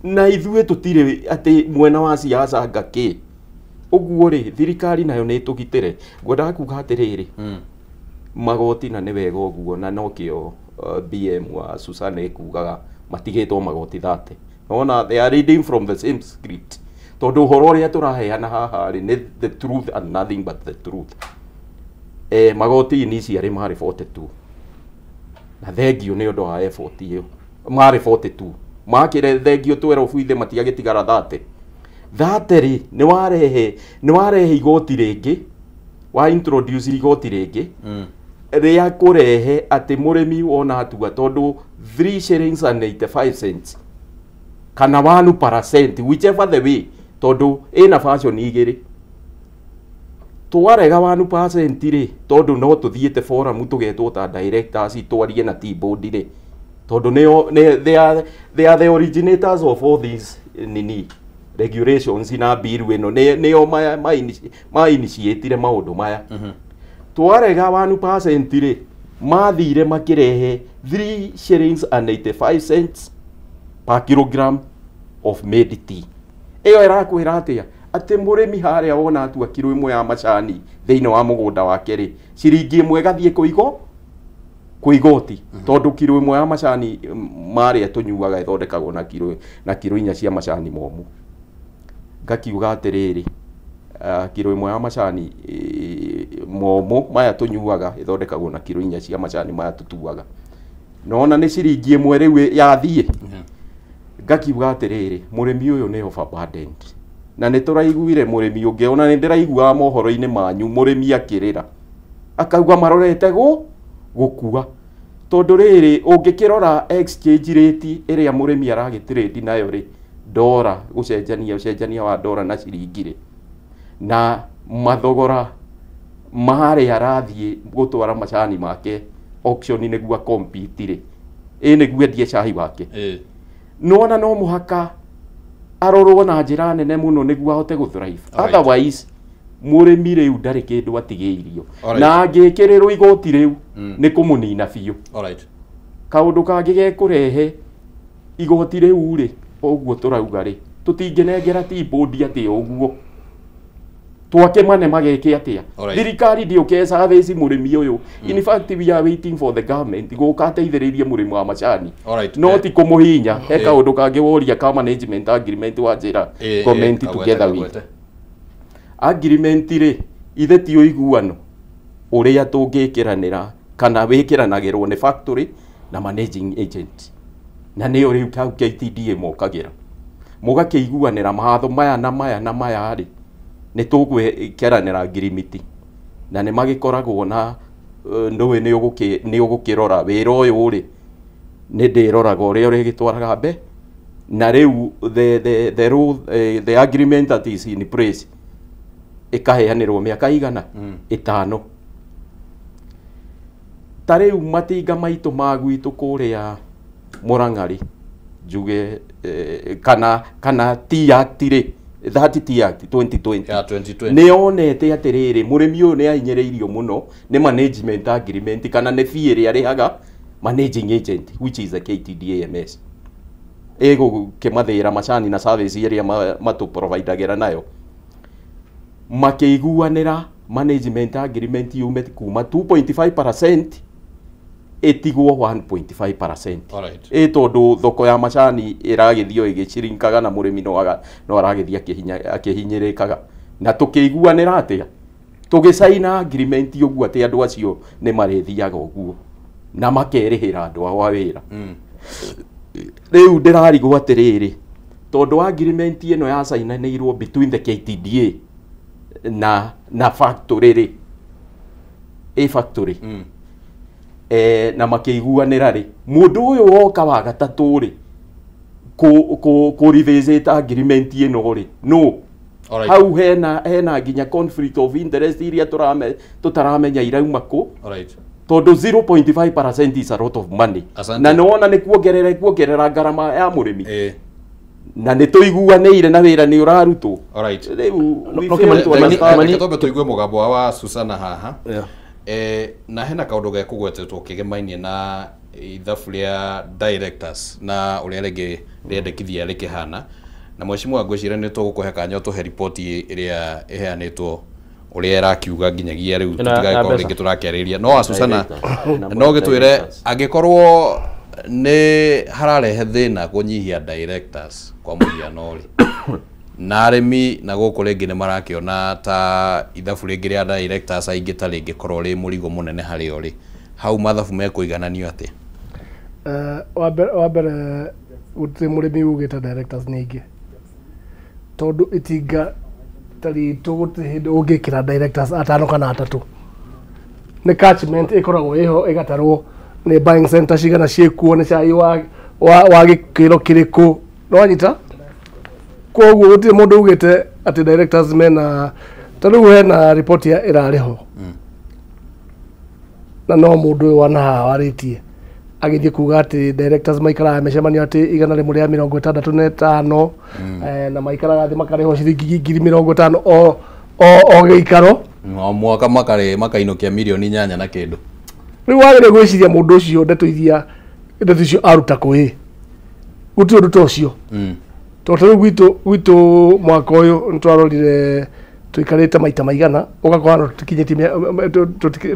na ithuĩ tũtirĩ atĩ mwena wa siasa ngakĩ. Ũguo rĩ, thirikari nayo nĩ ĩtũgitĩre. Ngwendaga kuga atĩrĩrĩ, magoti na nĩ wega ũguo, na nokĩo BM wa Susan ekugaga matigĩtwo magoti 30. Ona they are reading from the same script, tondũ ũhoro ũrĩa tũraheana haha rĩ nĩ the truth and nothing but the truth. Magoti initially marĩ 42, na thengio nĩ ũndũ wa effort ĩyo marĩ 42, makĩre thengio 12 ithe matiagĩtigara 30. 30 rĩ, nĩ warehe igoti rĩngĩ, wa introduce igoti rĩngĩ rĩa kũrehe atĩ mũrĩmi wona atua, tondũ 3 shillings and 85 cents kana 1%, whichever the way, tondũ ĩna fashion igĩrĩ. Twarega 1% rĩ, tondũ no tũthiĩte forum tũgetwo ta directors twarie na tea board rĩ, tondũ nĩo they are the originators of all these nini regulations na bill ĩno, nĩo ma initiatire maũndũ maya. Twarega 1% rĩ, mathire makĩrehe 3 shillings and 85 cents per kilogram of made tea. Ĩyo ĩrakwĩra atĩa? Atĩ mũrĩmi harĩa wona atua kiro ĩmwe ya macani thĩinĩ wa mũgũnda wake rĩ, ciringi ĩmwe ĩgathiĩ kwĩ igoti, tondũ kiro ĩmwe ya macani marĩa tũnyuaga ĩthondekagwo na kiro 4 cia macani momũ. Ngakiuga atĩrĩrĩ, kiro ĩmwe ya macani momũ maya tũnyuaga ĩthondekagwo na kiro 4 cia macani maya tũtuaga. Nona nĩ ciringi ĩmwe rĩu yathiĩ. Ngakiuga atĩrĩrĩ, mũrĩmi ũyũ nĩ overburdened. Na nĩ tũraiguire mũrĩmi ũngĩ, ona nĩ ndĩraiguaga mohoro-inĩ manyu mũrĩmi akĩrĩra, akauga marorete gũkua. Tondũ rĩrĩ, ũngĩkĩrora exchange rate ĩrĩa mũrĩmi aragĩtrade nayo rĩ, dora gũcenjania ũcenjania wa dora na ciringi rĩ, na mathogora marĩa arathiĩ gũtwara macani make auction nĩguo compete rĩ, ĩ nĩguo endie cai wake. Nona no mũhaka arorwo na njĩra nene mũno nĩguo ahote gũthrive. Otherwise mũrĩmi rĩu ndarĩ kĩndũ atigĩirio. Na angĩkĩrĩrwo igoti rĩu nĩ kũmũnina biũ. Kaũndũ kangĩ gekũrehe igoti rĩu rĩ, ũguo tũrauga rĩ, tũtingĩnengera tea board atĩ ũguo twakĩmane mageke atĩa. Thirikari ndĩũke service mũrĩmi ũyũ. In fact we are waiting for the government gũka ateithĩrĩrie mũrĩmi wa macani. No ti kũmũhinya. He kaũndũ kangĩ woria ka management agreement wa njĩra comment together with agreement rĩ, ithe ti ũiguano ũrĩa tũngĩkĩranĩra kana wĩkĩranagĩrwo nĩ factory na managing agent, na nĩyo rĩu hau KTDA mokagĩra mũgakĩiguanĩra mawatho maya na maya na maya rĩ, nĩ tũgwĩkĩranĩra ngirimiti, na nĩ magĩkoragwo na ndũĩ nĩ ũgũkĩrora wĩra ũyũ rĩ, nĩ ndĩroraga ũrĩa ũrĩgĩtwaraga mbe, na rĩu the rule, the agreement that is in place ĩkaheanĩrwo mĩaka igana 5. Ta rĩu matinga maitũ ma gwitũ kũrĩa Murang'a rĩ, njuge kana Tea Act rĩ, that Tea Act 2020 nĩ yonete atĩrĩrĩ, mũrĩmi ũyũ nĩ ahinyĩrĩirio mũno nĩ management agreement kana nĩ fee ĩrĩa arĩhaga managing agent, which is the KTDA MS, ĩgũkĩmathĩra macani na service ĩrĩa matũprovidagĩra nayo. Makĩiguanĩra management agreement yume kuma 2.5% ĩtigwo 1.5%. Ĩ tondũ thoko ya macani ĩragĩthiĩ ĩgĩcirinkaga na mũrĩmi no aragĩthiĩ akĩhinyĩrĩkaga. Na tũkĩiguanĩra atĩa, tũgĩcaina agreement ũguo atĩ andũ acio nĩ marĩthiaga ũguo na makerĩhĩra andũ ao a wĩra. Rĩu ndĩrarigwo atĩrĩrĩ, tondũ agreement ĩno yacainanĩirwo between the KTDA na factory rĩ, ĩ factory na makĩiguanĩra rĩ, mũndũ ũyũ woka wa gatatũ rĩ, kũ revisit agreement ĩno rĩ, no hau hena nginya conflict of interest iria tũtaramenya irauma kũ. Tondũ 0.5% is a lot of money. Na nĩwona nĩ kuongerera ngarama ya mũrĩmi. Na nĩ tũiguanĩire na wĩra nĩ ũrarutwo. Rĩu twambe tũigue mũgambo wa Susana haha. Na hena kaũndũ gekũgwetetwo kĩgemainie na ithabu rĩa directors na ũrĩa rĩngĩ rĩendekithia rĩkĩhana, na mheshimiwa ngwĩciria nĩ tũgũkũhe kanya ũtũhe riboti ĩrĩa ĩheanĩtwo ũrĩa ĩrakiuga nginyagia rĩu tũtigagĩkorwo rĩngĩ tũrakĩarĩria. No Susana, no gĩtwĩre angĩkorwo nĩ hararehe thĩna kũnyihia directors kwa mũhiano rĩ, na arĩmi na gũkũ rĩngĩ nĩ marakĩona ta ithabu rĩngĩ rĩa directors aingĩ ta rĩngĩkorwo rĩ mũrigo mũnene harĩo rĩ, hau mathabu mekũigananio atĩa? Wa mbere gũtirĩ mũrĩmi ugĩte directors nĩ aingĩ, tondũ itinga ta ritũ gũtirĩ hĩndĩ ũngĩkĩra directors 5 kana 3. Nĩ catchment ĩkoragwo ĩho ĩgatarwo nĩ buying center cigana ciĩkuo, nĩ cai wa gĩkĩro kĩrĩkũ, nĩwanyita? Koguo gũtirĩ mũndũ ugĩte atĩ directors mena, ta rĩu hena report ĩrarĩ ho na no mũndũ ũyũ wana haha warĩtie agĩthiĩ kuga atĩ directors maikaraga mĩcemanio atĩ 165 na maikaraga thĩ makarĩhwo ciringi 50,000 o gĩikaro o mwaka, makainũkia mirioni 8 na kĩndũ. Rĩu wagĩrĩire gwĩciria mũndũ ũcio ndeto icio aruta kũ ĩ, gũtirĩ ũndũ ta ũcio. Tondũ rĩu gwitũ mwaka ũyũ nĩtwarorire tũikarĩte maita maigana ũgakora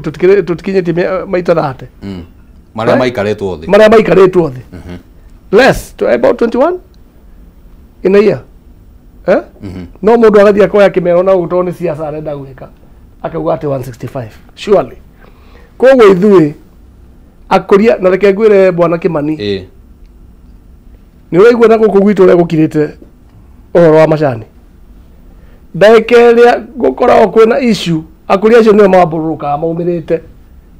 tũtikinyĩtie maita 30. Marĩa maikarĩtwo thĩ. Marĩa maikarĩtwo thĩ. Less to about 21 in a year. Eh? No mũndũ agathiĩ akoya kĩmero na ũguo nĩ siasa arenda gwĩka akauga atĩ 165 surely. Koguo ithuĩ akũria na reke ngwĩre bwana Kimani. Nĩ ũraigua na gũkũ gwitũ ũrĩa gũkirĩte ũhoro wa macani. Ndagĩka ĩrĩa gũkoragwo kwĩna issue akũria acio nĩo mambũrũrũkaga maumĩrĩte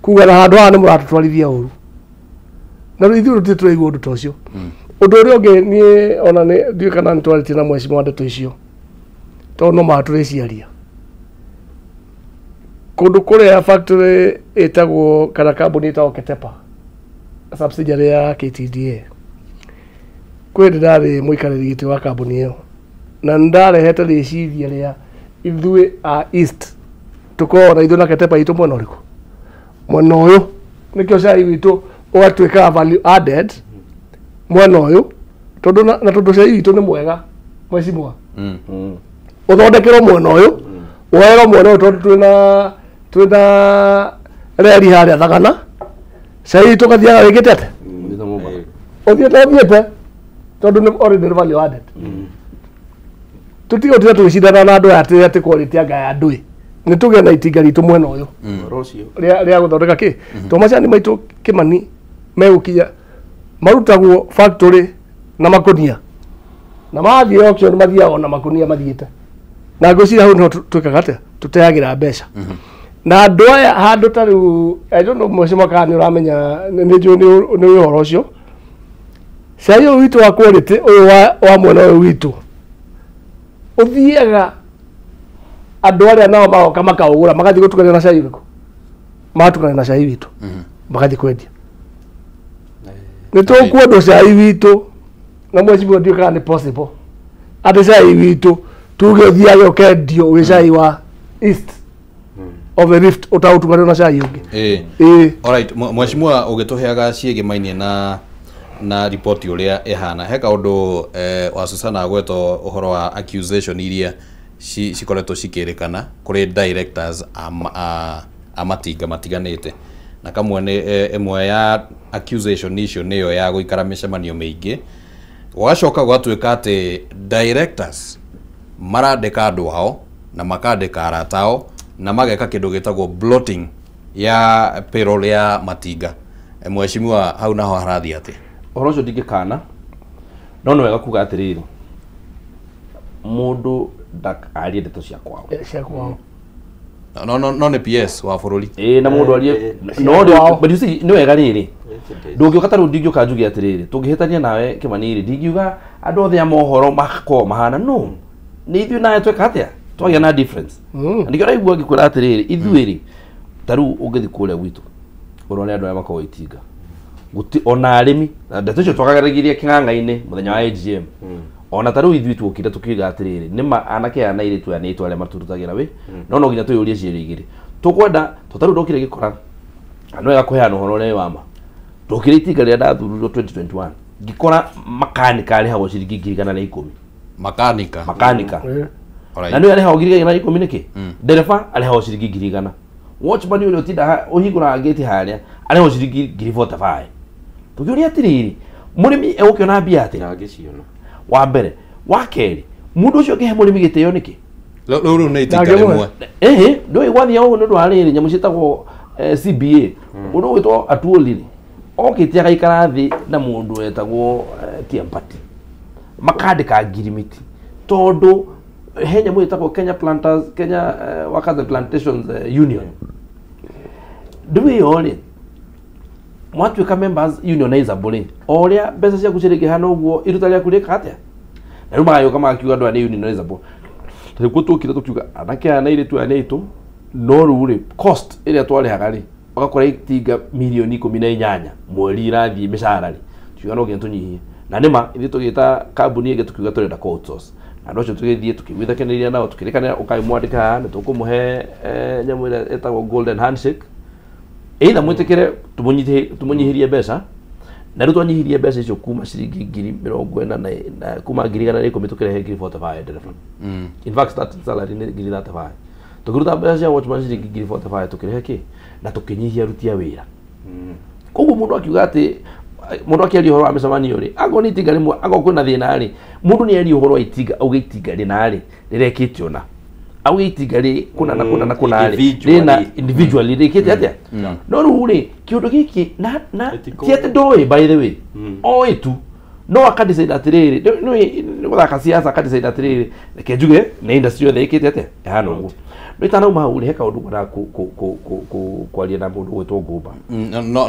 kuga na handũ haha nĩ mũratũtwarithia ũru. Na rĩu ithuĩ tũtirĩ tũraigua ũndũ ta ũcio. Ũndũ ũrĩa ũngĩ niĩ ona nĩ ndiũĩ kana nĩ twarĩtie na mheshimiwa ndeto icio tondũ no mũhaka tũrĩciaria. Kũndũ kũrĩa factory ĩtagwo kana kambuni ĩtagwo Ketepa subsidiary ya KTDA kwĩ hĩndĩ ndarĩ mũikarĩri gĩtĩ wa kambuni ĩyo na nĩndarehete rĩciria rĩa ithuĩ a East tũkorwo na ithuĩ na Ketepa itũ mwena ũrĩkũ mwena ũyũ nĩkĩo cai witũ ũgatuĩka value added mwena ũyũ tondũ na tondũ cai witũ nĩ mwega mheshimiwa ũthondekerwo mwena ũyũ woerwo mwena ũyũ tondũ twĩna reri harĩa Thagana cai witũ ũgathiaga wĩkĩte atĩa ũthiĩte tondũ nĩ already value added. Tũtige gũtinda tũgĩcindana na andũ aya atĩ quality anga ya andũ ĩ nĩ tũgĩe na itinga ritũ mwena ũyũ rĩa gũthondeka kĩ tondũ macani maitũ Kimani megũkinya marutagwo factory na makonia na mathiĩ auction mathiaga na makonia mathiĩte na ngwĩciria hau nĩho twĩkaga atĩa tũteagĩra mbeca na andũ aya handũ ta rĩu I don't know mheshimiwa kana nĩ ũramenya nĩ njũĩ nĩ ũhoro ũcio cai ũyũ witũ wa quality ũyũ wa mwena ũyũ witũ ũthiaga andũ arĩa nao magoka makaũgũra magathiĩ gũtukania na cai ũrĩkũ magatukania na cai witũ magathiĩ kwendia. Nĩ tũkwendwo cai witũ na mheshimiwa ndiũĩ kana nĩ possible atĩ cai witũ tuge ũthiage ũkendio wĩ cai wa East of the Rift ũtaũtukanio na cai ũngĩ. Alright, mheshimiwa ũgĩtũheaga ciĩgĩmainie na ripoti ũrĩa ĩhana he kaũndũ wa Susana agwetwo ũhoro wa accusation iria cikoretwo cikĩrĩkana kũrĩ directors a matinga matiganĩte na kamwe nĩ ĩmwe ya accusation icio nĩyo ya gũikara mĩcemanio mĩingĩ gũgacoka gũgatuĩka atĩ directors marandĩka andũ ao na makandĩka arata ao na mageka kĩndũ gĩtagwo bloating ya payroll ya matinga. Mheshimiwa hau naho harathiĩ atĩa? Ũhoro ũcio ndingĩkana no nĩ wega kuga atĩrĩrĩ mũndũ ndakarie ndeto cia kwao cia kwao no nĩ PS wa bũrũri na mũndũ arie no but you see nĩ wega rĩrĩ ndũngĩũka ta rĩu ndingĩũka njuge atĩrĩrĩ tũngĩhĩtania nawe Kimani rĩ ndingiuga andũ othe a mohoro makorwo mahana no nĩ ithuĩ nawe tweka atĩa twagĩa na difference na nĩkĩo ũraigua ngĩkwĩra atĩrĩrĩ ithuĩ rĩ ta rĩu ũngĩthiĩ kũrĩa gwitũ ũrore andũ arĩa makoragwo itinga guti ona arĩmi na ndeto icio twakageragirie kĩng'ang'a-inĩ mũthenya wa AGM ona ta rĩu ithuĩ tuokire tukiuga atĩrĩrĩ nĩma anake aya na airĩtu aya nĩ itũ arĩa matũrutagĩra wĩ no nginya twĩyũrie ciũria igĩrĩ tũkwenda to ta rĩu ndokire gĩkora na nĩ wega kũheana ũhoro ũrĩa wĩ wa ma ndokire itinga rĩrĩa ndathurirwo 2021 ngĩkora makanika arĩhagwo ciringi 110,000 makanika na nĩwe arĩhagwo 110,000 nĩkĩ ndereba arĩhagwo ciringi 100,000 watchman ũrĩa ũtindaga ũhingũraga gate harĩa arĩhagwo ciringi 45,000 tũkĩũria atĩrĩrĩ mũrĩmi egũkĩona mbia atĩa wa mbere wa kerĩ mũndũ ũcio ũngĩhe mũrĩmi gĩtĩo nĩkĩ rĩu nĩ itinga rĩmwe ĩhĩ ndũĩ gwathiĩ ũguo nĩ ũndũ wa rĩrĩ nyamũ ciĩtagwo CBA mũndũ ũgwĩtwo Atuoli rĩ okĩte agaikara thĩ na mũndũ wetagwo Tiampati makandĩka ngirimiti tondũ he nyamũ ĩtagwo Kenya Planters Kenya Workers and Plantations Union ndũĩ ĩyo rĩ mwatuĩka members unionizable rĩ o ũrĩa mbeca ciaku cirĩngĩhana ũguo iruta rĩaku rĩka atĩa na rĩu magagĩũka magakiuga andũ aya nĩ unionizable rĩu tũkire tũkiuga anake aya na airĩtu aya nĩ aitũ no rĩu rĩ cost ĩrĩa twarĩhaga rĩ ũgakora itinga mirioni 18 mweri irathiĩ mĩcara rĩ tukiuga no nginya tũnyihie na nĩma ithuĩ tũgĩta kambuni ĩngĩ tũkiuga tũrenda co outsource na andũ acio tũgĩthiĩ tũkĩiguithanĩria nao tũkĩrĩkanĩra ũkai mwandĩke haha nĩ tũkũmũhe nyamũ ĩrĩa ĩtagwo golden handshake either mwĩtĩkĩre tũmũnyihĩrie mbeca Na rĩu twanyihirie mbeca icio kuma ciringi 40,000 na kuma 110,000 tũkĩrehe 45,000 ndereba. In fact starting salary nĩ 35,000. Tũkĩruta mbeca cia watchman ciringi 45,000 tũkĩrehe kĩ na tũkĩnyihia aruti a wĩra. Koguo mũndũ akiuga atĩ mũndũ akĩaria ũhoro wa mĩcemanio rĩ, angorwo nĩ itinga rĩmwe, angorwo kwĩna thĩna rĩ, mũndũ nĩ aria ũhoro wa itinga, auge itinga rĩna rĩ, rĩrekĩte ũna. Auge itinga rĩ, kũna na kũna na kũna rĩ, rĩna individually rĩkĩte atĩa. No rĩu rĩ, kĩũndũ gĩkĩ na ti atĩ ndoĩ by the way, oĩ tu no akadecide atĩrĩrĩ, nĩ gũthaka siasa akadecide atĩrĩrĩ, reke njuge nĩ industry yothe ĩkĩte atĩa, ĩhana ũguo. No itanauma hau rĩ, he kaũndũ ngwendaga kwaria na mũndũ ũgwĩtwo Ngũmba.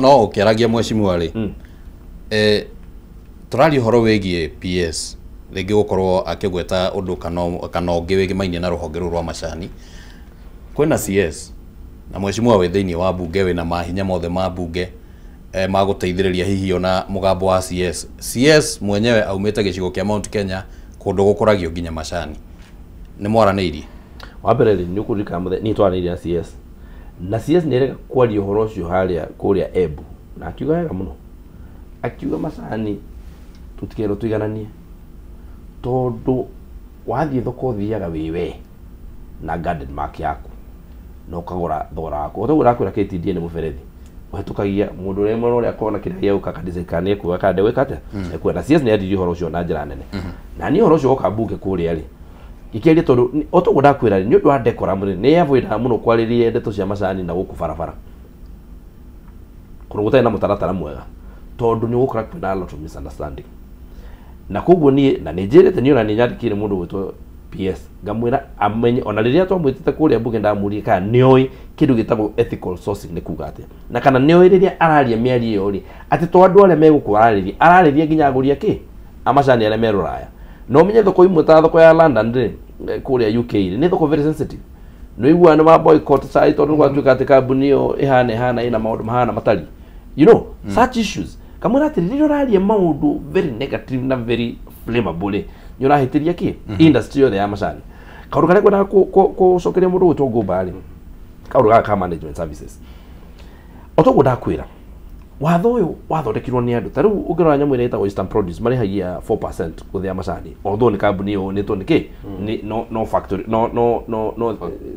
No ũkĩaragia mheshimiwa rĩ, tũraria ũhoro wĩgiĩ PS rĩngĩ gũkorwo akĩgweta ũndũ kana ũngĩ wĩgĩmainie na rũhonge rũrũ rwa macani. Kwĩna CS na mheshimiwa wĩ thĩinĩ wa bunge wĩna mahinya mothe ma bunge ma gũteithĩrĩria hihi ona mũgambo wa CS. CS mwenyewe aumĩte gĩcigo kĩa Mount Kenya kũndũ gũkũragio nginya macani. Nĩ mwaranĩirie? Wa mbere rĩ, nĩ ũkũririkana mũthenya niĩ twaranĩirie na CS. Na CS nĩ erega kwaria ũhoro ũcio harĩa kũrĩa Embu na akiuga wega mũno. Akiuga macani tũtikerwo tũigananie tondũ wathiĩ thoko ũthiaga wĩ we na garden mark yaku na ũkagũra thogora waku. O taguo ũrakwĩra KTDA nĩ mũberethi ũhetũkagia mũndũ ũrĩa mwena ũrĩa akona kĩrĩa gĩgũka akadecide kana nĩekuoya kana ndegwĩka atĩa. Ekuoya. Na CS nĩ andirie ũhoro ũcio na njĩra nene. Na niĩ ũhoro ũcio woka mbunge kũrĩa rĩ, ngĩkĩaria tondũ o taguo ndakwĩra rĩ, nĩ ũndũ wa decorum rĩ, nĩ avoidaga mũno kwarĩria ndeto cia macani na gũkũ barabara kũndũ gũtarĩ na mũtaratara mwega tondũ nĩ ũgũkora kwĩna a lot of misunderstanding. Na koguo niĩ na nĩ njĩrĩte niĩ ona nĩ nyandĩkĩire mũndũ ũgwĩtwo PS ngamwĩra amenye ona rĩrĩa twamwĩtĩte kũrĩa mbunge ndamũrie kana nĩoĩ kĩndũ gĩtagwo ethical sourcing nĩ kuga atĩa, na kana nĩoĩ rĩrĩa araria mĩario ĩyo rĩ, atĩ to andũ arĩa megũkũ ararĩria, ararĩria nginya agũri akĩ a macani arĩa me rũraya. Na ũmenye thoko imwe ta thoko ya London rĩ, kũrĩa UK rĩ, nĩ thoko very sensitive. Nĩ ũiguaga nĩ ma boycott cai tondũ gwatuĩka atĩ kambuni ĩyo ĩhana ĩhana ĩna maũndũ mahana matari. You know, such issues. Kamwĩra atĩ rĩrĩa ũraria maũndũ very negative na very flammable rĩ, nĩ ũrahĩtĩria kĩ industry yothe ya macani. Kaũndũ karĩa ngwendaga gũcokeria mũndũ ũgwĩtwo Ngũmba rĩ, kaũndũ gaka ka management services. O toguo ndakwĩra, watho ũyũ wathondekirwo nĩ andũ. Ta rĩu ũngĩrora nyamũ ĩrĩa ĩtagwo Eastern Produce marĩhagia 4% gũthĩa macani, although nĩ kambuni ĩyo nĩtwo nĩ kĩ nĩ no factory no no no no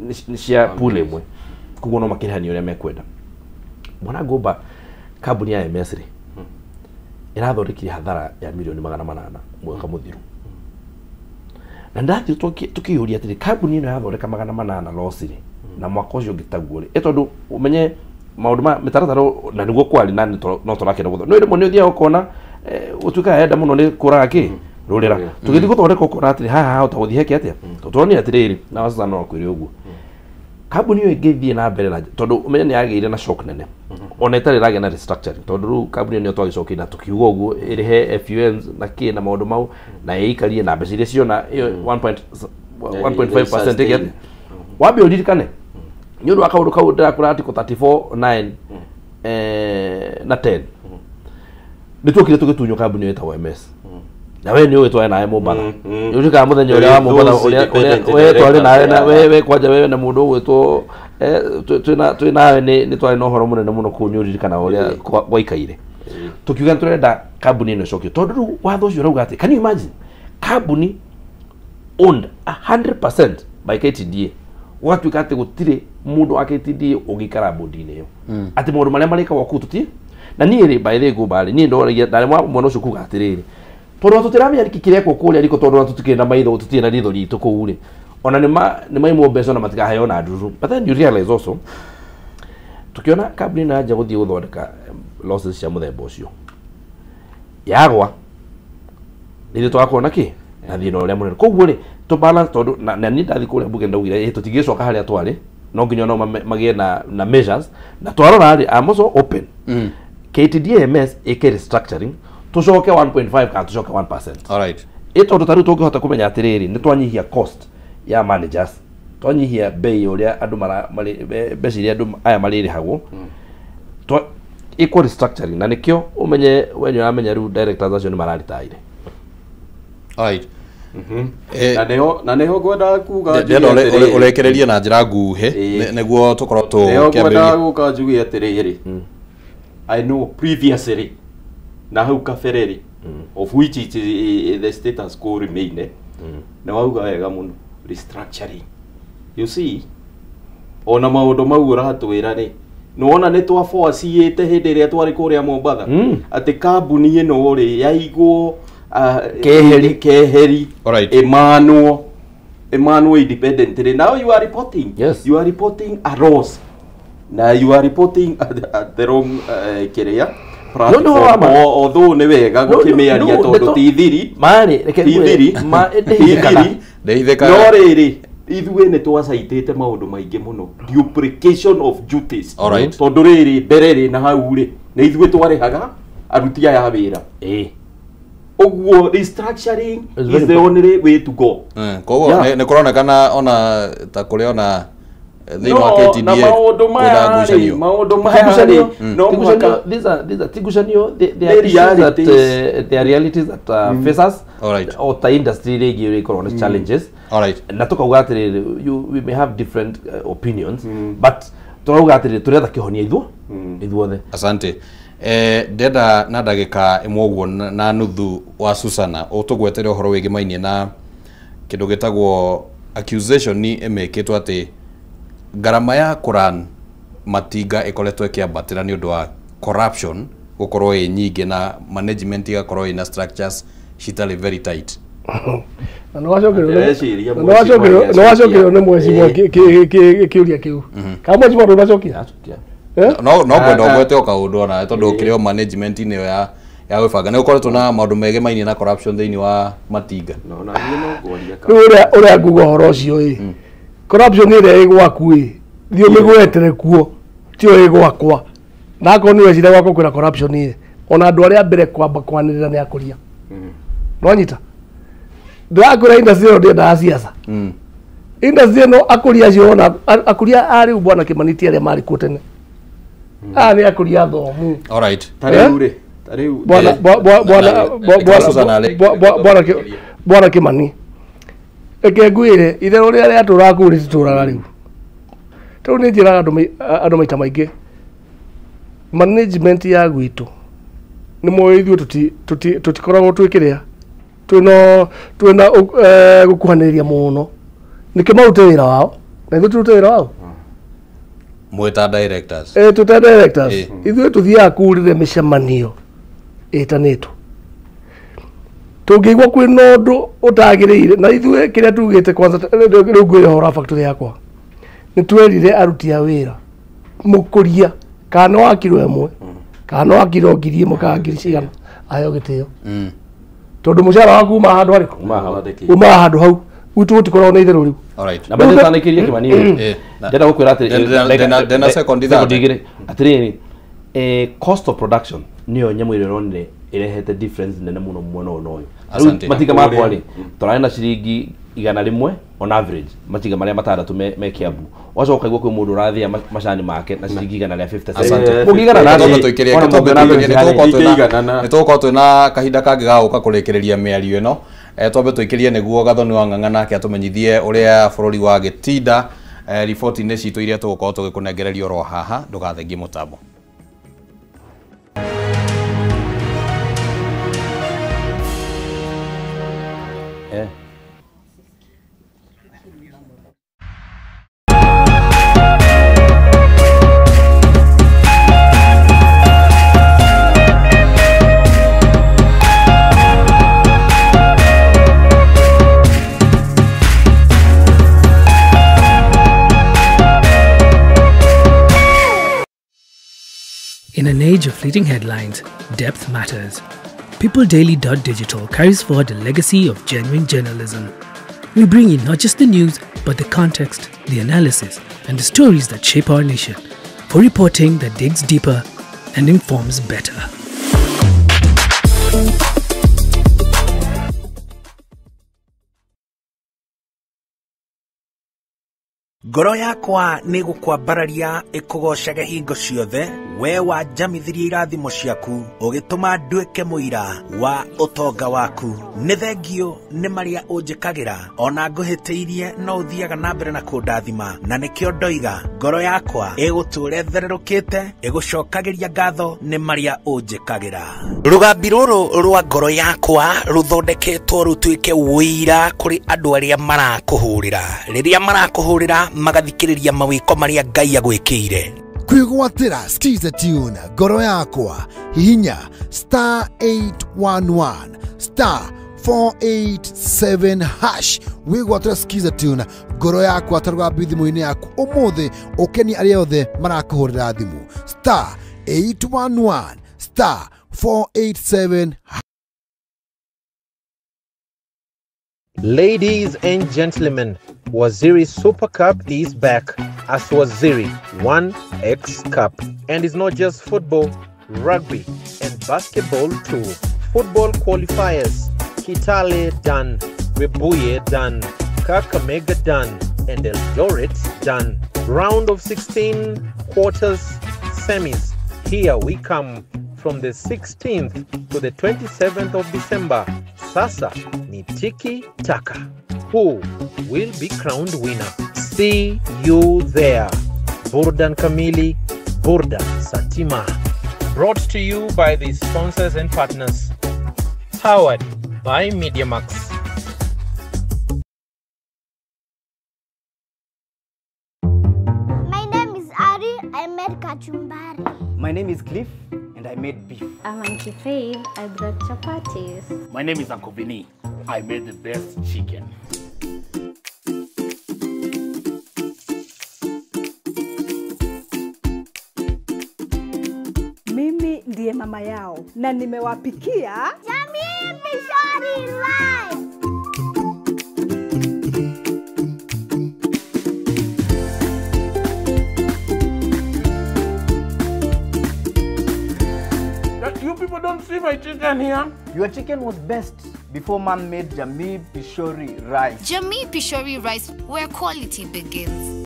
nĩ cia pool ĩmwe, koguo no makĩrĩhania ũrĩa mekwenda. Mwana Ngũmba, kambuni ya MS rĩ, ĩrathondekire hathara ya mirioni 800 mwaka mũthiru. Na ndathiĩ tũkĩyũria atĩrĩ, kambuni ĩno yathondeka 800 loss rĩ, na mwaka ũcio ũngĩ taguo rĩ, tondũ ũmenye maũndũ ma mĩtaratara na nĩguo kwarĩ na no tũrakĩenda gũthondeka. No rĩmwe nĩ ũthiaga ũkona ũtuĩkaga enda mũno nĩ kũraga kĩ rũrĩra. Tũgĩthiĩ gũthondeka ũkona atĩrĩ haha hahota gũthiĩ heke atĩa. Tondũ tũronire atĩrĩrĩ, na Susan no akwĩre ũguo, kambuni ĩyo ĩngĩthiĩ na mbere na tondũ ũmenye nĩ yagĩire na shock nene ona ĩtarĩ ĩragĩa na restructuring, tondũ rĩu kambuni ĩyo nĩyo twagĩcokeire na tũkiuga ũguo ĩrĩhe FUMs na kĩ na maũndũ mau na ĩikarie na mbeca iria ciona ĩyo 1.5% ĩkĩ atĩa. Wambe ũririkane nĩ ũndũ wa kaũndũ kau ndĩrakwĩra article 34 9 na 10 nĩ tuokire tũgĩtunywo kambuni ĩyo ĩtagwo MS. Na we nĩ ũĩ twarĩ nawe Mombatha. Nĩ ũririkanaga mũthenya ũrĩa wa Mombatha ũrĩa we twarĩ nawe na we kwanja wewe na mũndũ ũgwĩtwo twĩ nawe nĩ twarĩ na ũhoro mũnene mũno kũu, nĩ ũririkanaga ũrĩa gwaikaire. Tũkiuga nĩ tũrenda kambuni ĩno ĩcokio tondũ rĩu watho ũcio ũrauga atĩ, can you imagine, kambuni owned 100% by KTDA, gũgatuĩka atĩ gũtirĩ mũndũ wa KTDA ũngĩikara bodi-inĩ ĩyo, atĩ maũndũ marĩa marĩkagwo kũu tũti. Na niĩ rĩ, by the way Ngũmba rĩ, niĩ ndoragia ndarĩ mwena ũcio kuga atĩrĩrĩ, tondũ tũtiramenya nĩkĩ kĩrekwo kũrĩa riko, tondũ tũtikĩrĩ na maitho, tũtirĩ na ritho ritũ kũu rĩ, ona nĩ maimwo mbeca na matikaheo na ndururu. But then you realize also, tukiona kambuni ĩno yanjia gũthiĩ gũthondeka losses cia mũthemba ũcio yagwa, nĩ ithuĩ tũgakorwo na kĩ na thĩna ũrĩa mũnene. Koguo rĩ, tũ balance tondũ na niĩ ndathiĩ kũrĩa mbunge ndaugire tũtingĩcoka harĩa twarĩ, no nginya no magĩe na measures. Na twarora rĩ, I'm also open KTDA MS ĩke restructuring tũcoke 1.5 kana tũcoke 1%. All right. Tondũ ta rĩu tũngĩhota kũmenya atĩrĩrĩ, nĩ twanyihia cost ya managers, twanyihia bei ũrĩa andũ mbeca iria andũ aya marĩrĩhagwo, equal restructuring. Na nĩkĩo ũmenye we nĩ ũramenya rĩu directors acio nĩ mararitaire. All right. Na nĩho ngwendaga kuga ndĩrenda ũrekererie na njĩra nguhĩ nĩguo tũkorwo tũkĩambĩrĩria. Nĩho ngwendaga gũka njuge atĩrĩrĩ, I know previously Na hau kabere rĩ, of which it is the status quo remain, na wauga wega mũno restructuring. You see, ona maũndũ mau ũratwĩra rĩ, nĩwona nĩ twaboaciĩte hĩndĩ ĩrĩa twarĩ kũrĩa Mombatha atĩ kambuni ĩno rĩ yaigwo keheri ĩmanwo independently. Now you are reporting, yes. You are reporting a loss. Na you are reporting at the wrong kĩrĩa platform. Although nĩ wega gũkĩmĩaria tondũ ti thiri, no rĩrĩ ithuĩ nĩ twacaitĩte maũndũ maingĩ mũno, duplication of duties. Tondũ rĩrĩ mbere rĩ na hau rĩ nĩ ithuĩ twarĩhaga aruti aya a wĩra. Ũguo restructuring is the only way to go. Koguo nĩ kũronekana ona ta kũrĩ ona thĩinĩ wa KTDA maũndũ maya rĩ, maũndũ maya rĩ no mũhaka these are tigucanio, they are realities that they are realities that face us. O ta industry rĩngĩ rĩkorwo na challenges. Na tukauga atĩrĩrĩ, we may have different opinions, but turauga atĩrĩrĩ tũretha kĩhonia ithuothe. Asante. Ndenda na ndagĩka ĩmwe ũguo na nuthu wa Susana ũtũgwetere ũhoro wĩgĩmainie na kĩndũ gĩtagwo accusation ĩmĩkĩtwo atĩ ngarama ya kũran matinga ĩkoretwo ĩkĩambatĩra nĩ ũndũ wa corruption gũkorwo ĩ nyingĩ na management ĩgakorwo ĩna structures citarĩ very tight. Na nĩ wacokerio nĩ mwecimwa kĩũria kĩu. Kana mwecimwa ndũnacokia? No ngwenda ũgwete o kaũndũ ona tondũ ũkĩrĩ o management-inĩ ĩyo ya gwĩbanga nĩ ũkoretwo na maũndũ megemainie na corruption thĩinĩ wa matinga. Rĩu ũrĩa nguga ũhoro ũcio ĩ, corruption ĩrĩa ĩ gwaku ĩ, thiĩ ũmĩgwetere kuo, tiyo ĩ gwakwa. Na akorwo nĩ wecira gwakwa kwĩna corruption ĩ, ona andũ arĩa mbere kwamba kwanĩrĩra nĩ akũria. Nĩwanyita? Ndĩrakwĩra industry ĩno ndĩendaga ciaca. Industry ĩno akũria acio ona akũria a rĩu bwana Kĩmani ti arĩa marĩ kuo tene. Aya nĩ akũria athomu. Bwana Kĩmani, reke ngwĩre itherũ rĩrĩa rĩatũraga kũu rĩtitũraga rĩu. Rĩu nĩ njĩraga andũ maita maingĩ, management ya gwitũ nĩ moĩ ithuĩ tũtikoragwo twĩ kĩrĩa twĩna gũkuhanĩrĩria mũno, nĩkĩo marute wĩra wao na ithuĩ tũrute wĩra wao. Mwĩta directors. Twĩta directors. Ithuĩ tũthiaga kũu rĩrĩa mĩcemanio ĩtanĩtwo, tũngĩigua kwĩna ũndũ ũtagĩrĩire, na ithuĩ kĩrĩa tugĩte kwanza rĩu ngwĩre ũhoro wa factory yakwa, nĩ twerire aruti a wĩra mũkũria kana wa kiro ĩmwe kana wa kiro 1000 kana 1000 cigana aheo gĩtĩo, tondũ mũcara waku umaga handũ harĩkũ? Umaga handũ hau. Gwitũ gũtikoragwo na itherũ rĩu. Na mbere ũtanĩkĩrie Kĩmani rĩ, ndĩrenda gũkwĩra atĩrĩ, ndĩna sekondi igĩrĩ atĩrĩrĩ, cost of production nĩyo nyamũ ĩrĩa ũronire ĩrehete difference nene mũno mwena ũyũ na ũyũ. Rĩu matinga makwa rĩ, tũrarĩ na ciringi 100 on average matinga marĩa matandatũ me Kiambu, ũgacoka ũkaigua kwĩ mũndũ ũrathĩa macani make na ciringi 150. Mũngĩigana na nĩ tũgũkorwo twĩna kahinda kangĩ ga gũka kũrĩkĩrĩria mĩario ĩno. Twambe tũikĩrie nĩguo Gathoni wa Ng'ang'a nake atũmenyithie ũrĩa bũrũri wa gĩtinda riboti-inĩ citũ iria tũgũkorwo tũgĩkũnengereria oro haha. Ndũgathengie mũtambo. In an age of fleeting headlines, depth matters. PeopleDaily.digital carries forward a legacy of genuine journalism. We bring you not just the news, but the context, the analysis, and the stories that shape our nation, for reporting that digs deeper and informs better. Ngoro yakwa nĩ gũkwambararia ĩkũgocage hingo ciothe, we wanjamithirie irathimo ciaku, ũgĩtũma nduĩke mũira wa ũtonga waku. Nĩ thengio nĩ marĩa ũnjĩkagĩra, ona ngũhĩtĩirie no ũthiaga na mbere na kũndathima, na nĩkĩo ndoiga ngoro yakwa ĩgũtũũra ĩthererũkĩte, ĩgũcokagĩria ngatho nĩ marĩa ũnjĩkagĩra. Rũgambi rũrũ rwa ngoro yakwa rũthondeketwo rũtuĩke ũira kũrĩ andũ arĩa marakũhũrĩra. Rĩrĩa marakũhũrĩra magathikĩrĩria mawĩko marĩa Ngai agwĩkĩire. Kwĩgwatĩra Skiza Tune ngoro yakwa, hihinya star 811 star 487 hash wĩgwatĩra Skiza Tune ngoro yakwa ta rũgambi thimũ-inĩ yaku ũmũthĩ, ũkenie arĩa othe marakũhũrĩra thimũ star 811 star 487. Ladies and gentlemen, Waziri Super Cup is back as Waziri 1X Cup. And it's not just football, rugby and basketball too. Football qualifiers, Kitale done, Webuye done, Kakamega done, and Eldoret done. Round of 16, quarters, semis. Here we come from the 16th to the 27th of December. Sasa ni tiki taka. Who will be crowned winner? See you there. Burdan Kamili, Burdan Satima. Brought to you by the sponsors and partners. Powered by MediaMax. My name is Ari. I made kachumbari. My name is Cliff, and I made beef. I'm Auntie Faith. I brought chapatis. My name is Uncle Vinny. I made the best chicken. Mimi ndiye mama yao na nimewapikia Jamii Pishori Rice. You people don't see my chicken here. Your chicken was best before mom made Jamii Pishori Rice. Jamii Pishori Rice, where quality begins.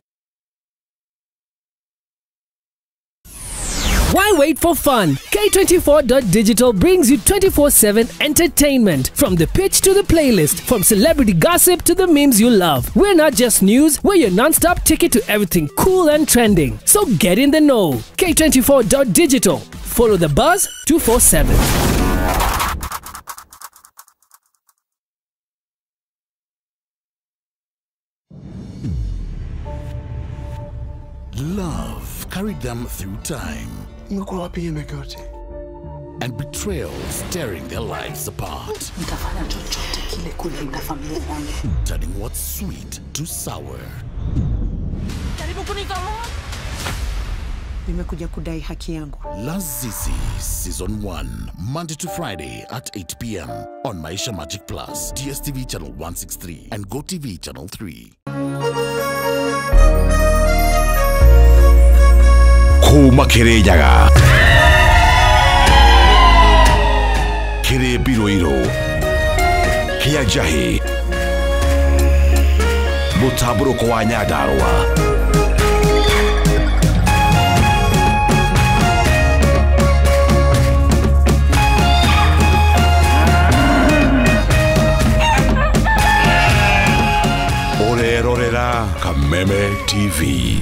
Why wait for fun? K24.digital brings you 24/7 entertainment. From the pitch to the playlist, from celebrity gossip to the memes you love. We're not just news, we're your non-stop ticket to everything cool and trending. So get in the know. K24.digital. Follow the buzz 247. Love carried them through time. And betrayal tearing their lives apart. Turning what's sweet to sour. Lazizi Season 1, Monday to Friday at 8 p.m. on Maisha Magic Plus, DSTV Channel 163 and GoTV Channel 3. Kuma Kirinyaga, Kiri Biroiro, Kia Jahi, Mutaburo kwa Nyandarua. Orerorera Kameme TV.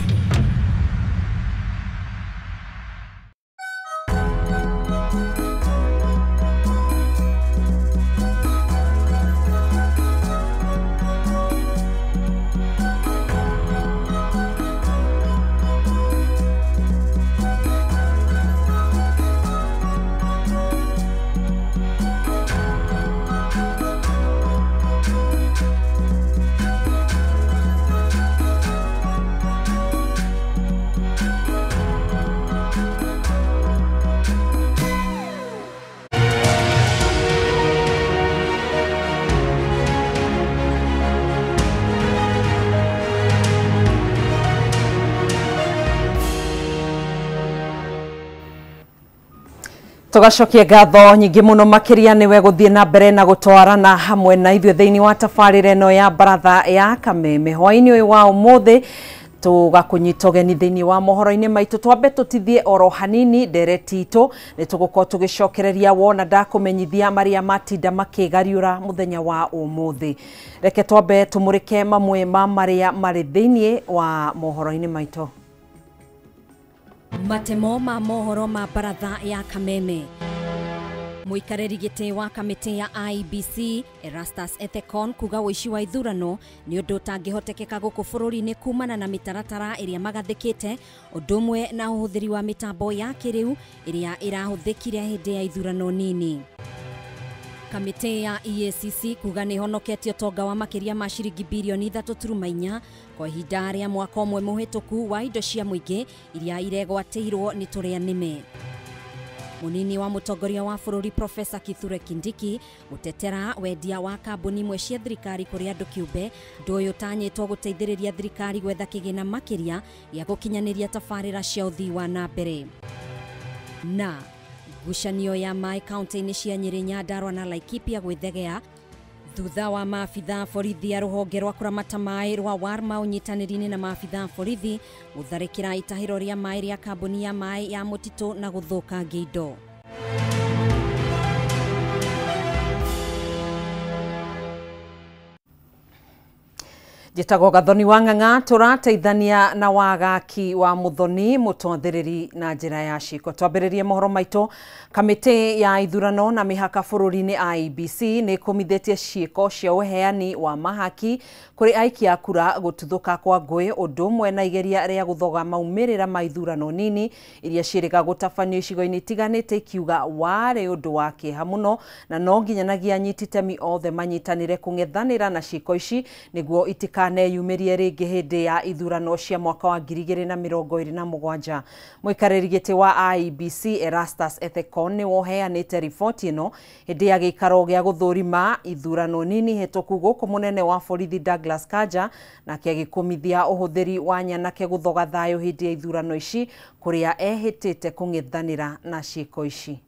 Tugacokia ngatho nyingĩ mũno makĩria nĩwe gũthiĩ na mbere na gũtwarana hamwe na ithuĩ thĩinĩ wa tabarĩra ĩno ya baratha ya Kameme. Hwaĩ-inĩ ũyũ wa ũmũthĩ Tũgakũnyita ũgeni thĩinĩ wa mohoro-inĩ maitũ. Twambe tũtithie oro hanini ndereti itũ, nĩ tũgũkorwo tũgĩcokereria wona ndakũmenyithia marĩa matinda makĩgariũra mũthenya wa ũmũthĩ. Reke twambe tũmũrĩke mamwe ma marĩa marĩ thĩinĩ wa mohoro-inĩ maitũ. Matemo ma mohoro ma baratha ya Kameme. Mũikarĩri gĩtĩ wa kamĩtĩ ya IEBC Erastus Ethekon kuga ũici wa ithurano nĩ ũndũ ũtangĩhotekeka gũkũ bũrũri-inĩ kumana na mĩtaratara ĩrĩa magathĩkĩte, ũndũ ũmwe na ũhũthĩri wa mĩtambo ya kĩrĩu ĩrĩa ĩrahũthĩkire hĩndĩ ya ithurano nini. Kamĩtĩ ya EACC kuga nĩ ĩhonoketie ũtonga wa makĩria ma ciringi birioni 3.4 kwa ihinda rĩa mwaka ũmwe mũhĩtũku wa indo cia mũingĩ iria iregwatĩirwo nĩ tũrĩa nĩme. Munini wa mũtongoria wa bũrũri Profesa Kithure Kindiki gũtetera wendia wa kambuni imwe cia thirikari kũrĩ andũ kĩũmbe, ũndũ ũyũ ũtanyĩtwo gũteithĩrĩria thirikari gwetha kĩgĩna makĩria gĩa gũkinyanĩria tabarĩra cia ũthii wa na mbere. Na ngucanio ya maĩ kaunti-inĩ cia Nyĩrĩ, Nyandarua na Laikipia gwĩthegea thutha wa maabitha borithi a rũhonge rwa kũramata maĩ rwa Warma ũnyitanĩri-inĩ na maabitha borithi gũtharĩkĩra itahĩro rĩa maĩ rĩa kambuni ya maĩ ya mũtitũ na gũthũkangia indo. Njĩtagwo Gathoni wa Ng'ang'a, tũrateithania na wagaki wa Muthoni mũtwathĩrĩri na njĩra ya ciko. Twambĩrĩrie mohoro maitũ. Kamĩtĩ ya ithurano na mĩhaka bũrũri-inĩ IEBC nĩ ĩkũmithĩtie ciĩko cia ũheani wa mahaki kũrĩ aikia a kura gũtuthũka kwa ngũĩ, ũndũ ũmwe na igeria rĩa gũthoga maumĩrĩra ma ithurano nini iria ciĩrĩga gũtabanio icigo-inĩ itiganĩte, ikiuga warĩ ũndũ wa kĩeha mũno na no nginyanagia anyiti itemi othe manyitanĩre kũng'ethanĩra na ciĩko ici nĩguo itikaneyumĩrie rĩngĩ hĩndĩ ya ithurano cia mwaka wa 2027. Mũikarĩri gĩtĩ wa IEBC Erastus Ethekon nĩwe ũheanĩte riboti ĩno hĩndĩ ya gĩikaro gĩa gũthũrima ithurano nini hĩtũku gũkũ mũnene wa borithi Douglas Kanja nake agĩkũmithia ũhũthĩri wa nyanake gũthoga thayũ hĩndĩ ya ithurano ici kũrĩa ehĩtĩte kũng'ethanĩra na ciĩko ici.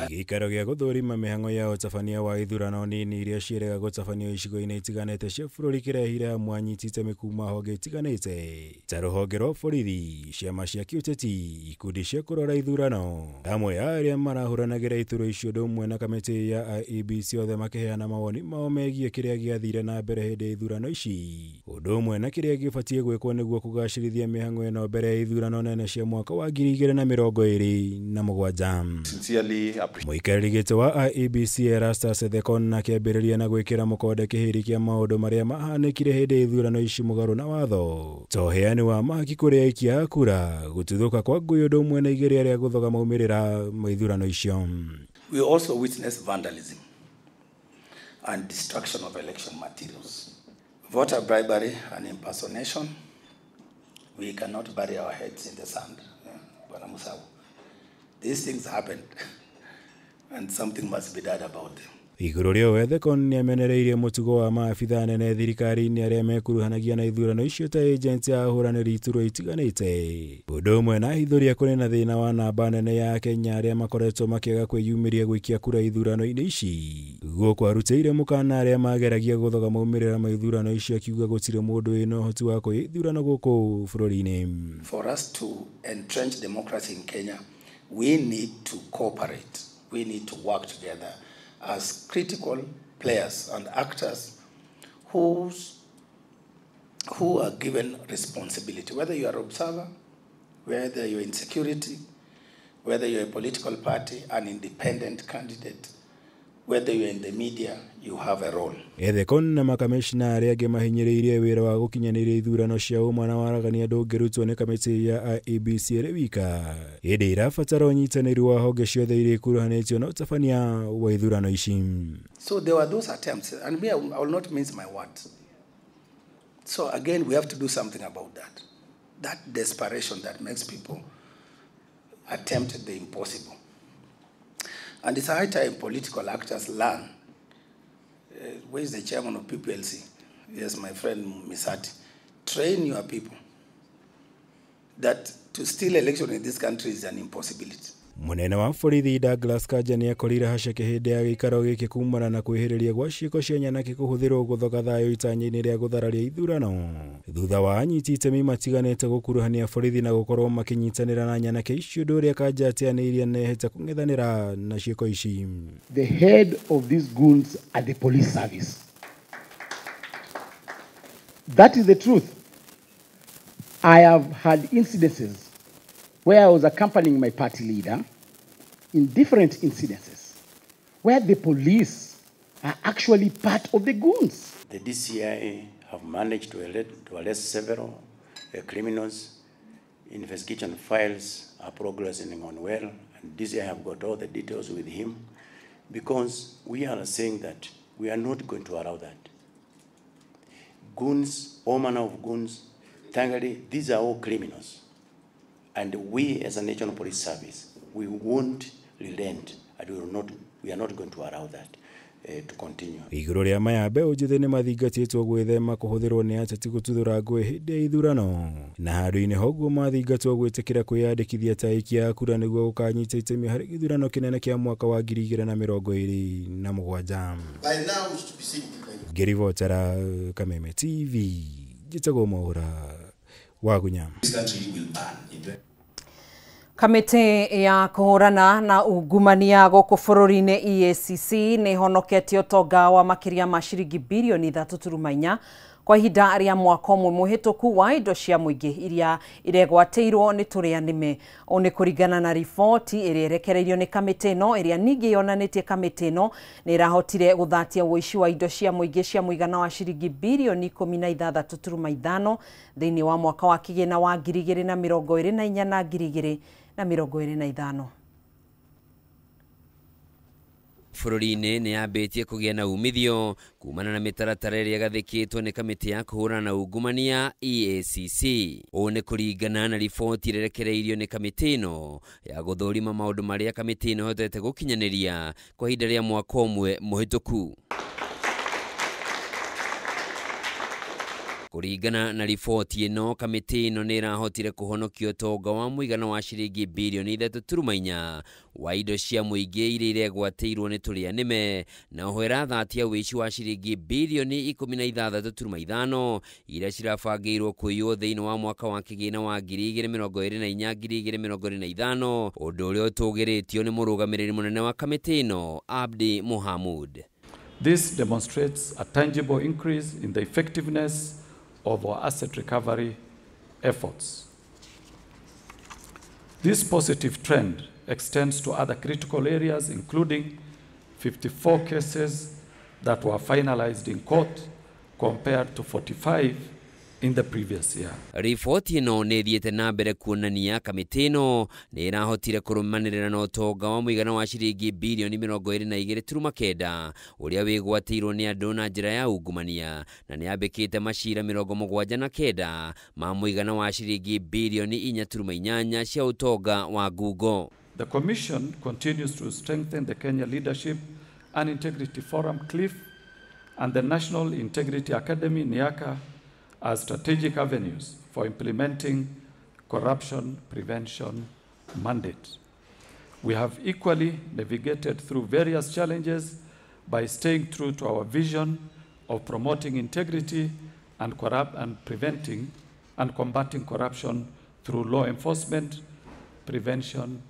Gĩikaro gĩa gũthũrima mĩhang'o ya ũtabania wa ithurano nini iria ciĩrĩga gũtabanio icigo-inĩ itiganĩte cia bũrũri kĩrehire hamwe anyiti itemi kuma honge itiganĩte ta rũhonge rwa borithi, ciama cia kĩũteti, ikundi cia kũrora ithurano, amwe a arĩa marahũranagĩra iturwa icio ũndũ ũmwe na kamĩtĩ ya IEBC othe makĩheana mawoni mao megiĩ kĩrĩa gĩathire na mbere hĩndĩ ya ithurano ici, ũndũ ũmwe na kĩrĩa gĩbatiĩ gwĩkwo nĩguo kũgacĩrithia mĩhang'o ĩno mbere ya ithurano nene cia mwaka wa 2027. Mũikarĩri gĩtĩ wa IEBC Erastus Ethekon akĩambĩrĩria na gwĩkĩra mũkonde kĩhĩri kĩa maũndũ marĩa mahanĩkire hĩndĩ ya ithurano ici mũgarũ na watho ta ũheani wa mahaki kũrĩ aikia a kura, gũtuthũka kwa ngũĩ ũndũ ũmwe na igeria rĩa gũthoga maumĩrĩra ma ithurano icio. We also witnessed vandalism and destruction of election materials, voter bribery and impersonation. We cannot bury our heads in the sand. Bwana Musau. These things happened and something must be done about them. Igũrũ rĩa Ethekon nĩamenereirie mũtugo wa maabitha anene thirikari-inĩ arĩa mekuruhanagia na ithurano icio ta agenti a ahũranĩri iturwa itiganĩte, ũndũ ũmwe na ahithũria kũrĩ na thĩna wa namba nene ya Akenya arĩa makoretwo makĩaga kwĩyumĩria gũikia kura ithurano-inĩ ici. Gũkũ arutĩire mũkana arĩa mageragia gũthoga maumĩrĩra ma ithurano icio, akiuga gũtirĩ mũndũ wĩna ũhoti wa kũiya ithurano gũkũ bũrũri-inĩ. For us to entrench democracy in Kenya, we need to cooperate. We need to work together as critical players and actors who are given responsibility, whether you are an observer, whether you're in security, whether you're a political party, an independent candidate, whether you're in the media, you have a role. Ethekon na makamishna arĩa angĩ mahinyĩrĩirie wĩra wa gũkinyanĩria ithurano cia ũma na waragania ndũngĩrutwo nĩ kamĩtĩ ya IEBC ĩrĩ wika, ĩndĩ ĩrabatara ũnyitanĩri wa honge ciothe iria ikuruhanĩtio na ũtabania wa ithurano ici. So there were those attempts, and me, I will not mince my words. So again, we have to do something about that. That desperation that makes people attempt the impossible. And it's high time political actors learn. Where is the chairman of PPLC? Yes, my friend Misati. Train your people that to steal election in this country is an impossibility. Munene wa borithi Douglas Kanja nĩakorire haceke hĩndĩ ya gĩikaro gĩkĩ kumana na kwĩhĩrĩria gwa ciĩko cia nyanake kũhũthĩrwo gũthoga thayũ itanya-inĩ rĩa gũthararia ithurano thutha wa anyiti itemi matiganĩte gũkuruhania borithi na gũkorwo makĩnyitanĩra na nyanake icio ũndũ ũrĩa Kanja ateanĩirie nehete kũng'ethanĩra na ciĩko ici. The head of these goons are the police service. That is the truth. I have had incidences where I was accompanying my party leader in different incidences where the police are actually part of the goons. The DCI have managed to arrest several criminals. Investigation files are progressing on well, and DCI have got all the details with him, because we are saying that we are not going to allow that. Goons, all manner of goons, thankfully, these are all criminals. And we as a National Police Service, we won't relent, and we are not going to allow that to continue. Igũrũ rĩa maya mbeũ njĩthĩ nĩmathingatĩtwo gwĩthema kũhũthĩrwo nĩ ateti gũtuthũra ngũĩ hĩndĩ ya ithurano na handũ-inĩ ha ũguo mathingatwo gwĩtĩkĩra kwĩyandĩkithia ta aikia a kura nĩguo gũkanyita itemi harĩ gĩthurano kĩnene kĩa mwaka wa 2027. Ngĩribotera Kameme TV, njĩtagwo Mwaũra Wagunya. Kamĩtĩ ya kũhũrana na ungumania gũkũ bũrũri-inĩ EACC nĩ ĩhonoketie ũtonga wa makĩria ma ciringi birioni 3.4 kwa ihinda rĩa mwaka ũmwe mũhĩtũku wa indo cia mũingĩ iria iregwatĩirwo nĩ tũrĩa nĩme. Ũũ nĩ kũringana na riboti ĩrĩa ĩrekereirio nĩ kamĩtĩ ĩno ĩrĩa ningĩ yonanĩtie kamĩtĩ ĩno nĩ ĩrahotire gũthatia ũici wa indo cia mũingĩ cia mũigana wa ciringi birioni 16.5 thĩinĩ wa mwaka wa kĩgĩna wa 2024 na 2025. Bũrũri-inĩ nĩ yambĩtie kũgĩa na umithio kumana na mĩtaratara ĩrĩa ĩgathĩkĩtwo nĩ kamĩtĩ ya kũhũrana na ungumania EACC. Ũũ nĩ kũringana na riboti ĩrĩa ĩrekereirio nĩ kamĩtĩ ĩno ya gũthũrima maũndũ marĩa kamĩtĩ ĩno ĩhotete gũkinyanĩria kwa ihinda rĩa mwaka ũmwe mũhĩtũku. Kũringana na riboti ĩno, kamĩtĩ ĩno nĩ ĩrahotire kũhonokia ũtonga wa mũigana wa ciringi birioni 3.4 wa indo cia mũingĩ iria iregwatĩirwo nĩ tũrĩa nĩme, na oho ĩrathatia ũici wa ciringi birioni 16.5 iria cirabangĩirwo kũiywo thĩinĩ wa mwaka wa kĩgĩna wa 2024 2025, ũndũ ũrĩa ũtũgĩrĩtio nĩ mũrũgamĩrĩri mũnene wa kamĩtĩ ĩno Abdi Mohamud. This demonstrates a tangible increase in the effectiveness of our asset recovery efforts. This positive trend extends to other critical areas, including 54 cases that were finalized in court compared to 45 in the previous year. Riboti ĩno nĩ ĩthiĩte na mbere kuonania kamĩtĩ ĩno nĩ ĩrahotire kũrũmanĩrĩra na ũtonga wa mũigana wa ciringi birioni 22.9 ũrĩa wĩgwatĩirwo nĩ andũ na njĩra ya ungumania, na nĩ yambĩkĩte macira 79 ma mũigana wa ciringi birioni 4.8 cia ũtonga wa ngungo. The Commission continues to strengthen the Kenya Leadership and Integrity Forum CLIF and the National Integrity Academy NIACA as strategic avenues for implementing corruption prevention mandate. We have equally navigated through various challenges by staying true to our vision of promoting integrity and preventing and combating corruption through law enforcement, prevention,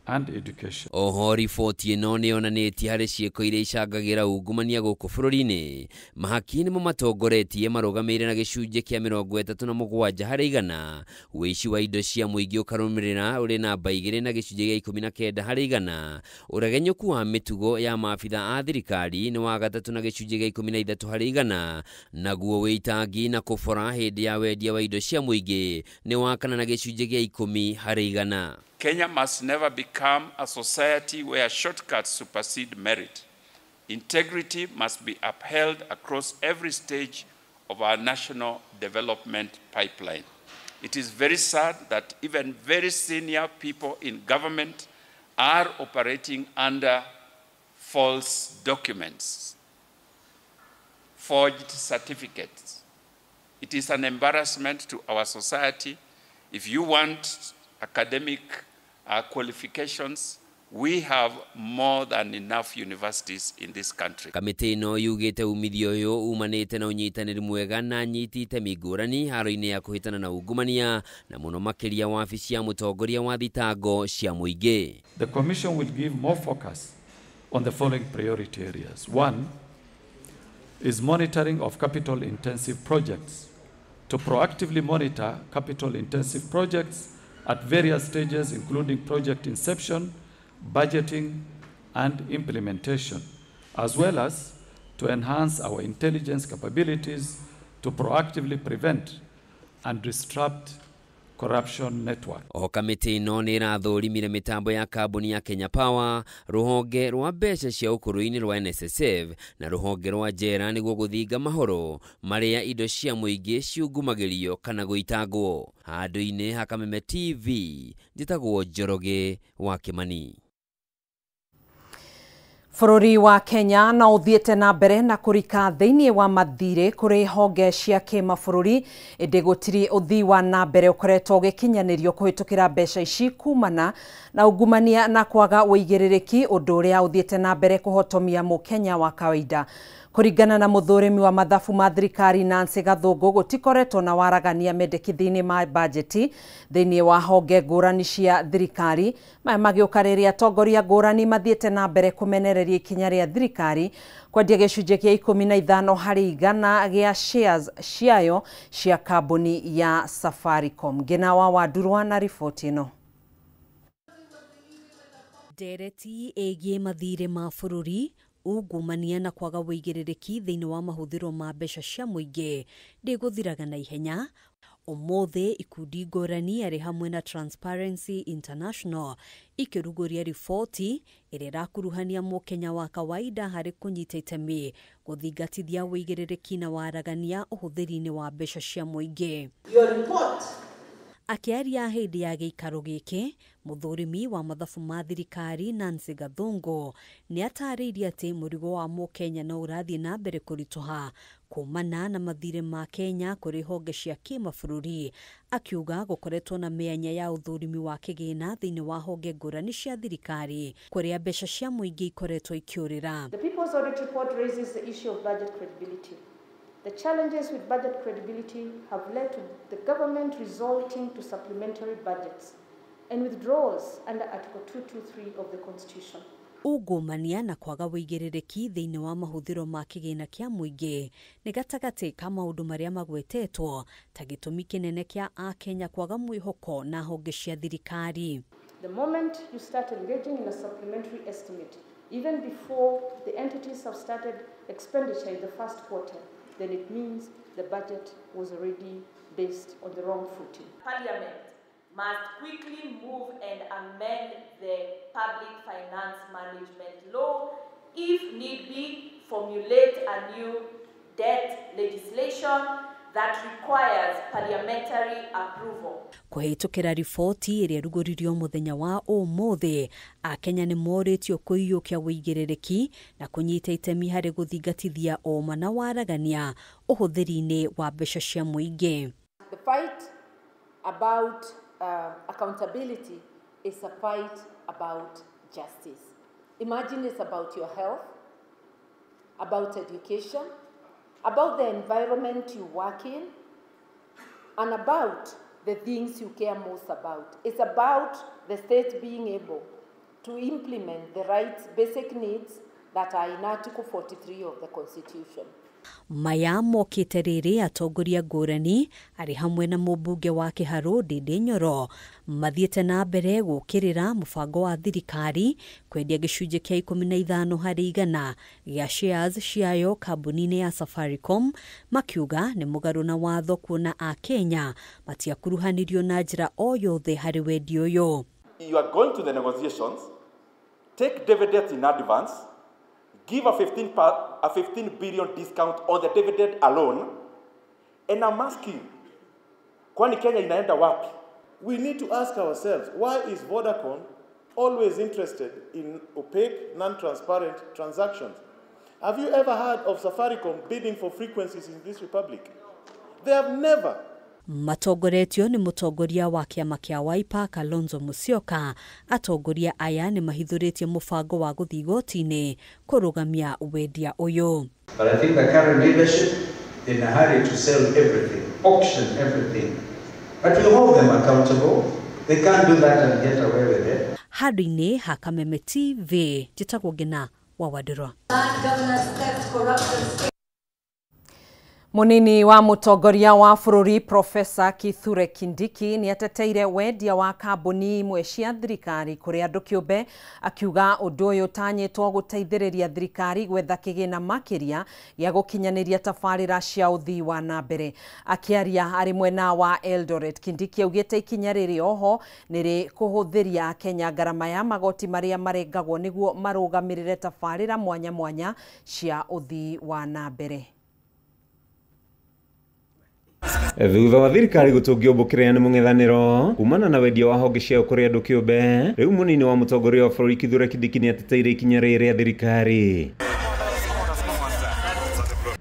and education. Oho riboti ĩno nĩ yonanĩtie harĩ ciĩko iria icangagĩra ungumania gũkũ bũrũri-inĩ, mahaki nĩmo matongoretie marũgamĩrĩire na gĩcunjĩ kĩa 37 harĩ igana, ũici wa indo cia mũingĩ ũkarũmĩrĩra ũrĩ namba 2 na gĩcunjĩ gĩa 19 harĩ igana, ũregenyũku wa mĩtugo ya maabitha a thirikari nĩ wa gatatũ na gĩcunjĩ gĩa 13 harĩ igana, naguo wĩitangi na kũbora hĩndĩ ya wendia wa indo cia mũingĩ nĩ wa kana na gĩcunjĩ gĩa 10 harĩ igana. Kenya must never become a society where shortcuts supersede merit. Integrity must be upheld across every stage of our national development pipeline. It is very sad that even very senior people in government are operating under false documents, forged certificates. It is an embarrassment to our society. If you want academic qualifications. We have more than enough universities in this country. Kamĩtĩ ĩno yugĩte umithio ũyũ umanĩte na ũnyitanĩri mwega na anyiti itemi ngũrani haro-inĩ ya kũhĩtana na ungumania na mũno makĩria wabici ya mũtongoria wa thitango cia mũingĩ. The Commission will give more focus on the following priority areas. One is monitoring of capital intensive projects. To proactively monitor capital intensive projects at various stages, including project inception, budgeting, and implementation, as well as to enhance our intelligence capabilities to proactively prevent and disrupt corruption network. Oho kamĩtĩ ĩno nĩ ĩrathũrimire mĩtambo ya kambuni ya Kenya Power, rũhonge rwa mbeca cia ũkũrũ-inĩ rwa NSSF na rũhonge rwa njera nĩguo gũthinga mahoro marĩa indo cia mũingĩ ciungumagĩrio kana gũitangwo. Handũ-inĩ ha Kameme TV, njĩtagwo Njoroge wa Kĩmani. Bũrũri wa Kenya no ũthiĩte na mbere na kũrika thĩinĩ wa mathirĩ kũrĩ honge cia kĩmabũrũri, ĩndĩ gũtirĩ ũthii wa na mbere ũkoretwo ũgĩkinyanĩrio kũhĩtũkĩra mbeca ici kumana na ungumania na kwaga ũigĩrĩrĩki, ũndũ ũrĩa ũthiĩte na mbere kũhotomia mũkenya wa kawaida. Kũringana na mũthũrimi wa mathabu ma thirikari Nancy Gathũngũ, gũtikoretwo na waragania mendekithia-inĩ ma bajeti thĩinĩ wa honge ngũrani cia thirikari. Maya magĩũka rĩrĩa atongoria ngũrani mathiĩte na mbere kũmenereria ikinya rĩa thirikari kwendia gĩcunjĩ kĩa 15 harĩ igana gĩa shares ciayo cia kambuni ya Safaricom. Ngina wa Wandurwa na riboti ĩno. Ndereti ĩgiĩ mathirĩ ma bũrũri, ungumania na kwaga ũigĩrĩrĩki thĩinĩ wa mahũthĩro ma mbeca cia mũingĩ ndĩgũthiraga na ihenya. Ũmũthĩ ikundi ngũrani arĩ hamwe na Transparency International ikĩrugũria riboti ĩrĩa ĩrakuruhania mũkenya wa kawaida harĩ kũnyita itemi gũthingatithia ũigĩrĩrĩki na waragania ũhũthĩri-inĩ wa mbeca cia mũingĩ. Akĩaria hĩndĩ ya gĩikaro gĩkĩ, mũthũrimi wa mathabu ma thirikari Nancy Gathũngũ nĩ atarĩirie atĩ mũrigo wa mũkenya no ũrathiĩ na mbere kũritũha kumana na mathirĩ ma Kenya kũrĩ honge cia kĩmabũrũri, akiuga gũkoretwo na mĩanya ya ũthũrimi wa kĩgĩna thĩinĩ wa honge ngũrani cia thirikari kũrĩa mbeca cia mũingĩ ikoretwo ikĩũrĩra. The People's Audit Report raises the issue of budget credibility. The challenges with budget credibility have led to the government resorting to supplementary budgets and withdrawals under Article 223 of the Constitution. Ungumania na kwaga ũigĩrĩrĩki thĩinĩ wa mahũthĩro ma kĩgĩna kĩa mũingĩ nĩ gatagatĩ ka maũndũ marĩa magwetetwo ta gĩtũmi kĩnene kĩa akenya kwaga mwĩhoko na honge cia thirikari. The moment you start engaging in a supplementary estimate, even before the entities have started expenditure in the first quarter, then it means the budget was already based on the wrong footing. Parliament must quickly move and amend the Public Finance Management Law, if need be, formulate a new debt legislation that requires parliamentary approval. Kũhĩtũkĩra riboti ĩrĩa ĩrugũririo mũthenya wa ũmũthĩ, akenya nĩ morĩtio kũiyũkia ũigĩrĩrĩki na kũnyita itemi harĩ gũthingatithia ũma na waragania ũhũthĩri-inĩ wa mbeca cia mũingĩ. The fight about accountability is a fight about justice. Imagine it's about your health, about education, about the environment you work in, and about the things you care most about. It's about the state being able to implement the rights, basic needs that are in Article 43 of the Constitution. Maya mokĩte rĩrĩ atongoria ngũrani arĩ hamwe na mũmbunge wa Kĩharũ Ndindi Nyoro mathiĩte na mbere gũkĩrĩra mũbango wa thirikari kwendia gĩcunjĩ kĩa 15 harĩ igana gĩa shares ciayo kambuni-inĩ ya Safaricom, makiuga nĩ mũgarũ na watho kuona akenya matiakuruhanirio na njĩra o yothe harĩ wendia ũyũ. You are going to the negotiations, take dividends in advance, give a 15 billion discount on the dividend alone, and I'm asking, kwani Kenya inaenda wapi? We need to ask ourselves, why is Vodacom always interested in opaque, non-transparent transactions? Have you ever heard of Safaricom bidding for frequencies in this republic? They have never. Matongoretio nĩ mũtongoria wa kĩama kĩa Wiper Kalonzo Musyoka. Atongoria aya nĩ mahithũrĩtie mũbango wa gũthiĩ igoti-inĩ kũrũgamia wendia ũyũ. But I think the current leadership in a hurry to sell everything, auction everything. But we hold them accountable. They can't do that and get away with it. Handũ-inĩ ha Kameme TV, njĩtagwo Ngina wa Wandirwa. Munini wa mutongoria wa bũrũri Profesa Kithure Kindiki nĩ ateteire wendia wa kambuni imwe cia thirikari kũrĩ andũ kĩũmbe, akiuga ũndũ ũyũ ũtanyĩtwo gũteithĩrĩria thirikari gwetha kĩgĩna makĩria gĩa gũkinyanĩria tabarĩra cia ũthii wa na mbere. Akĩaria arĩ mwena wa Eldoret, Kindiki augĩte ikinya rĩrĩ oho nĩ rĩkũhũthĩria Kenya ngarama ya magoti marĩa marengagwo nĩguo marũgamĩrĩre tabarĩra mwanya mwanya cia ũthii wa na mbere. Thutha wa thirikari gũtũngio mbũkĩrĩa nĩ mũng'ethanĩro kumana na wendia wa honge ciao kũrĩ andũ kĩũmbe, rĩu mũnini wa mũtongoria wa bũrũri Kithure Kindiki nĩ ateteire ikinya rĩrĩ rĩa thirikari.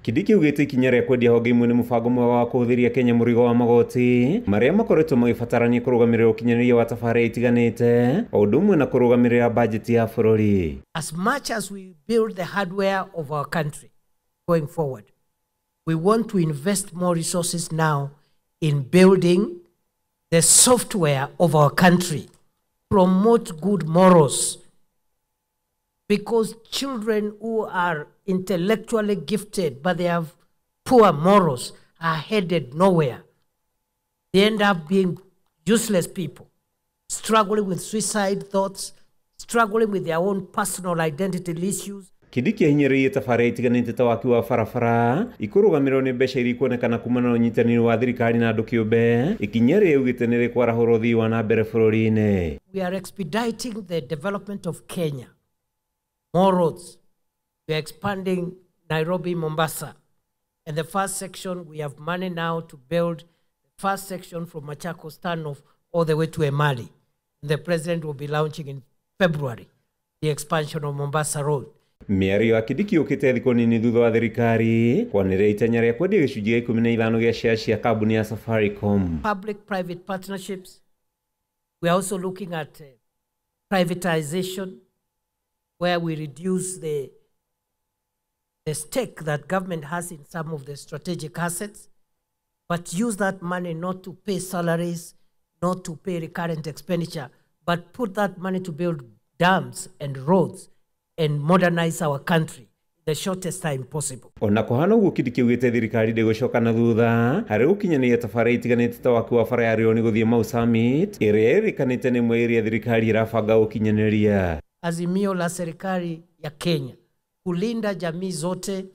Kindiki augĩte ikinya rĩa kwendia honge imwe nĩ mũbango mwega wa kũhũthĩria Kenya mũrigo wa magoti marĩa makoretwo magĩbatarania kũrũgamĩrĩra ũkinyanĩria wa tabarĩra itiganĩte, o ũndũ ũmwe na kũrũgamĩrĩra bajeti ya bũrũri. As much as we build the hardware of our country going forward, we want to invest more resources now in building the software of our country, promote good morals, because children who are intellectually gifted but they have poor morals are headed nowhere. They end up being useless people, struggling with suicide thoughts, struggling with their own personal identity issues. Kindiki ahinyĩrĩirie tabarĩra itiganĩte ta waki wa barabara ikũrũgamĩrĩrwo nĩ mbeca iria ikuonekana kumana na ũnyitanĩri wa thirikari na andũ kĩũmbe, ikinya rĩrĩa augĩte nĩ rĩkwarahũra ũthii wa na mbere bũrũri-inĩ. We are expediting the development of Kenya. More roads. We are expanding Nairobi, Mombasa. And the first section, we have money now to build the first section from Machakos Turnoff all the way to Emali. And the president will be launching in February the expansion of Mombasa Road. Mĩario ya Kindiki yũkĩte thikũ nini thutha wa thirikari kwanĩrĩra itanya rĩa kwendia gĩcunjĩ gĩa 15 gĩa share cia kambuni ya Safaricom. Public-private partnerships. We are also looking at privatization, where we reduce the stake that government has in some of the strategic assets, but use that money not to pay salaries, not to pay recurrent expenditure, but put that money to build dams and roads and modernize our country the shortest time possible. Ona kũhana ũguo, Kindiki augĩte thirikari ndĩgũcoka na thutha harĩ gũkinyanĩria tabarĩra itiganĩte ta waki wa bara ya Rioni gũthiĩ Mau Summit ĩrĩa ĩrĩkanĩte nĩ ĩmwe ĩrĩa thirikari ĩrabanga gũkinyanĩria. Azimio la serikali ya Kenya kulinda jamii zote,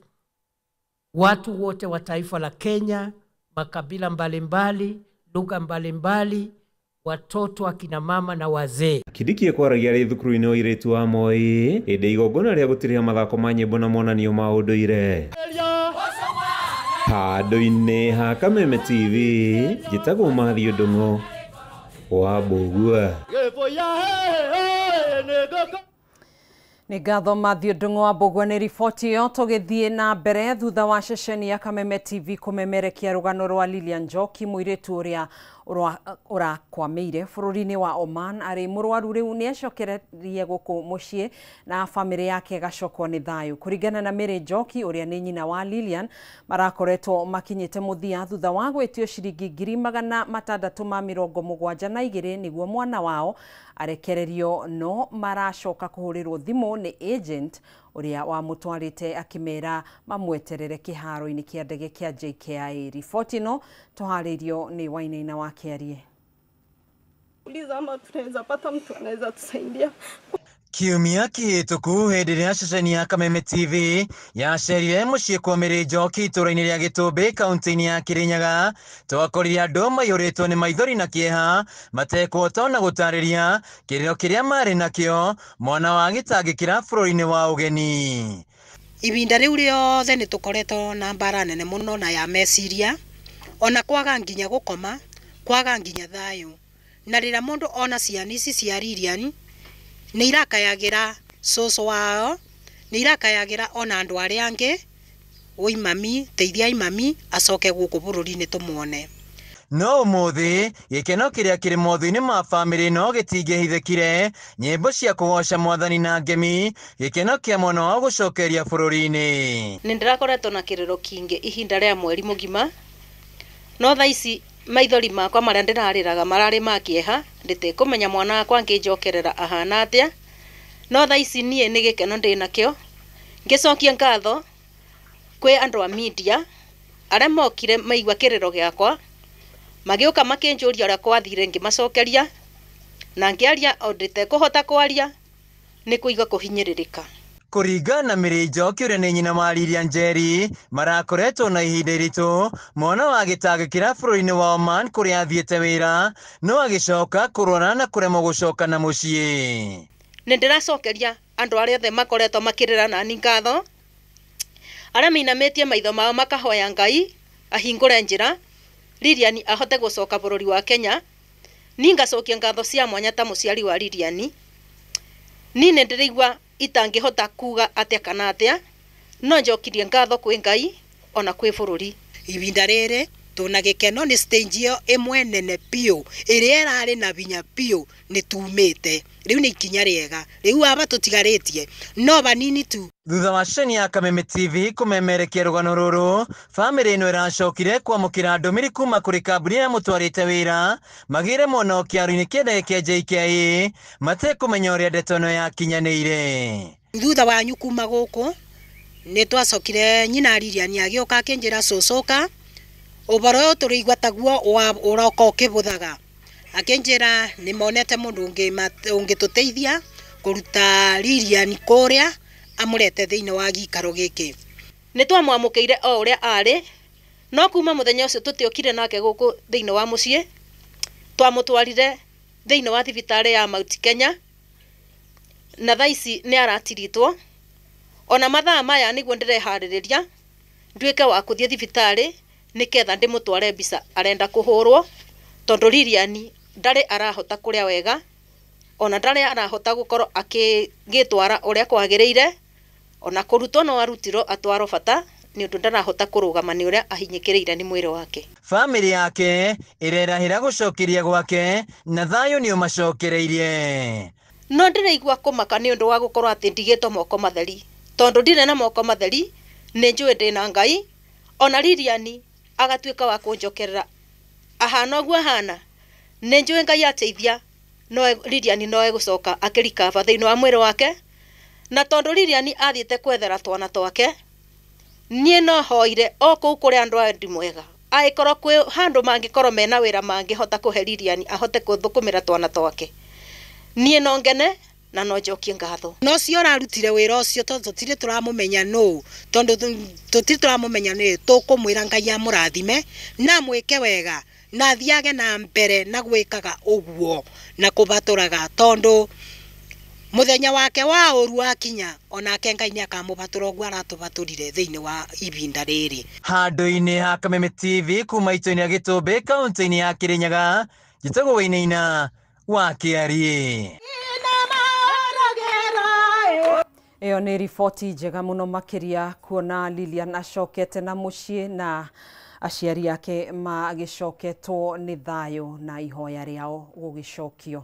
watu wote wa taifa la Kenya, makabila mbalimbali, lugha mbalimbali, watoto, akina mama na wazee. Kindiki ekwaragia arĩ thukuru-inĩ wa airĩtu wa Moi hĩndĩ igongona rĩa gũtirĩha mathako ma nyĩmbo na monanio ma ũndũire. Handũ-inĩ ha Kameme TV, njĩtagwo Mathiũ Ndung'u wa Mbũgua. Nĩ ngatho Mathiũ Ndung'u wa Mbũgua nĩ riboti ĩyo. Tũgĩthiĩ na mbere thutha wa ceceni ya Kameme TV kũmemerekia rũgano rwa Lilian Njoki, mũirĩtu ũrĩa ũrakwamĩire bũrũri-inĩ wa Oman arĩ mũrwaru, rĩu nĩ acokererie gũkũ mũciĩ na bamĩrĩ yake ĩgacokwo nĩ thayũ. Kũringana na Mary Njoki ũrĩa nĩ nyina wa Lilian, marakoretwo makinyĩte mũthia thutha wa gwĩtio ciringi 672 nĩguo mwana wao arekererio, no maracoka kũhũrĩrwo thimũ nĩ agent ũrĩa wamũtwarĩte akĩmera mamweterere kĩharo-inĩ kĩa ndege kĩa JKIA. Riboti ĩno tũharĩirio nĩ Wainaina wa Kĩarie. Uliza ama tunaweza pata mtu anaweza tusaidia. Kiumia kĩhĩtũku hĩndĩ ĩrĩa ceceni ya Kameme TV yacerire mũciĩ kwa Mary Njoki itũũra-inĩ rĩa Gĩtũmbĩ kaunti-inĩ ya Kĩrĩnyaga, twakorire andũ maiyũrĩtwo nĩ maithori na kĩeha matekũhota ona gũtarĩria kĩrĩro kĩrĩa marĩ nakĩo mwana wa gĩtangĩkĩra bũrũri-inĩ wa ũgeni. Ibinda rĩu rĩothe nĩ tũkoretwo na mbara nene mũno na ya meciria, ona kwaga nginya gũkoma, kwaga nginya thayũ. Na rĩrĩa mũndũ ona ciana ici cia Lilian nĩ irakayagira cũcũ wao, nĩ irakayagira ona andũ arĩa angĩ, woi mami, teithiai mami acoke gũkũ bũrũri-inĩ tũmuone. No ũmũthĩ gĩkeno kĩrĩa kĩrĩ mothiũ-inĩ ma bamĩrĩ no gĩtingĩhithĩkire, nyĩmbo cia kũgoca mwathani na ngemi, gĩkeno kĩa mwana wao gũcokeria bũrũri-inĩ. Nĩ ndĩrakoretwo na kĩrĩro kĩingĩ ihinda rĩa mweri mũgima, no thaa ici maithori makwa marĩa ndĩrarĩraga mararĩ ma kĩeha, ndĩtekũmenya mwana wakwa angĩnjokerera ahana atĩa, no thaa ici niĩ nĩ gĩkeno ndĩnakĩo. Ngĩcokia ngatho kwĩ andũ a media arĩa mokire maigua kĩrĩro gĩakwa, magĩũka makĩnjũria ũrĩa kwathire, ngĩmacokeria na ngĩaria o ndĩtekũhota kwaria nĩ kũigua kũhinyĩrĩrĩka. Kũringana na Mary Njoki ũrĩa nĩ nyina wa Lilian Njeri, marakoretwo na ihinda iritũ mwana wa gĩtangĩkĩra bũrũri-inĩ wa Oman kũrĩa athiĩte wĩra, no agĩcoka kũrwara na kũremwo gũcoka na mũciĩ. Nĩ ndĩracokeria andũ arĩa othe makoretwo makĩrĩra nani ngatho, arĩa mainamĩtie maitho mao makahoya Ngai ahingũre njĩra Lilian ahote gũcoka bũrũri wa Kenya. Ni ngacokia ngatho cia mwanya ta mũciari wa Lilian. Ni nĩ ndĩraigua itangĩhota kuga atĩa kana atĩa, no njokirie ngatho kwĩ Ngai ona kwĩ bũrũri. Ihinda rĩrĩ tuna gĩkeno nĩ stage ĩyo ĩmwe nene biũ ĩrĩa ĩrarĩ na binya biũ nĩ tumĩte rĩu nĩ ikinya rĩega, rĩu aba tũtigarĩtie no banini tu. Thutha wa ceceni ya Kameme TV kũmemerekia rũgano rũrũ, bamĩrĩ ĩno ĩracokire kwamũkĩra ndũmĩrĩri kuma kũrĩ kambuni ĩrĩa mũtwarĩte wĩra magĩre mwana kĩaro-inĩ kĩa ndege kĩa JKIA matekũmenya ũrĩa ndeto ĩno yakinyanĩire. Thutha wanyu kuma gũkũ nĩ twacokire nyina Lilian agĩũka akĩnjĩra cũcũka ũboro ũyũ tũrĩigua taguo ũroka ũkĩbũthaga, akĩnjĩra nĩ monete mũndũ ũngĩtũteithia kũruta Lilian kũrĩa amũrete thĩinĩ wa gĩikaro gĩkĩ. Nĩ twamwamũkĩire o ũrĩa arĩ, no kuma mũthenya ũcio tũtiokire nake gũkũ thĩinĩ wa mũciĩ, twamũtwarire thĩinĩ wa thibitarĩ ya Mount Kenya na thaa ici nĩ aratiritwo. Ona mathaa maya nĩguo ndĩreharĩrĩria nduĩke wa kũthiĩ thibitarĩ nĩketha ndĩmũtware mbica arenda kũhũrwo, tondũ Lilian ndarĩ arahota kũrĩa wega, ona ndarĩ arahota gũkorwo akĩgĩtwara ũrĩa kwagĩrĩire, ona kũrutwo no arutirwo atwarwo bata nĩ ũndũ ndarahota kũrũgama nĩ ũrĩa ahinyĩkĩrĩire nĩ mwĩrĩ wake. Bamĩrĩ yake ĩrerahĩra gũcokeria gwake na thayũ nĩ ũmacokereirie. No ndĩraigua kũmaka nĩ ũndũ wa gũkorwo atĩ ndigĩtwo moko matheri, tondũ ndirĩ na moko matheri, nĩ njũĩ ndĩna Ngai, ona Lilian agatuĩka wa kũnjokerera ahana ũguo ahana, nĩ njũĩ Ngai ateithia no Lilian no egũcoka akĩrikaba thĩinĩ wa mwĩrĩ wake. Na tondũ Lilian athiĩte kwethera twana twake, niĩ no hoire o kũu kũrĩa andũ a mwega angĩkorwo kwĩ handũ mangĩkorwo mena wĩra mangĩhota kũhe Lilian ahote gũthũkũmĩra twana twake, niĩ no ngene na no njokie ngatho. No cio ũrarutire wĩra ũcio tondũ tũtirĩ tũramũmenya nũ, tondũ tũtirĩ tũramũmenya nĩ tũkũmwĩra Ngai amũrathime na amwĩke wega na athiage na mbere na gwĩkaga ũguo na kũbatũraga, tondũ mũthenya wake wa ũru wakinya onake Ngai nĩ akamũbatũra ũguo aratũbatũrire thĩinĩ wa ibinda rĩrĩ. Handũ-inĩ ha Kameme TV kuma itũinĩ ya Gĩtũmbĩ kaũntĩ-inĩ ya Kĩrĩnyaga, njĩtagwo Wainaina wa Kĩariĩ. Ĩyo nĩ riboti njega mũno makĩria kuona Lilian acokete na mũciĩ na aciari ake magĩcoketwo nĩ thayũ na ihoya rĩao gũgĩcokio.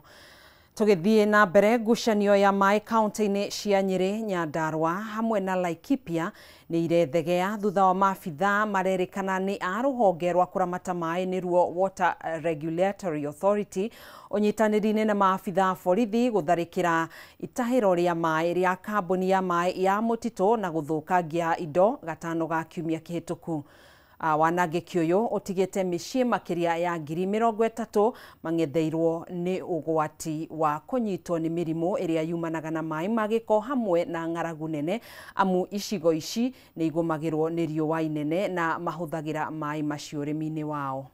Tũgĩthiĩ na mbere, ngucanio ya maĩ kaunti-inĩ cia Nyĩrĩ, Nyandarua hamwe na Laikipia nĩ irethegea thutha wa maabithaa marerĩkana nĩ a rũhonge rwa kũramata maĩ nĩruo Water Regulatory Authority ũnyitanĩri-inĩ na maabithaa borithi gũtharĩkĩra itahĩro rĩa maĩ rĩa kambuni ya maĩ ya mũtitũ na gũthũkangia indo gatano ga kiumia kĩhĩtũku. Wanangĩki ũyũ ũtigĩte mĩciĩ makĩria ya 30,000 mang'etheirwo nĩ ũgwati wa kũnyitwo nĩ mĩrimũ ĩrĩa yumanaga na maĩ ma gĩko hamwe na ng'aragu nene, amu icigo ici nĩ igũmagĩrwo nĩ riũa inene na mahũthagĩra maĩ macio ũrĩmi-inĩ wao.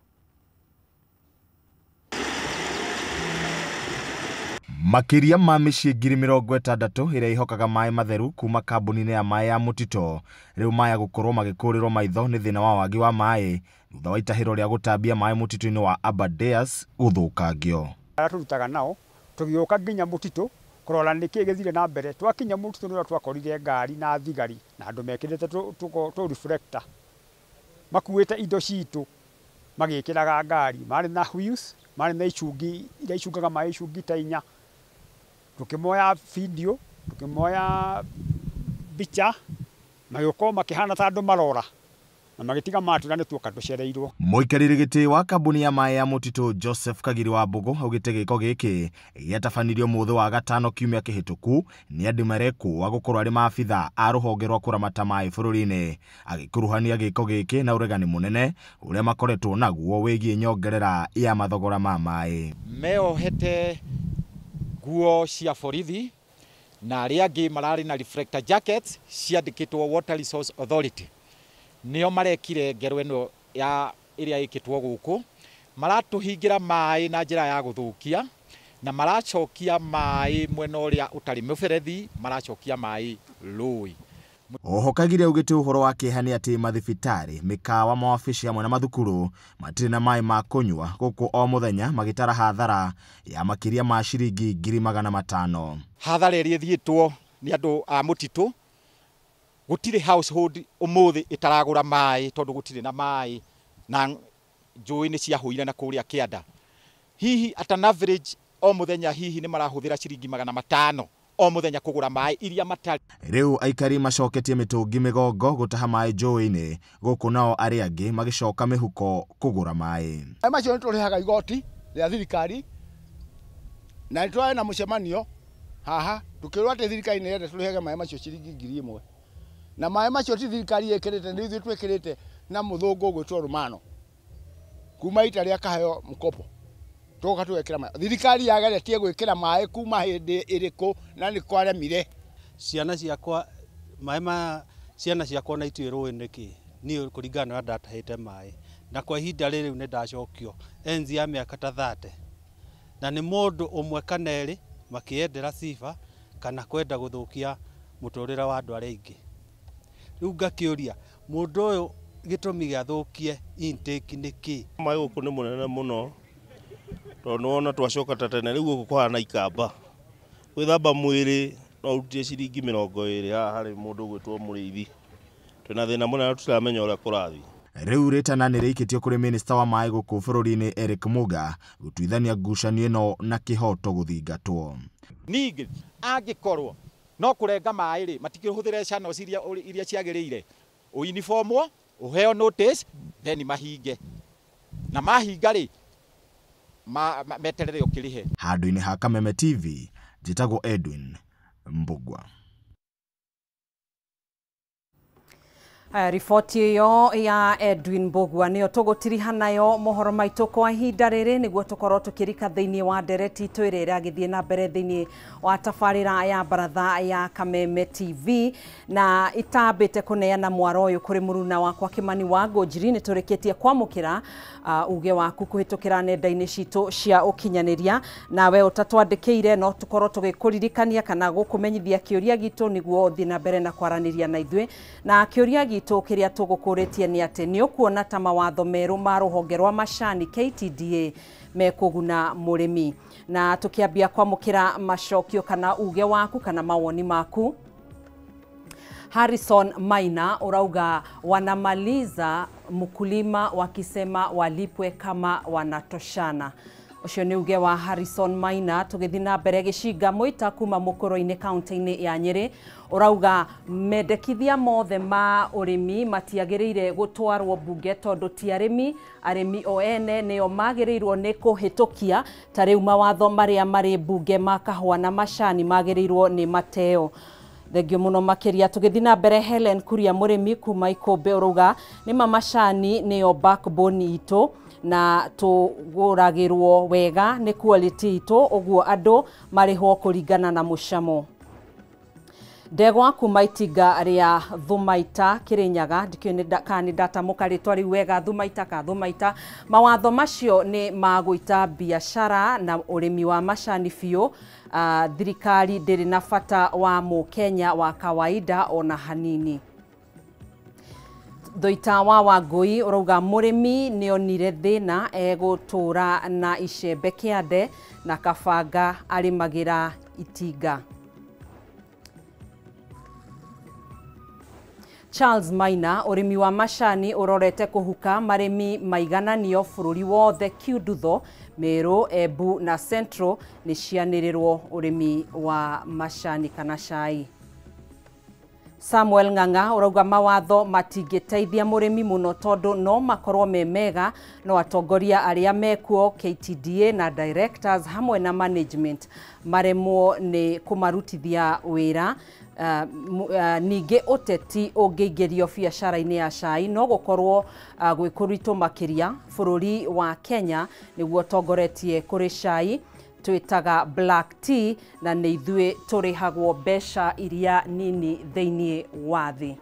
Makĩria ma mĩciĩ 60,000 ĩrĩa ĩhokaga maĩ matheru kuma kambuni-inĩ ya maĩ ya mũtitũ rĩu maya gũkorwo magĩkũrĩrwo maitho nĩ thĩna wa wagi wa maĩ thutha wa itahĩro rĩa gũtambia maĩ mũtitũ-inĩ wa Aberdares gũthũkangio. Arĩa tũrutaga nao tũgĩũka nginya mũtitũ kũrora nĩkĩ gĩthire na mbere. Twakinya mũtitũ nĩrĩo twakorire ngari na thigari na andũ mekĩrĩte tũ reflector makuĩte indo citũ Magĩkĩraga ngari marĩ na wheels, marĩ na icungi iria icungaga maĩ, icungi ta 4. Tũkĩmoya video, tũkĩmoya mbica, magĩũka makĩhana ta andũ marora na magĩtiga matwĩra nĩ tuoka tũcereirwo. Mũikarĩri gĩtĩ wa kambuni ya maĩ ya mũtitũ Joseph Kagiri wa Mbũgũ augĩte gĩko gĩkĩ gĩatabanirio mũthĩ wa gatano kiumia kĩhĩtũku nĩ andũ marekũa gũkorwo arĩ maabitha a rũhonge rwa kũramata maĩ bũrũri-inĩ, agĩkuruhania gĩko gĩkĩ na ũregani mũnene ũrĩa makoretwo naguo wĩgiĩ nyongerera ya mathogora ma maĩ. Meohete nguo cia borithi na arĩa angĩ mararĩ na reflector jackets ciandĩkĩtwo Water Resource Authority. Nĩo marekire ngero ĩno ya ĩrĩa ĩkĩtwo gũkũ, maratũhingĩra maĩ na njĩra ya gũthũkia na maracokia maĩ mwena ũrĩa ũtarĩ mũberethi, maracokia maĩ rũĩ. Oho Kagiri augĩte ũhoro wa kĩeha nĩ atĩ mathibitarĩ, mĩkawa, mawabici hamwe na mathukuru matirĩ na maĩ ma kũnyua gũkũ o mũthenya magĩtara hathara ya makĩria ma ciringi 500,000. Hathara ĩrĩa ĩthiĩtwo nĩ andũ a mũtitũ, gũtirĩ household ũmũthĩ ĩtaragũra maĩ tondũ gũtirĩ na maĩ na njũĩ nĩ ciahũire na kũrĩa kĩanda. Hihi at an average o mũthenya hihi nĩ marahũthĩra ciringi 500 o mũthenya kũgũra maĩ iria matarĩ. Rĩu aikari macoketie mĩtũngi mĩgongo gũtaha maĩ njũĩ-inĩ gũkũ nao arĩa angĩ magĩcoka mĩhuko kũgũra maĩ. Maĩ macio nĩ tũrĩhaga igoti rĩa thirikari na nĩ tũrarĩ na mũcemanio haha tũkĩrwo atĩ thirikari nĩ ĩrenda tũrĩhage maĩ macio ciringi 1000. Na maĩ macio ti thirikari ĩkĩrĩte, nĩ ithuĩ twĩkĩrĩte na mũthũngũ ũgwĩtwo Romano kuma Italy akaheo mkopo tũgoka tũgekĩra maĩ. Thirikari yageretie gwĩkĩra maĩ kuma hĩndĩ ĩrĩkũ na nĩ kwaremire. Ciana ciakwa maĩ ma ciana ciakwa na ituĩ rũĩ nĩkĩ niĩ kũringana na ndatahĩte maĩ na kwa ihinda rĩrĩ nĩ ndacokio enzi ya mĩaka ta 30 na nĩ mũndũ ũmwe kana erĩ makĩendera sifa kana kwenda gũthũkia mũtũrĩre wa andũ arĩa aingĩ. Rĩu ngakĩũria mũndũ ũyũ gĩtũmi gĩathũkie intake nĩ kĩ? Maĩ gũkũ nĩ mũnene mũno tondũ nĩwona twacoka ta tene, rĩu gũkũ kũhana ikamba. Gwĩthamba mwĩrĩ no ũrutire ciringi 20 haha harĩ mũndũ ũgwĩtwo mũrĩithi. Twĩna thĩna mũnene tũtiramenya ũrĩa kũrathiĩ. Rĩu rĩtana nĩ rĩikĩtio kũrĩ minista wa maĩ gũkũ bũrũri-inĩ Eric Muga gũtuithania ngucanio ĩno na kĩhoto gũthingatwo. Ningĩ angĩkorwo no kũrenga maĩ rĩ, matikĩhũthĩre channels iria ciagĩrĩire, ũiniformwo, ũheo notice, then mahinge. Na mahinga rĩ, meterere ũkĩrĩhe. Handũ-inĩ ha Kameme TV, njĩtagwo Edwin Mbugua. Riboti ĩyo ya Edwin Mbugua nĩyo tũgũtiriha nayo mohoro maitũ kwa ihinda rĩrĩ nĩguo tũkorwo tũkĩrika thĩinĩ wa ndereti itũ ĩrĩa ĩragĩthiĩ na mbere thĩinĩ wa tabarĩra ya baratha ya Kameme TV na itambĩte kũneana mwaro ũyũ kũrĩ mũruna wakwa Kimani wa Ngũnjiri. Nĩ tũrĩkĩtie kwamũkĩra uge waku kũhĩtũkĩra nenda-inĩ citũ cia ũkinyanĩria, nawe ũtatwandĩkĩire no tũkorwo tũgĩkũririkania kana gũkũmenyithia kĩũria gitũ nĩguo ũthiĩ na mbere na kwaranĩria na ithuĩ. Na kĩũria gitũ kĩrĩa tũgũkũrĩtie nĩ atĩ nĩ ũkuona ta mawatho merũ ma rũhonge rwa macani KTDA mekũguna mũrĩmi. Na tũkĩambia kwamũkĩra macokio kana uge waku kana mawoni maku, Harrison Maina urauga wanamaliza mkulima wakisema walipwe kama wanatoshana. Ũcio nĩ uge wa Harrison Maina. Tũgĩthiĩ na mbere, Gĩcinga Mũita kuma Mũkũrũ-inĩ kaunti-inĩ ya Nyĩrĩ ũrauga mendekithia mothe ma ũrĩmi matiagĩrĩire gũtwarwo mbunge tondũ ti arĩmi, arĩmi o ene nĩo magĩrĩirwo nĩ kũhĩtũkia. Ta rĩu mawatho marĩa marĩ mbunge ma kahũa na macani magĩrĩirwo nĩ mateo. Thengio mũno makĩria. Tũgĩthiĩ na mbere, Helen Kuria mũrĩmi kuma Ikũmbĩ ũrauga nĩma macani nĩyo backbone itũ na tũgũragĩrwo wega nĩ quality itũ, ũguo andũ marĩhwo kũringana na mũcamo. Ndegwa kuma itinga rĩa Thumaita Kĩrĩnyaga, ndikĩũĩ kana nĩ ndatamũka rĩtwa rĩu wega, Thumaita ka Thumaita. Mawatho macio nĩ ma gũita biacara na ũrĩmi wa macani biũ. Thirikari ndĩrĩ na bata wa mũkenya wa kawaida ona hanini. Thoita wa Wangũi ũrauga mũrĩmi nĩonire thĩna egũtũra na icembe kĩande na kabanga arĩmagĩra itinga. Charles Maina ũrĩmi wa macani ũrorete kũhuka marĩmi maigananio bũrũri wothe Kiundutho, Meru, Embu na Central nĩ cianĩrĩrwo ũrĩmi wa macani kana cai. Samuel Ng'ang'a ũrauga mawatho matingĩteithia mũrĩmi mũno tondũ no makorwo me mega no atongoria arĩa mekuo KTDA na directors hamwe na management maremwo nĩ kũmarutithia wĩra. Ningĩ ũteti ũngĩingĩrio biacara-inĩ ya cai no gũkorwo gwĩ kũritũ makĩria. Bũrũri wa Kenya nĩguo ũtongoretie kũrĩ cai twĩtaga black tea na nĩ ithuĩ tũrĩhagwo mbeca iria nini thĩinĩ wa thĩ.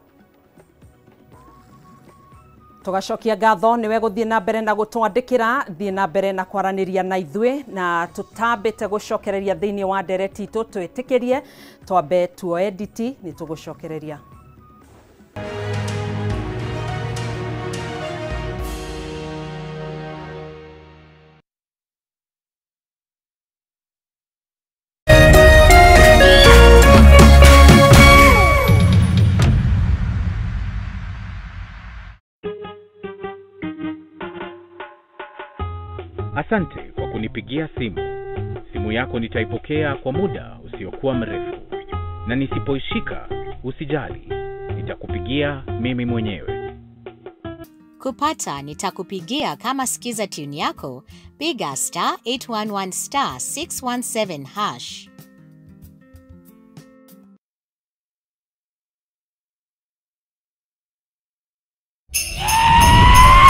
Tũgacokia ngatho nĩwe gũthiĩ na mbere na gũtwandĩkĩra, thiĩ na mbere na kwaranĩria na ithuĩ na tũtambĩte gũcokereria thĩinĩ wa ndereti itũ twĩtĩkĩrie twambe tuoe nditi nĩ tũgũcokereria. Asante kwa kunipigia simu. Simu yako nitaipokea kwa muda usiokuwa mrefu. Na nisipoishika, usijali. Nitakupigia mimi mwenyewe. Kupata nitakupigia kama sikiza tune yako, piga *811 *617 hash.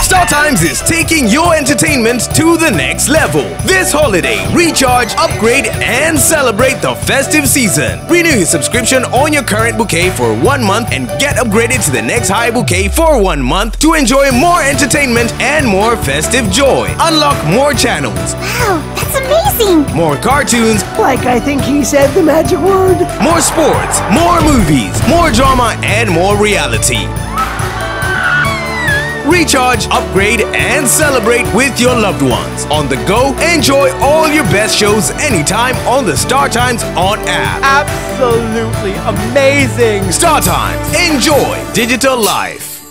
Star Times is taking your entertainment to the next level. This holiday, recharge, upgrade, and celebrate the festive season. Renew your subscription on your current bouquet for 1 month and get upgraded to the next high bouquet for 1 month to enjoy more entertainment and more festive joy. Unlock more channels. Wow, that's amazing! More cartoons. Like I think he said the magic word. More sports, more movies, more drama, and more reality. Recharge, upgrade, and celebrate with your loved ones. On the go, enjoy all your best shows anytime on the Star Times On app. Absolutely amazing! Star Times, enjoy digital life.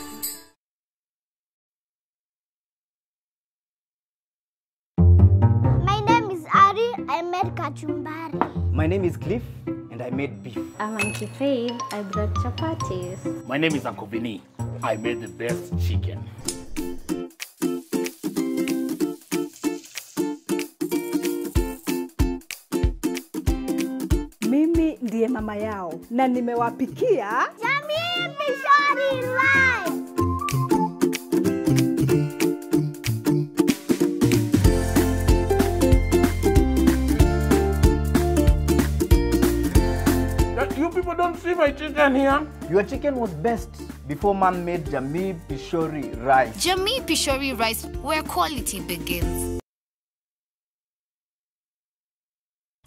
My name is Ari. I made kachumbari. My name is Cliff, and I made beef. I'm Auntie Faith. I brought chapatis. My name is Uncle Vinny. I made the best chicken. Mimi ndiye mama yao na nimewapikia Jamii Pishori Rice. You people don't see my chicken here. Your chicken was best before man made Jamii Pishori Rice. Jamii Pishori Rice, where quality begins.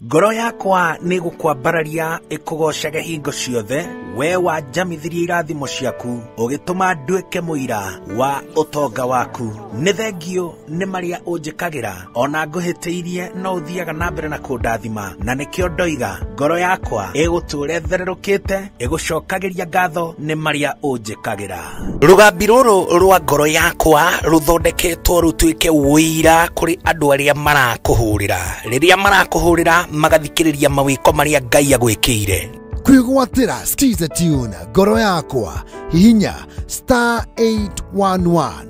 Ngoro yakwa nĩ gũkwambararia ĩkũgoocaga hingo ciothe, we wanjamithirie irathimo ciaku ũgĩtũma nduĩke mũira wa ũtonga waku. Nĩ thengio nĩ marĩa ũnjĩkagĩra, ona ngũhĩtĩirie no ũthiaga na mbere na kũndathima, na nĩkĩo ndoiga ngoro yakwa ĩgũtũũra ĩthererũkĩte ĩgũcokagĩria ngatho nĩ marĩa ũnjĩkagĩra. Rũgambi rũrũ rwa ngoro yakwa rũthondeketwo rũtuĩke ũira kũrĩ andũ arĩa marakũhũrĩra. Rĩrĩa marakũhũrĩra magathikĩrĩria mawĩko marĩa Ngai agwĩkĩire. Kwĩgwatĩra Skiza Tune ngoro yakwa, hihinya *811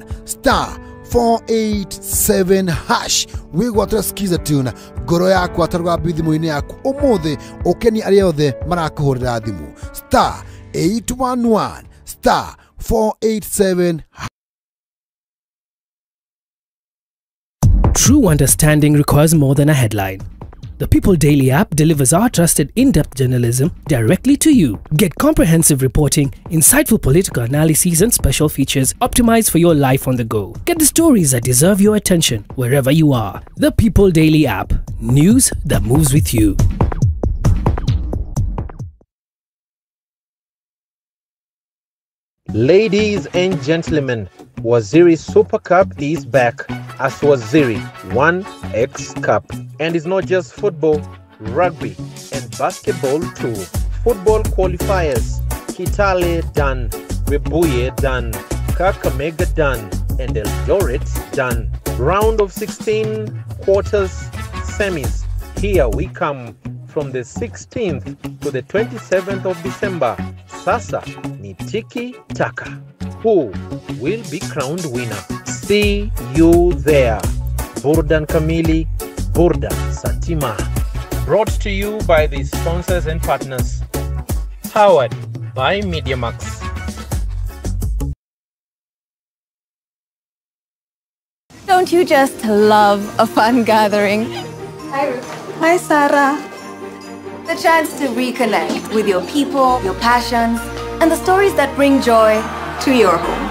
*487 hash wĩgwatĩra Skiza Tune ngoro yakwa ta rũgambi thimũ-inĩ yaku ũmũthĩ, ũkenie arĩa othe marakũhũrĩra thimũ *811 *487. True understanding requires more than a headline. The People Daily app delivers our trusted in-depth journalism directly to you. Get comprehensive reporting, insightful political analyses and special features optimized for your life on the go. Get the stories that deserve your attention wherever you are. The People Daily app. News that moves with you. Ladies and gentlemen, Waziri Super Cup is back as Waziri 1X Cup. And it's not just football, rugby and basketball too. Football qualifiers, Kitale done, Webuye done, Kakamega done, and Eldoret done. Round of 16, quarters, semis. Here we come from the 16th to the 27th of December. Sasa ni tiki taka. Who will be crowned winner? See you there. Burdan Kamili, Burdan Satima. Brought to you by the sponsors and partners. Powered by MediaMax. Don't you just love a fun gathering? Hi, Ruth. Hi, Sarah. The chance to reconnect with your people, your passions, and the stories that bring joy to your home.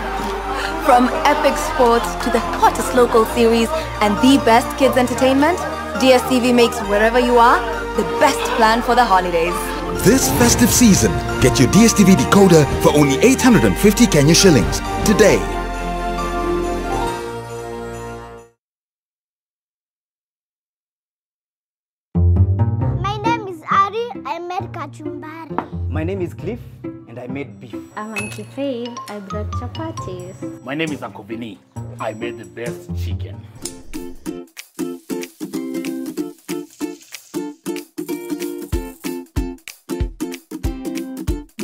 From epic sports to the hottest local series and the best kids entertainment, DSTV makes wherever you are the best plan for the holidays. This festive season, get your DSTV decoder for only 850 Kenya shillings today. My name is Ari. I made kachumbari. My name is Cliff, and I made beef. I'm Auntie Faith. I brought chapatis. My name is Uncle Vinny. I made the best chicken.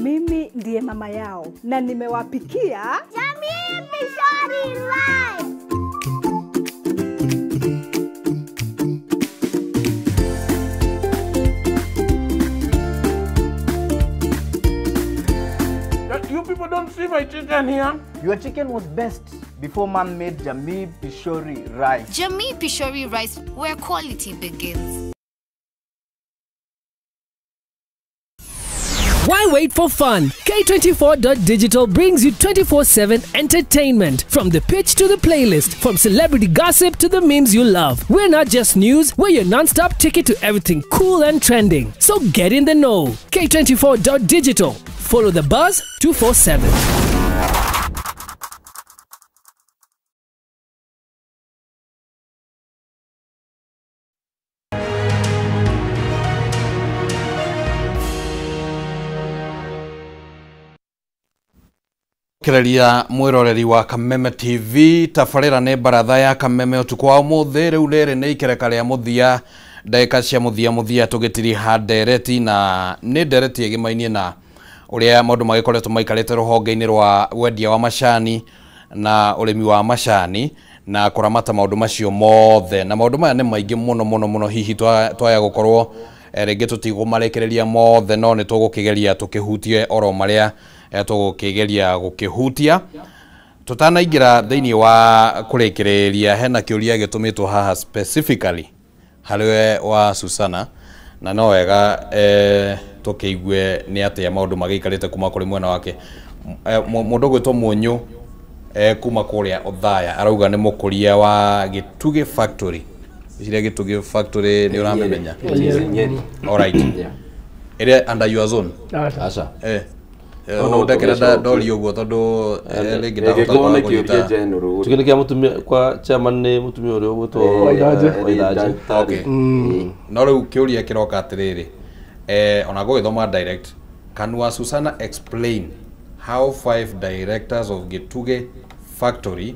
Mimi ndiye mama yao na nimewapikia Jamii Pishori Rice. You people don't see my chicken here. Your chicken was best before man made Jamii Pishori Rice. Jamii Pishori Rice, where quality begins. Why wait for fun? K24.digital brings you 24/7 entertainment. From the pitch to the playlist, from celebrity gossip to the memes you love. We're not just news, we're your non-stop ticket to everything cool and trending. So get in the know. K24.digital. Follow the buzz 247. Kereria mwiroreri wa Kameme TV tabarĩra nĩ baratha ya Kameme ũtukũ wa ũmũthĩ rĩu rĩrĩ nĩ ikereka rĩa mũthia ndagĩka cia mũthia tũgĩtiriha ndereti na nĩ ndereti ĩgĩmainie na ũrĩa maũndũ magĩkoretwo maikarĩte rũhonge-inĩ rwa wendia wa macani na ũrĩmi wa macani na kũramata maũndũ macio mothe na maũndũ maya nĩ maingĩ mũno mũno mũno hihi twaya gũkorwo rĩngĩ tũtigũmarekereria mothe no nĩ tũgũkĩgeria tũkĩhutie oro marĩa tũgũkĩgeria gũkĩhutia tutanaingĩra thĩinĩ wa kũrĩkĩrĩria hena kĩũria gĩtũmĩtwo haha specifically harĩ wa Susana na no wega tũkĩigue nĩ atĩa maũndũ magĩikarĩte kuma kũrĩ mwena wake. Mũndũ ũgwĩtwo Mũnyũ kuma kũrĩa Othaya arauga nĩ mũkũria wa Gĩtugĩ Factory. Iciria Gĩtugĩ Factory nĩ ũramĩmenya? All right. Ĩrĩa under your zone? Aca. Ndekera ndori ũguo tondũ rĩngĩ ndahota kũnyita. Tuge nĩ kĩa mũtumia kwa chairman nĩ mũtumia ũrĩa ũgwĩtwo Waithanje. Okay. No rĩu kĩũria kĩroka atĩrĩrĩ, ona gũgĩthoma direct, can wa Susana explain how 5 directors of Gĩtugĩ Factory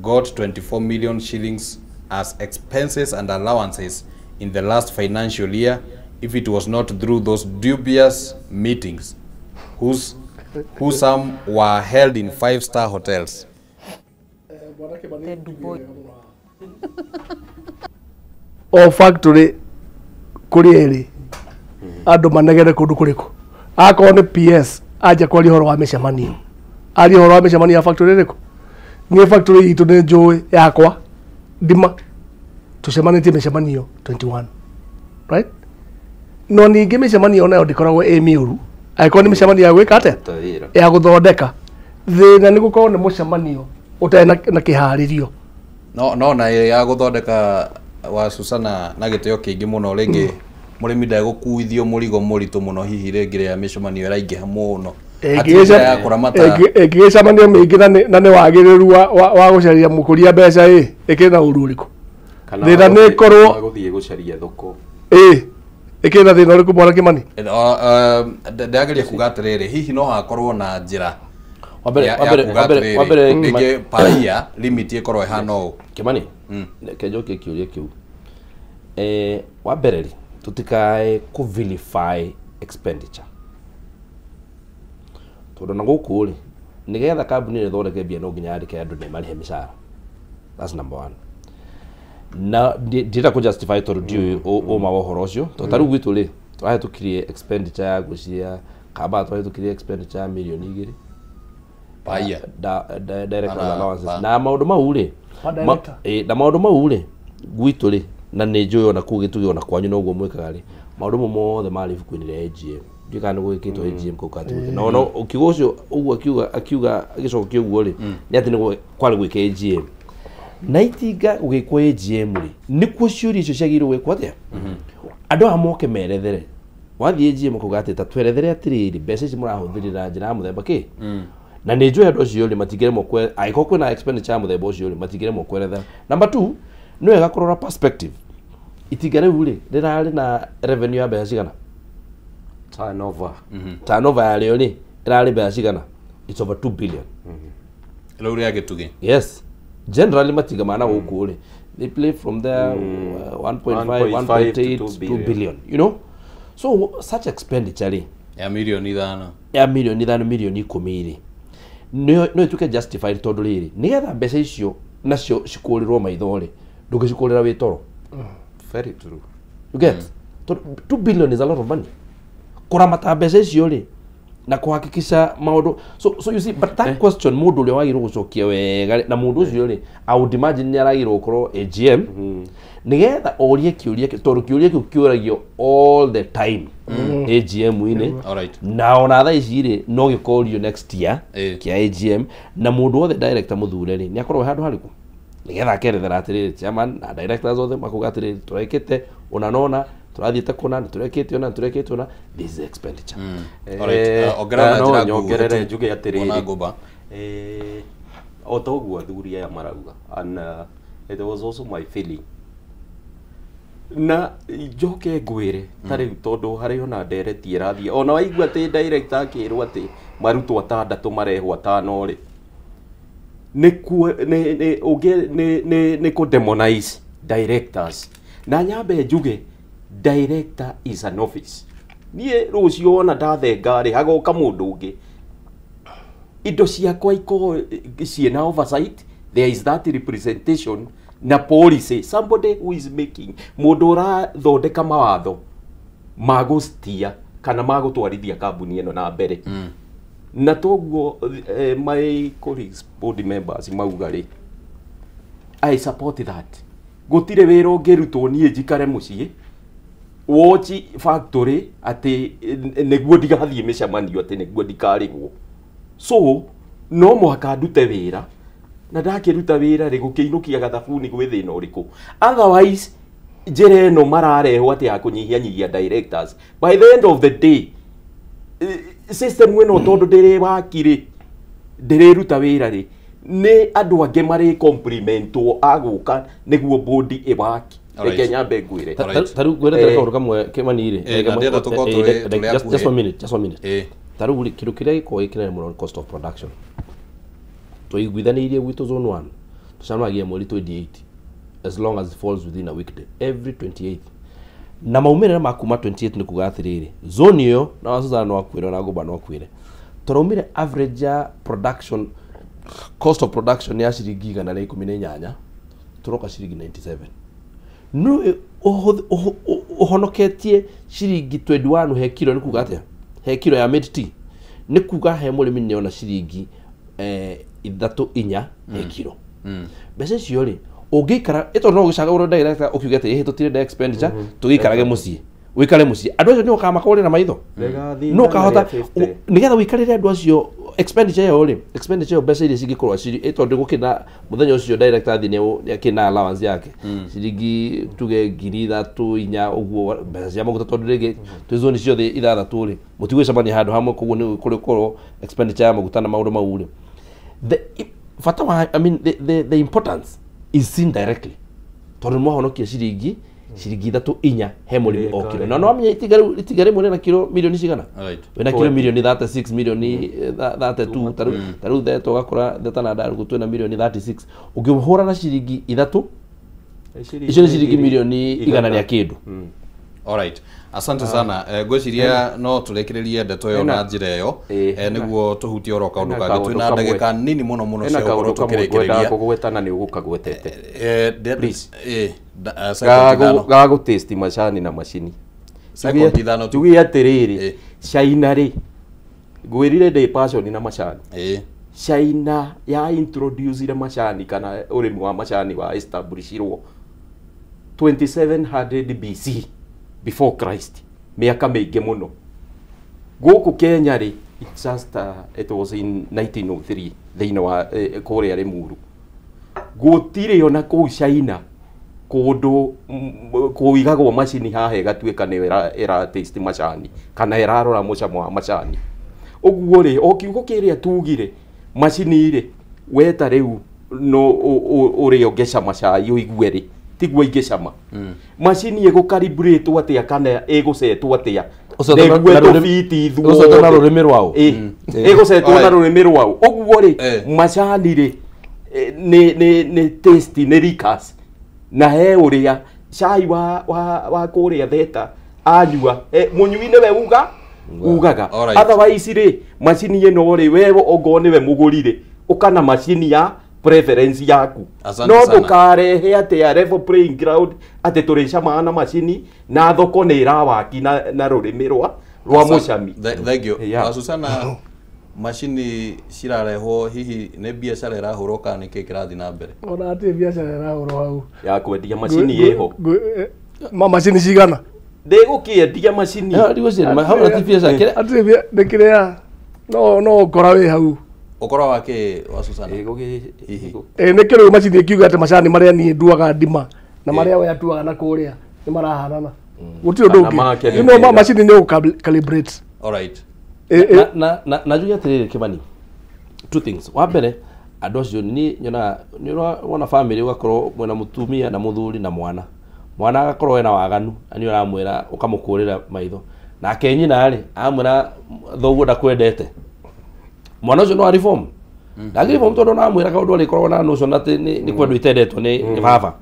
got 24 million shillings as expenses and allowances in the last financial year if it was not through those dubious meetings who some were held in 5-star hotels? O factory kuri eri andu manegere kundu kuriku akorwo ni PS anja kwaria horo wa micemanio aria horo wa micemanio ya factory iriku ni factory itu ni njui yakwa ndima tucemanitie micemanio 21 right no ningi micemanio nayo ndikoragwo ĩ miũru angĩkorwo nĩ mĩcemanio ya gwĩka atĩa ya gũthondeka thĩna nĩ gũkorwo nĩ mũcemanio ũtarĩ na kĩharĩrio no na ya gũthondeka wa Susana na gĩtĩo kĩingĩ mũno rĩngĩ mũrĩmi ndegũkuithio mũrigo mũritũ mũno hihi rĩngĩ rĩa mĩcemanio ĩraingĩha mũno ĩngĩgĩcemanio mĩingĩ na nĩ wagĩrĩru wa gũcaria mũkũria mbeca ĩ ĩkĩrĩ na ũru ũrĩkũ thĩna nĩ ĩkorwo gũthiĩ gũcaria thoko ĩ ĩkĩrĩ na thĩna ũrĩkũ mwana Kĩmani? Ndĩrageria kuga atĩrĩrĩ hihi no hakorwo na njĩra Wambere rĩngĩ paia limit ĩkorwo ĩhana ũũ. Kimani, reke njokie kĩũria kĩu. Wambere rĩ, tũtikae kũ vilify expenditure, tondũ na gũkũ rĩ, nĩgetha kambuni ĩno ĩthondeke mbia no nginya yandĩke andũ na ĩmarĩhe mĩcara. That's number one. Na ndĩrenda kũ justify tondũ ndiũĩ ũma wa ũhoro ũcio, tondũ ta rĩu gwitũ rĩ, tũrahĩtũkirie expenditure ya ngwĩciria Kamba, tũrahĩtũkirie expenditure ya mirioni 2 paia directors allowances na maũndũ mau rĩ, na maũndũ mau rĩ gwitũ rĩ, na nĩ njũĩ ona kũu gĩtugĩ ona kwanyu noguo mwĩkaga rĩ, maũndũ mau mothe marĩ ibuku-inĩ rĩa AGM. Ndiũĩ kana nĩ gwĩkĩtwo AGM kũu kana na ona ũkiuga ũcio ũguo akiuga agĩcokia ũguo rĩ, nĩ atĩ nĩ kwarĩ gwĩka AGM na itinga gũgĩkwo AGM rĩ, nĩkuo ciũria icio ciagĩrĩirwo gwĩkwo atĩa, andũ aya moke merethere. Wathiĩ AGM ũkauga atĩ ta twerethere atĩrĩrĩ, mbeca ici mũrahũthĩrĩra na njĩra ya mũthemba kĩ, na nĩ njũĩ andũ acio rĩ matingĩremwo angĩkorwo kwĩna expenditure ya mũthemba ũcio rĩ, matingĩremwo kwerethera. Number 2, nĩ wega kũrora perspective. Itinga rĩu rĩ, rĩrarĩ na revenue ya mbeca cigana? Turnover. Turnover yarĩo rĩ, ĩrarĩ mbeca cigana? It's over 2 billion. Rĩu rĩa Gĩtugĩ. Yes. Generally matinga mana gũkũ rĩ, they play from there 1.5, 1.8, 2 billion, you know? So such expenditure rĩ ya mirioni 5, ya mirioni 5, mirioni 10 rĩ, no ĩtuĩke justified tondũ rĩrĩ, nĩgetha mbeca icio nacio cikũrĩrwo maitho rĩ, ndũngĩcikũrĩra wĩ toro. Very true. You get? 2 billion is a lot of money. Kũramata mbeca icio rĩ na kuhakikisha maũndũ. So you see, but that question mũndũ ũrĩa wagĩrĩirwo gũcokia wega, na mũndũ ũcio rĩ, I would imagine nĩ aragĩrĩirwo gũkorwo AGM nĩgetha orie kĩũria kĩu, tondũ kĩũria kĩu kĩũragio all the time AGM-inĩ. Na ona thaa ici rĩ, no gĩkorio next year kĩa AGM, na mũndũ wothe director mũthure rĩ, nĩ akorwo handũ harĩkũ nĩgetha akerethera atĩrĩrĩ, chairman na directors othe makuga atĩrĩrĩ, tũrekĩte ũna na ũna, tũrathiĩte kũna, nĩ tũrekĩte ũna, nĩ tũrekĩte ũna, this is expenditure. No nyongerere njuge atĩrĩrĩ, o ta ũguo athuri aya marauga, and it was also my feeling, na njoke ngwĩre ta rĩu tondũ harĩ ona ndereti ĩrathiĩ, ona waigua atĩ director akĩrwo atĩ marutwo 6 marehwo 5 rĩ, nĩ kũ demonize directors. Na nyambe njuge director is an office. Niĩ rũciũ wona ndathenga rĩ, hagoka mũndũ ũngĩ, indo ciakwa ikorwo ciĩna oversight, there is that representation na policy, somebody who is making, mũndũ ũrathondeka mawatho ma gũstia kana ma gũtwarithia kambuni ĩno na mbere. Na toguo my colleagues board members mauga rĩ, I support that. Gũtirĩ wĩra ũngĩrutwo niĩ njikare mũciĩ watch factory atĩ nĩguo ndigathiĩ mĩcemanio, atĩ nĩguo ndikarĩhwo. So no mũhaka ndute wĩra, na ndakĩruta wĩra rĩ, gũkĩinũkia gathabuni gwĩ thĩna ũrĩkũ? Otherwise njĩra ĩno mararehwo atĩ ya kũnyihianyihia directors, by the end of the day system ĩno tondũ ndĩrĩ waki rĩ, ndĩrĩruta wĩra rĩ, nĩ andũ angĩ marĩ complimentwo agũka nĩguo board ĩwaki. Reke nyambe ngwĩre. Ta rĩu ngwĩre kaũndũ kamwe Kimani rĩ, just one minute, just one minute. Ta rĩu rĩ, kĩndũ kĩrĩa gĩkoragwo gĩ kĩnene mũno nĩ cost of production. Twaiguithanĩirie gwitũ zone 1 tũcemanagia mweri 28, as long as it falls within a weekday, every 28. Na maumĩrĩra ma kuma 28 nĩ kuga atĩrĩrĩ, zone ĩyo na wa Suzana no akwĩre na Ngũmba no akwĩre, tũraumire average ya production, cost of production ya ciringi 118, tũroka ciringi 97. No ũhonoketie ciringi 21 he kilo. Nĩ kuga atĩa? He kilo ya mid tea nĩ kuga he mũrĩmi nĩ ona ciringi 3 4 he kilo. Mbeca icio rĩ, ũngĩikara ĩtondũ no ũgĩcagũrwo director ũkiuge atĩ ĩhĩ tũtirenda expenditure, tũgĩikarage mũciĩ, ũikare mũciĩ, andũ acio nĩ ũkamakũrĩra maitho, no ũkahota nĩgetha ũikarĩre andũ acio expenditure ĩyo rĩ, expenditure ĩyo mbeca iria cingĩkorwo cirĩ, tondũ gũkĩna mũthenya ũcio director athiĩ nĩ akĩna allowance yake ciringi tuge 3,000 4,000 ũguo, mbeca cia maguta, tondũ rĩngĩ twĩ zone ciothe 6 rĩ, mũtigwĩcemania handũ hamwe, koguo nĩ kũrĩkorwo expenditure ya maguta na maũndũ mau rĩ, the bata wa, I mean, the importance is seen directly, tondũ nĩ mwahonokia ciringi Ciringi 3 4 he mũrĩmi o kiro. Na no amenye itiga rĩu itiga rĩmwe rĩna kiro milioni cigana? Wĩna kiro milioni 36 milioni 32 ta rĩu Theta ũgakora Theta na Ndarugu twĩna milioni 36. Ũngĩhũra na ciringi 3 icio nĩ ciringi milioni 100 rĩa kĩndũ. Alright. Asante sana. Ngwĩciria no tũrĩkĩrĩrie ndeto ĩyo na njĩra ĩyo nĩguo tũhutie oro kaũndũ kangĩ. Twĩna ndagĩka nini mũno mũno cia gũkorwo tũkĩrĩkĩrĩria. Kũgweta na nĩ ũgũkagwetete. Please. Ga gũ-taste macani na macini. Tuge atĩrĩrĩ, China rĩ, ngwĩrire ndĩ passion na macani. China ya introduce macani kana ũrĩmi wa macani wa establishirwo 2700 BC. Before Christ, miaka mĩingĩ mũno. Gũkũ Kenya rĩ, it's just it was in 1903 thĩinĩ wa kũrĩa Limuru. Gũtirĩ ona kũu China kũndũ kũigagwo macini haha ĩgatuĩka nĩyo ĩra taste macani kana ĩrarora mũcamo wa macani. Ũguo rĩ, o kiugo kĩrĩa tugire macini rĩ, we ta rĩu no ũrĩa ũngĩcama cai ũigue rĩ, tiguo ingĩcama. Macini ĩgũkariburĩtwo atĩa kana ĩgũcetwo atĩa nĩguo tũbiti ithuothe na rũrĩmĩ rwao. Ĩgũcetwo na rũrĩmĩ rwao. Ũguo rĩ, macani rĩ nĩ tasty, nĩ liquors. Na he ũrĩa cai wa kũrĩa Theta anyua mũnyui nĩwe ugaga. Otherwise rĩ, macini ĩno rĩ, we ongorwo nĩwe mũgũri rĩ, ũka na macini ya preference yaku. No ndũkarehe atĩ level playing ground atĩ tũrĩcamaga na macini na thoko nĩ ĩrawaki na rũrĩmĩ rwa mũcami. Thank you. Susana, macini cirarehwo hihi nĩ biacara ĩrahũrwo kana nĩkĩ kĩrathiĩ na mbere? Ona hatirĩ biacara ĩrahũrwo hau. Ya kwendia macini ĩho. Ma macini cigana? Ndĩgũkĩendia macini. Hau ti biacara. Hatirĩ nĩ kĩrĩa no ũkora wĩ hau. Ũkora wa kĩ wa Susana? Nĩ kĩrĩu macini ĩkiuga atĩ macani marĩa niĩ nduaga ndima na marĩa we atuaga na kũrĩa nĩ marahanana. Gũtirĩ ũndũ ũngĩ. No macini nĩ ũgũ-calibrate. Alright. Na njuge atĩrĩrĩ Kĩmani, two things. Wa mbere, andũ acio niĩ nyonaga nĩ ũrona family ũgakorwo mwĩna mũtumia na mũthuri na mwana. Mwana agakorwo ena waganu na nĩ ũramwĩra ũkamũkũrĩra maitho. Nake nyina rĩ, amwĩra thoguo ndakwendete. Mwana ũcio no reform. Ndangĩ reform tondũ namwĩra kaũndũ arĩkoragwo na notion atĩ nĩ kwendwo itendetwo nĩ baba.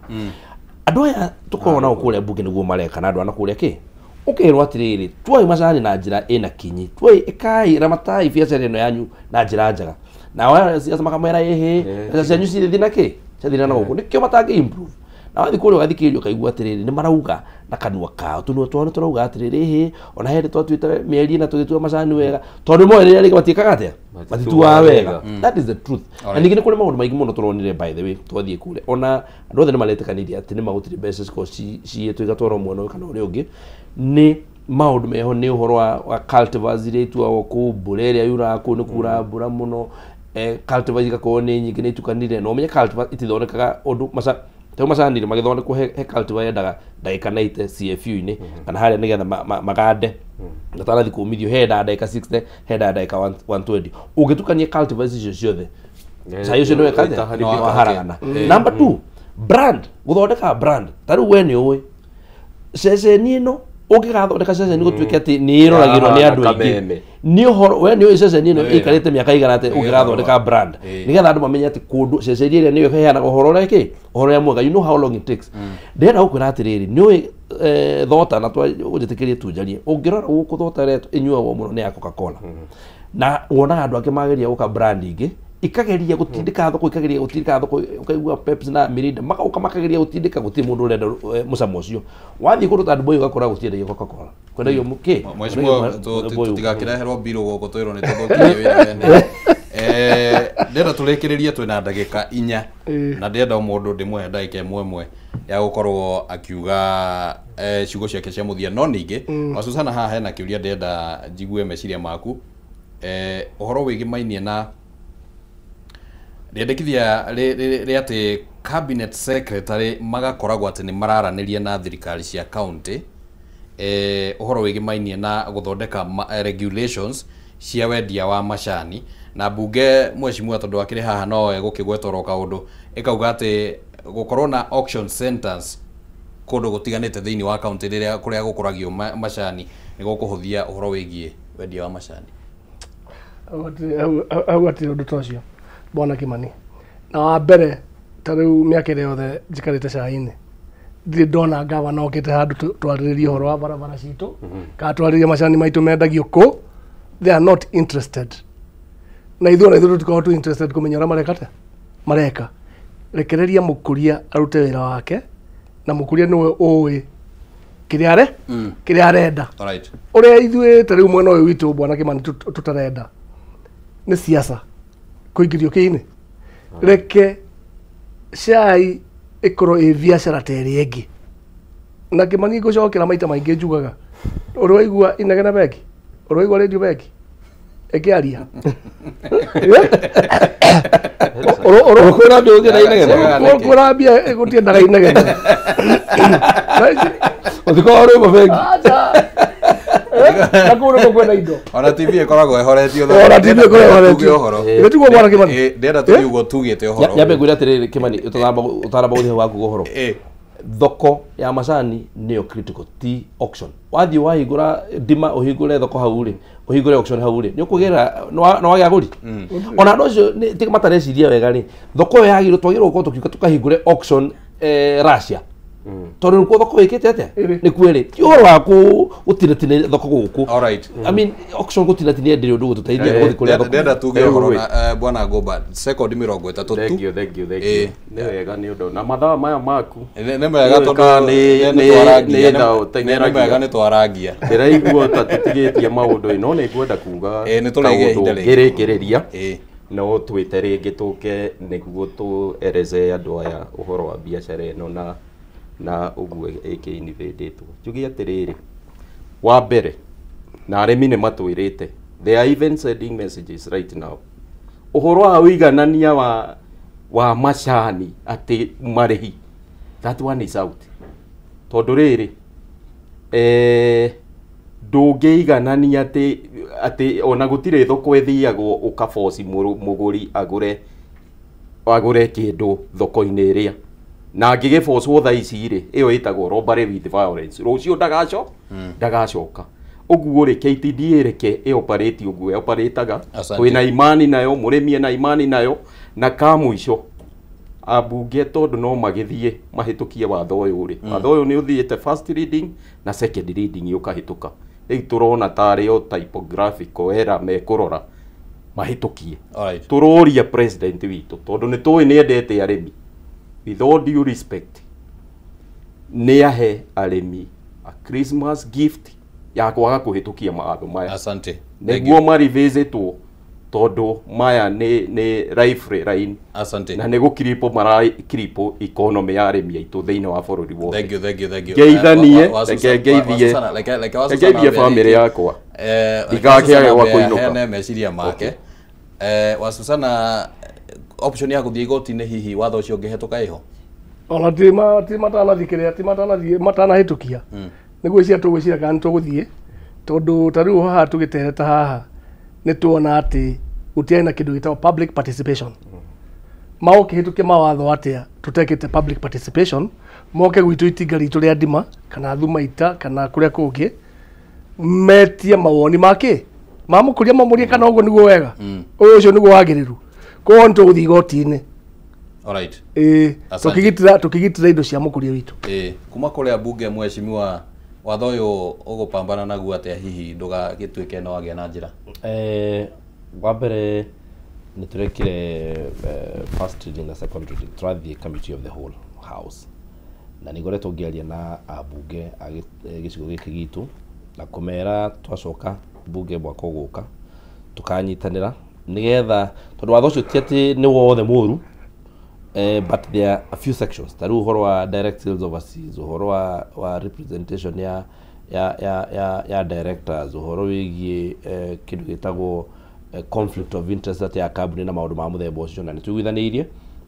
Andũ aya tũkoragwo nao kũrĩa mbunge nĩguo mareka na andũ ana kũrĩa kĩ? Ũkerwo atĩrĩrĩ, tuai macani na njĩra ĩna kinyi, tuai ĩkai ramatai biacara ĩno yanyu na njĩra njega. Nao aya makamwĩra ĩhĩ, mbeca cianyu cirĩthiĩ na kĩ? Ciathira na gũkũ. Nĩkĩo matangĩ improve. Na wathiĩ kũrĩa ũgathikĩrĩria ũkaigua atĩrĩrĩ, nĩ marauga na kanua kao, tũnua twao nĩ tũrauga atĩrĩrĩ, ĩhĩ, ona he hĩndĩ twatuĩte mĩeri ĩna tũgĩtua macani wega, tondũ moĩ rĩrĩa rĩngĩ matiĩkaga atĩa? Matituaga wega. That is the truth. Na ningĩ nĩ kũrĩ maũndũ maingĩ mũno tũronire by the way twathiĩ kũrĩa. Ona andũ othe nĩ maretĩkanĩria atĩ nĩ magũtirĩ mbeca cikorwo ciyĩtwo igatwarwo mwena ũyũ kana ũrĩa ũngĩ. Nĩ maũndũ meho nĩ ũhoro wa cultivars iria ituagwo kũu, mbura ĩrĩa yuraga kũu nĩ kura mbura mũno, cultivars igakorwo nĩ nyingĩ nĩ itukanire. Na ũmenye cultivars itithondekaga ũndũ tondũ macani rĩ magĩthondekwo he cultivar yendaga ndagĩka 90 CFU-inĩ kana harĩa nĩgetha magande matanathi kũmithio, hendaga ndagĩka 60, hendaga ndagĩka 120. Ũngĩtukania cultivars icio ciothe, cai ũcio nĩ weka atĩa? Nĩ waharagana. Number 2, brand, gũthondeka brand. Ta rĩu we nĩ ũĩ ceceni ĩno ũngĩgathondeka ceceni gũtuĩke atĩ nĩ ĩroragĩrwo nĩ andũ aingĩ, nĩ ũhoro we nĩ ũĩ ceceni ĩno ĩikarĩte mĩaka igana atĩ ũngĩgathondeka brand nĩgetha andũ mamenye atĩ kũndũ ceceni ĩrĩa nĩyo ĩheanaga ũhoro ũrĩa kĩ ũhoro ũrĩa mwega, you know how long it takes. Ndĩrenda gũkwĩra atĩrĩrĩ, nĩ ũĩ thota na ũnjĩtĩkĩrie tu njarie, ũngĩrora gũkũ thota ĩrĩa ĩnyuagwo mũno nĩ ya Coca-Cola, na wonaga andũ angĩ mageria gũka brand ingĩ ikageria gũtindĩka thoko, ikageria gũtindĩka thoko, ũkaigua Pepsi na Mirinda magoka makageria gũtindĩka, gũtirĩ mũndũ ũrenda mũcamo ũcio. Wathiĩ kũndũ ta Dubai ũgakora gũtiendagio Coca-Cola, kwendagio kĩ? Mheshimiwa, tũtigakĩreherwo mbirũ gũkũ twĩrwo nĩ tũthũkirie wĩra wene. Ndĩrenda tũrĩkĩrĩrie twĩna ndagĩka 4 na ndĩrenda o mũndũ ndĩmũhe ndagĩka ĩmwe ya gũkorwo akiuga ciugo ciake cia mũthia. No ningĩ wa Susana haha hena kĩũria ndĩrenda njigue meciria maku ũhoro wĩgĩmainie na rĩendekithia rĩa atĩ cabinet secretary magakoragwo atĩ nĩ mararanĩria na thirikari cia county ũhoro wĩgĩmainie na gũthondeka regulations cia wendia wa macani na mbunge mheshimiwa tondũ akĩrĩ haha no egũkĩgwetwo kaũndũ ĩkauga atĩ gũkorwo na auction centers kũndũ gũtiganĩte thĩinĩ wa kaunti rĩrĩa kũrĩa gũkũragio macani nĩ gũkũhũthia ũhoro wĩgiĩ wendia wa macani? Hau hatirĩ ũndũ ta ũcio bwana Kimani. Na wa mbere ta rĩu mĩaka ĩrĩa yothe njikarĩte cai-inĩ ndirĩ ndona gavana okĩte handũ twarĩrĩrie ũhoro wa barabara citũ kana twarĩrĩrie macani maitũ mendagio kũ. They are not interested. Na ithuĩ ona ithuĩ tũtikoragwo tũ interested kũmenya ũrĩa mareka atĩa mareka. Rekereria mũkũria arute wĩra wake na mũkũria nĩwe ũĩ kĩrĩa kĩrĩa arenda. Ũrĩa ithuĩ ta rĩu mwena ũyũ witũ bwana Kimani tũtarenda nĩ siasa kũingĩrio kĩinĩ. Reke cai ĩkorwo ĩ biacara ta ĩrĩa ĩngĩ. Na Kimani ngũcokera maita maingĩ njugaga ũrĩ waigua Inegene bengi, ũrĩ waigua Radio bengi ĩkĩaria ũkwĩra mbia gũtiendaga Inegene ũtikorwo rwĩmbo bengi na kũu nĩkuo kwĩna indo. Ona TV ĩkoragwo ĩhoretio. Ona TV ĩkoragwo ĩhoretio ũhoro. Tiguo bwana Kimani? Ndĩrenda tũthiĩ ũguo tugĩte ũhoro. Nyambe ngwĩre atĩrĩrĩ Kimani, ũtanamba gũthiĩ hau waku ũhoro. Thoko ya macani nĩyo critical, ti auction. Wathiĩ wahingũra ndima ũhingũre thoko hau rĩ, ũhingũre auction hau rĩ, nĩ ũkũgĩra nĩ wagĩa agũri. Ona andũ acio ti matareciria wega rĩ, thoko ĩyo yagĩrĩirwo twagĩrĩirwo gũkorwo tũkiuga tũkahingũre auction Russia. Tondũ nĩkuo thoko ĩkĩte atĩa? Nĩkuo ĩrĩ. Ti ũhoro wa gũtinatinia thoko gũkũ. I mean, auction gũtinatinia ndĩrĩ ũndũ ũgũtũteithia gũthiĩ kũrĩa thoko. Ndĩrenda tuge ũhoro na bwana Ngũmba sekondi 30 tu. Thank you, thank you, thank you. Nĩ wega nĩ ũndũ na mathaa maya maku. Nĩ wega tondũ nĩ wega nĩ twarangia. Ndĩraigua ta tũtigĩtie maũndũ no nĩ ngwenda kuga nĩ tũrĩgĩa ihinda rĩngĩ. Ngĩrĩkĩrĩria. No twĩte rĩngĩ tũke nĩguo tũereze andũ aya ũhoro wa biacara ĩno na ũguo ĩkĩinivĩndĩtwo. Njuge atĩrĩrĩ, wa mbere na arĩmi nĩ matwĩrĩte, they are even sending messages right now, ũhoro wa ũiganania wa macani atĩ marĩhi, that one is out. Tondũ rĩrĩ ndũngĩiganania atĩ ona gũtirĩ thoko ĩthiagwo ũkaboci mũgũri agũre kĩndũ thoko-inĩ ĩrĩa na angĩgĩbocwo thaa ici rĩ, ĩyo ĩtagwo robbery with violence. Rũciũ ndagacoka. Ũguo rĩ, KTDA reke ĩoperate ũguo ĩoperataga, twĩna imani nayo, mũrĩmi ena imani nayo. Na ka mũico ambunge tondũ no magĩthiĩ mahĩtũkie watho ũyũ rĩ, watho ũyũ nĩ ũthiĩte first reading na second reading ũkahĩtũka. Rĩu tũrona tarĩ o typographical error mekũrora mahĩtũkie. Tũroria president witũ tondũ nĩ tũĩ nĩ endete arĩmi, with all due respect, nĩ ahe arĩmi a Christmas gift ya kwaga kũhĩtũkia mawatho maya. Asante. Nĩguo marivisitwo tondũ maya nĩ life line. Asante. Na nĩ gũkiripo marakiripo economy ya arĩmi aitũ thĩinĩ wa bũrũri wothe. Thank you, thank you, thank you. Ngeithanie, reke ngeithie famĩlĩ yakwa. Ndigakĩage gwa kũinũka. Heane meciria make. Wasusana, option ya gũthiĩ igoti-inĩ hihi watho ũcio ũngĩhetũka ĩho? Ona ti matanathiĩ kĩrĩa, ti matanathiĩ matanahĩtũkia. Nĩ gwĩciria tũgwĩciria kana nĩ tũgũthiĩ tondũ ta rĩu haha tũgĩtereta haha nĩ tuona atĩ gũtiarĩ na kĩndũ gĩtagwo public participation. Maũkĩhĩtũkia mawatho atĩa tũtekĩte public participation, moke gwitũ itinga ritũ rĩa ndima kana Thumaita kana kũrĩa kũngĩ metie mawoni make mamũkũria mamũrie kana ũguo nĩguo wega ũyũ ũcio nĩguo wagĩrĩru. Koguo nĩ tũgũthiĩ igoti-inĩ. Alright. Tukigitira indo cia mũkũria witũ. Kuma kũrĩa mbunge mheshimiwa, watho ũyũ ũgũpambana naguo atĩa hihi ndũgagĩtuĩke no wagĩa na njĩra? Wa mbere nĩ tũrekire first reading na second reading, tũrathiĩ committee of the whole house na nĩ ngoretwo ngĩaria na ambunge a gĩcigo gĩkĩ gitũ na kũmera twacoka mbunge mwaka ũgũka tũkanyitanĩra nĩgetha tondũ watho ũcio ti atĩ nĩ wothe mũru, but there are a few sections ta rĩu ũhoro wa direct sales overseas, ũhoro wa representation ya directors, ũhoro wĩgiĩ kĩndũ gĩtagwo conflict of interest atĩ ya kambuni na maũndũ ma mũthemba ũcio, na nĩ tũiguithanĩirie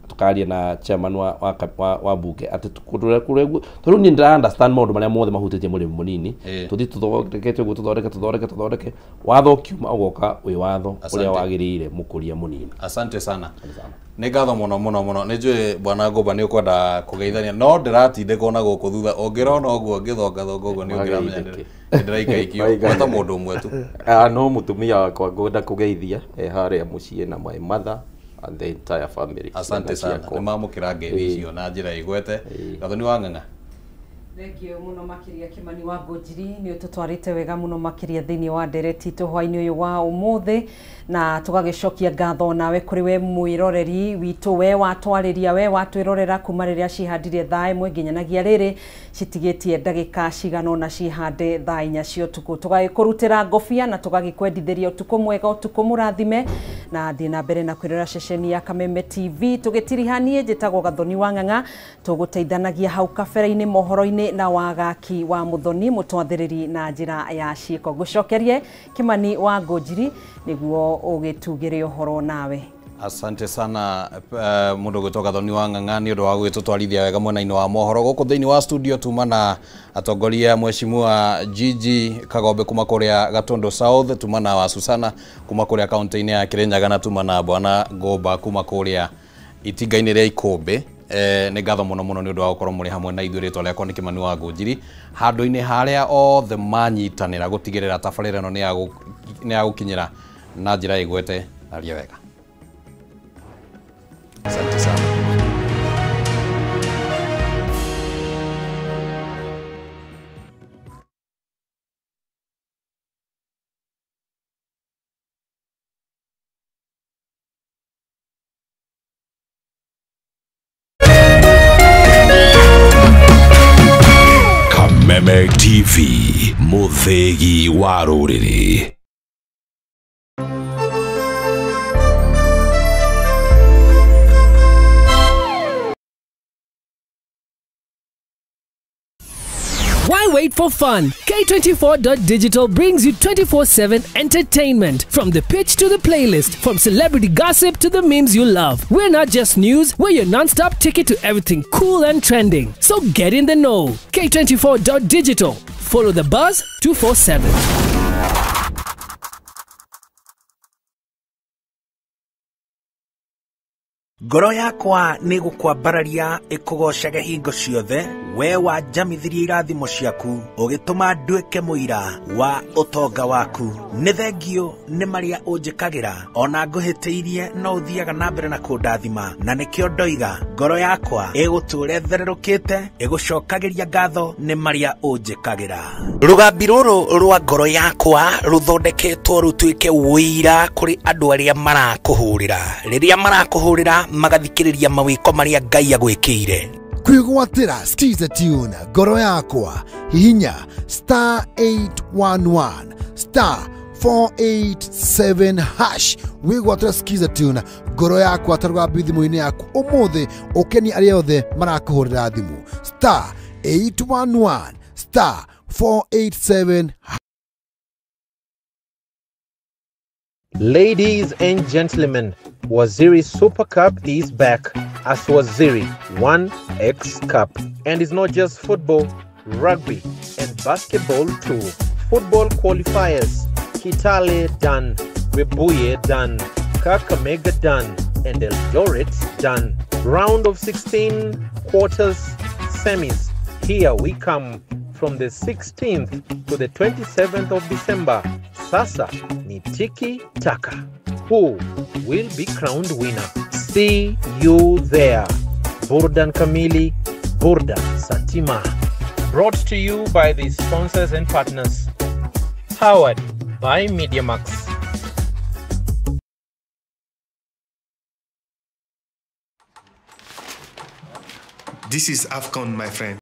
Tukaria na chairman wa bunge atĩ kũndũ kũrĩa tondũ niĩ ndĩra understand maũndũ marĩa mothe mahutĩtie mũrĩmi mũnini, tũthiĩ tũthondekete ũguo, tũthondeke watho ũkiuma ũgoka wĩ watho ũrĩa wagĩrĩire mũkũria mũnini. Asante sana. Nĩ ngatho mũno mũno mũno. Nĩ njũĩ bwana Ngũmba nĩ ũkwenda kũgeithania, no ndĩratindĩkwo na gũkũ thutha. Ũngĩrona ũguo ngĩthongathonga ũguo nĩ ũngĩramenya ndĩraikaikio gweta mũndũ ũmwe tu. No mũtumia wakwa ngwenda kũgeithia e harĩa mũciĩ na my mother and the entire family. Asante sana. Nĩ mamũkĩra ngeithi icio na njĩra igwete. Gathoni wa Ng'ang'a. Thengio muno makiria Kimani wa Ngũnjiri, nĩ ũtũtwarĩte wega muno makiria thĩinĩ wa ndereti itũ hwaĩ-inĩ ũyũ wa ũmũthĩ, na tũgagĩcokia ngatho nawe kũrĩ we mwĩroreri witũ, we watwarĩria, we watwĩrorera kuma rĩrĩa cihandire thaa 1 nginyanagia rĩrĩ citigĩtie ndagĩka cigana ũna cihande thaa 4 cia ũtukũ. Tũgagĩkũrutĩra ngobia na tũgagĩkwendithĩria ũtukũ mwega, ũtukũ mũrathime, na thiĩ na mbere na kwĩrora ceceni ya Kameme TV. Tũgĩtirihanie, njĩtagwo Gathoni wa Ng'ang'a, tũgũteithanagia hau kabere-inĩ mohoro-inĩ na wagaki wa Muthoni mũtwathĩrĩri na njĩra ya ciĩko. Ngũcokerie Kimani wa Ngũnjiri nĩguo ũgĩtugĩre ũhoro nawe. Asante sana mũndũ gwĩtwo Gathoni wa Ng'ang'a nĩ ũndũ wa gũgĩtũtwarithia wega mwena-inĩ wa mohoro gũkũ thĩinĩ wa studio. Tuma na atongoria Mheshimiwa Gigi Kagombe kuma kũrĩa Gatundu South, tuma na wa Susana kuma kũrĩa kaunti-inĩ ya Kirinyaga, na tuma na bwana Ngũmba kuma kũrĩa itinga-inĩ rĩa Ikũmbĩ. Nĩ ngatho mũno mũno nĩ ũndũ wa gũkorwo mũrĩ hamwe na ithuĩ. Rĩtwa rĩakwa nĩ Kimani wa Ngũnjiri. Handũ-inĩ harĩa othe manyitanĩra gũtigĩrĩra tabarĩra ĩno nĩ ya gũkinyĩra na njĩra ĩgwete. Aria wega. Asante sana. Kameme TV, mũthĩgi wa rũrĩrĩ. Why wait for fun? K24.digital brings you 24/7 entertainment. From the pitch to the playlist, from celebrity gossip to the memes you love. We're not just news, we're your non-stop ticket to everything cool and trending. So get in the know. K24.digital. Follow the buzz 247. Ngoro yakwa nĩ gũkwambararia ĩkũgocaga hingo ciothe, we wanjamithirie irathimo ciaku, ũgĩtũma nduĩke mũira wa ũtonga waku. Nĩ thengio nĩ marĩa ũnjĩkagĩra, ona ngũhĩtĩirie no ũthiaga na mbere na kũndathima, na nĩkĩo ndoiga ngoro yakwa ĩgũtũũra ĩthererũkĩte, ĩgũcokagĩria ngatho nĩ marĩa ũnjĩkagĩra. Rũgambi rũrũ rwa ngoro yakwa rũthondeketwo rũtuĩke ũira kũrĩ andũ arĩa marakũhũrĩra. Rĩrĩa marakũhũrĩra magathikĩrĩria mawĩko marĩa Ngai agwĩkĩire. Kwĩgwatĩra Skiza Tune ngoro yakwa, hihinya star 811 star 487 hash wĩgwatĩra Skiza Tune ngoro yakwa tarũgambi thimũ-inĩ yaku ũmũthĩ, ũkenie arĩa othe marakũhũrĩra thimũ. Star 811 star 487. Ladies and gentlemen, Waziri Super Cup is back as Waziri 1X Cup. And it's not just football, rugby and basketball too. Football qualifiers, Kitale done, Webuye done, Kakamega done, and Eldoret done. Round of 16, quarters, semis. Here we come from the 16th to the 27th of December. Sasa ni tiki taka. Who will be crowned winner? See you there. Burdan Kamili, Burdan Satima. Brought to you by the sponsors and partners. Powered by MediaMax. This is AFCON, my friend.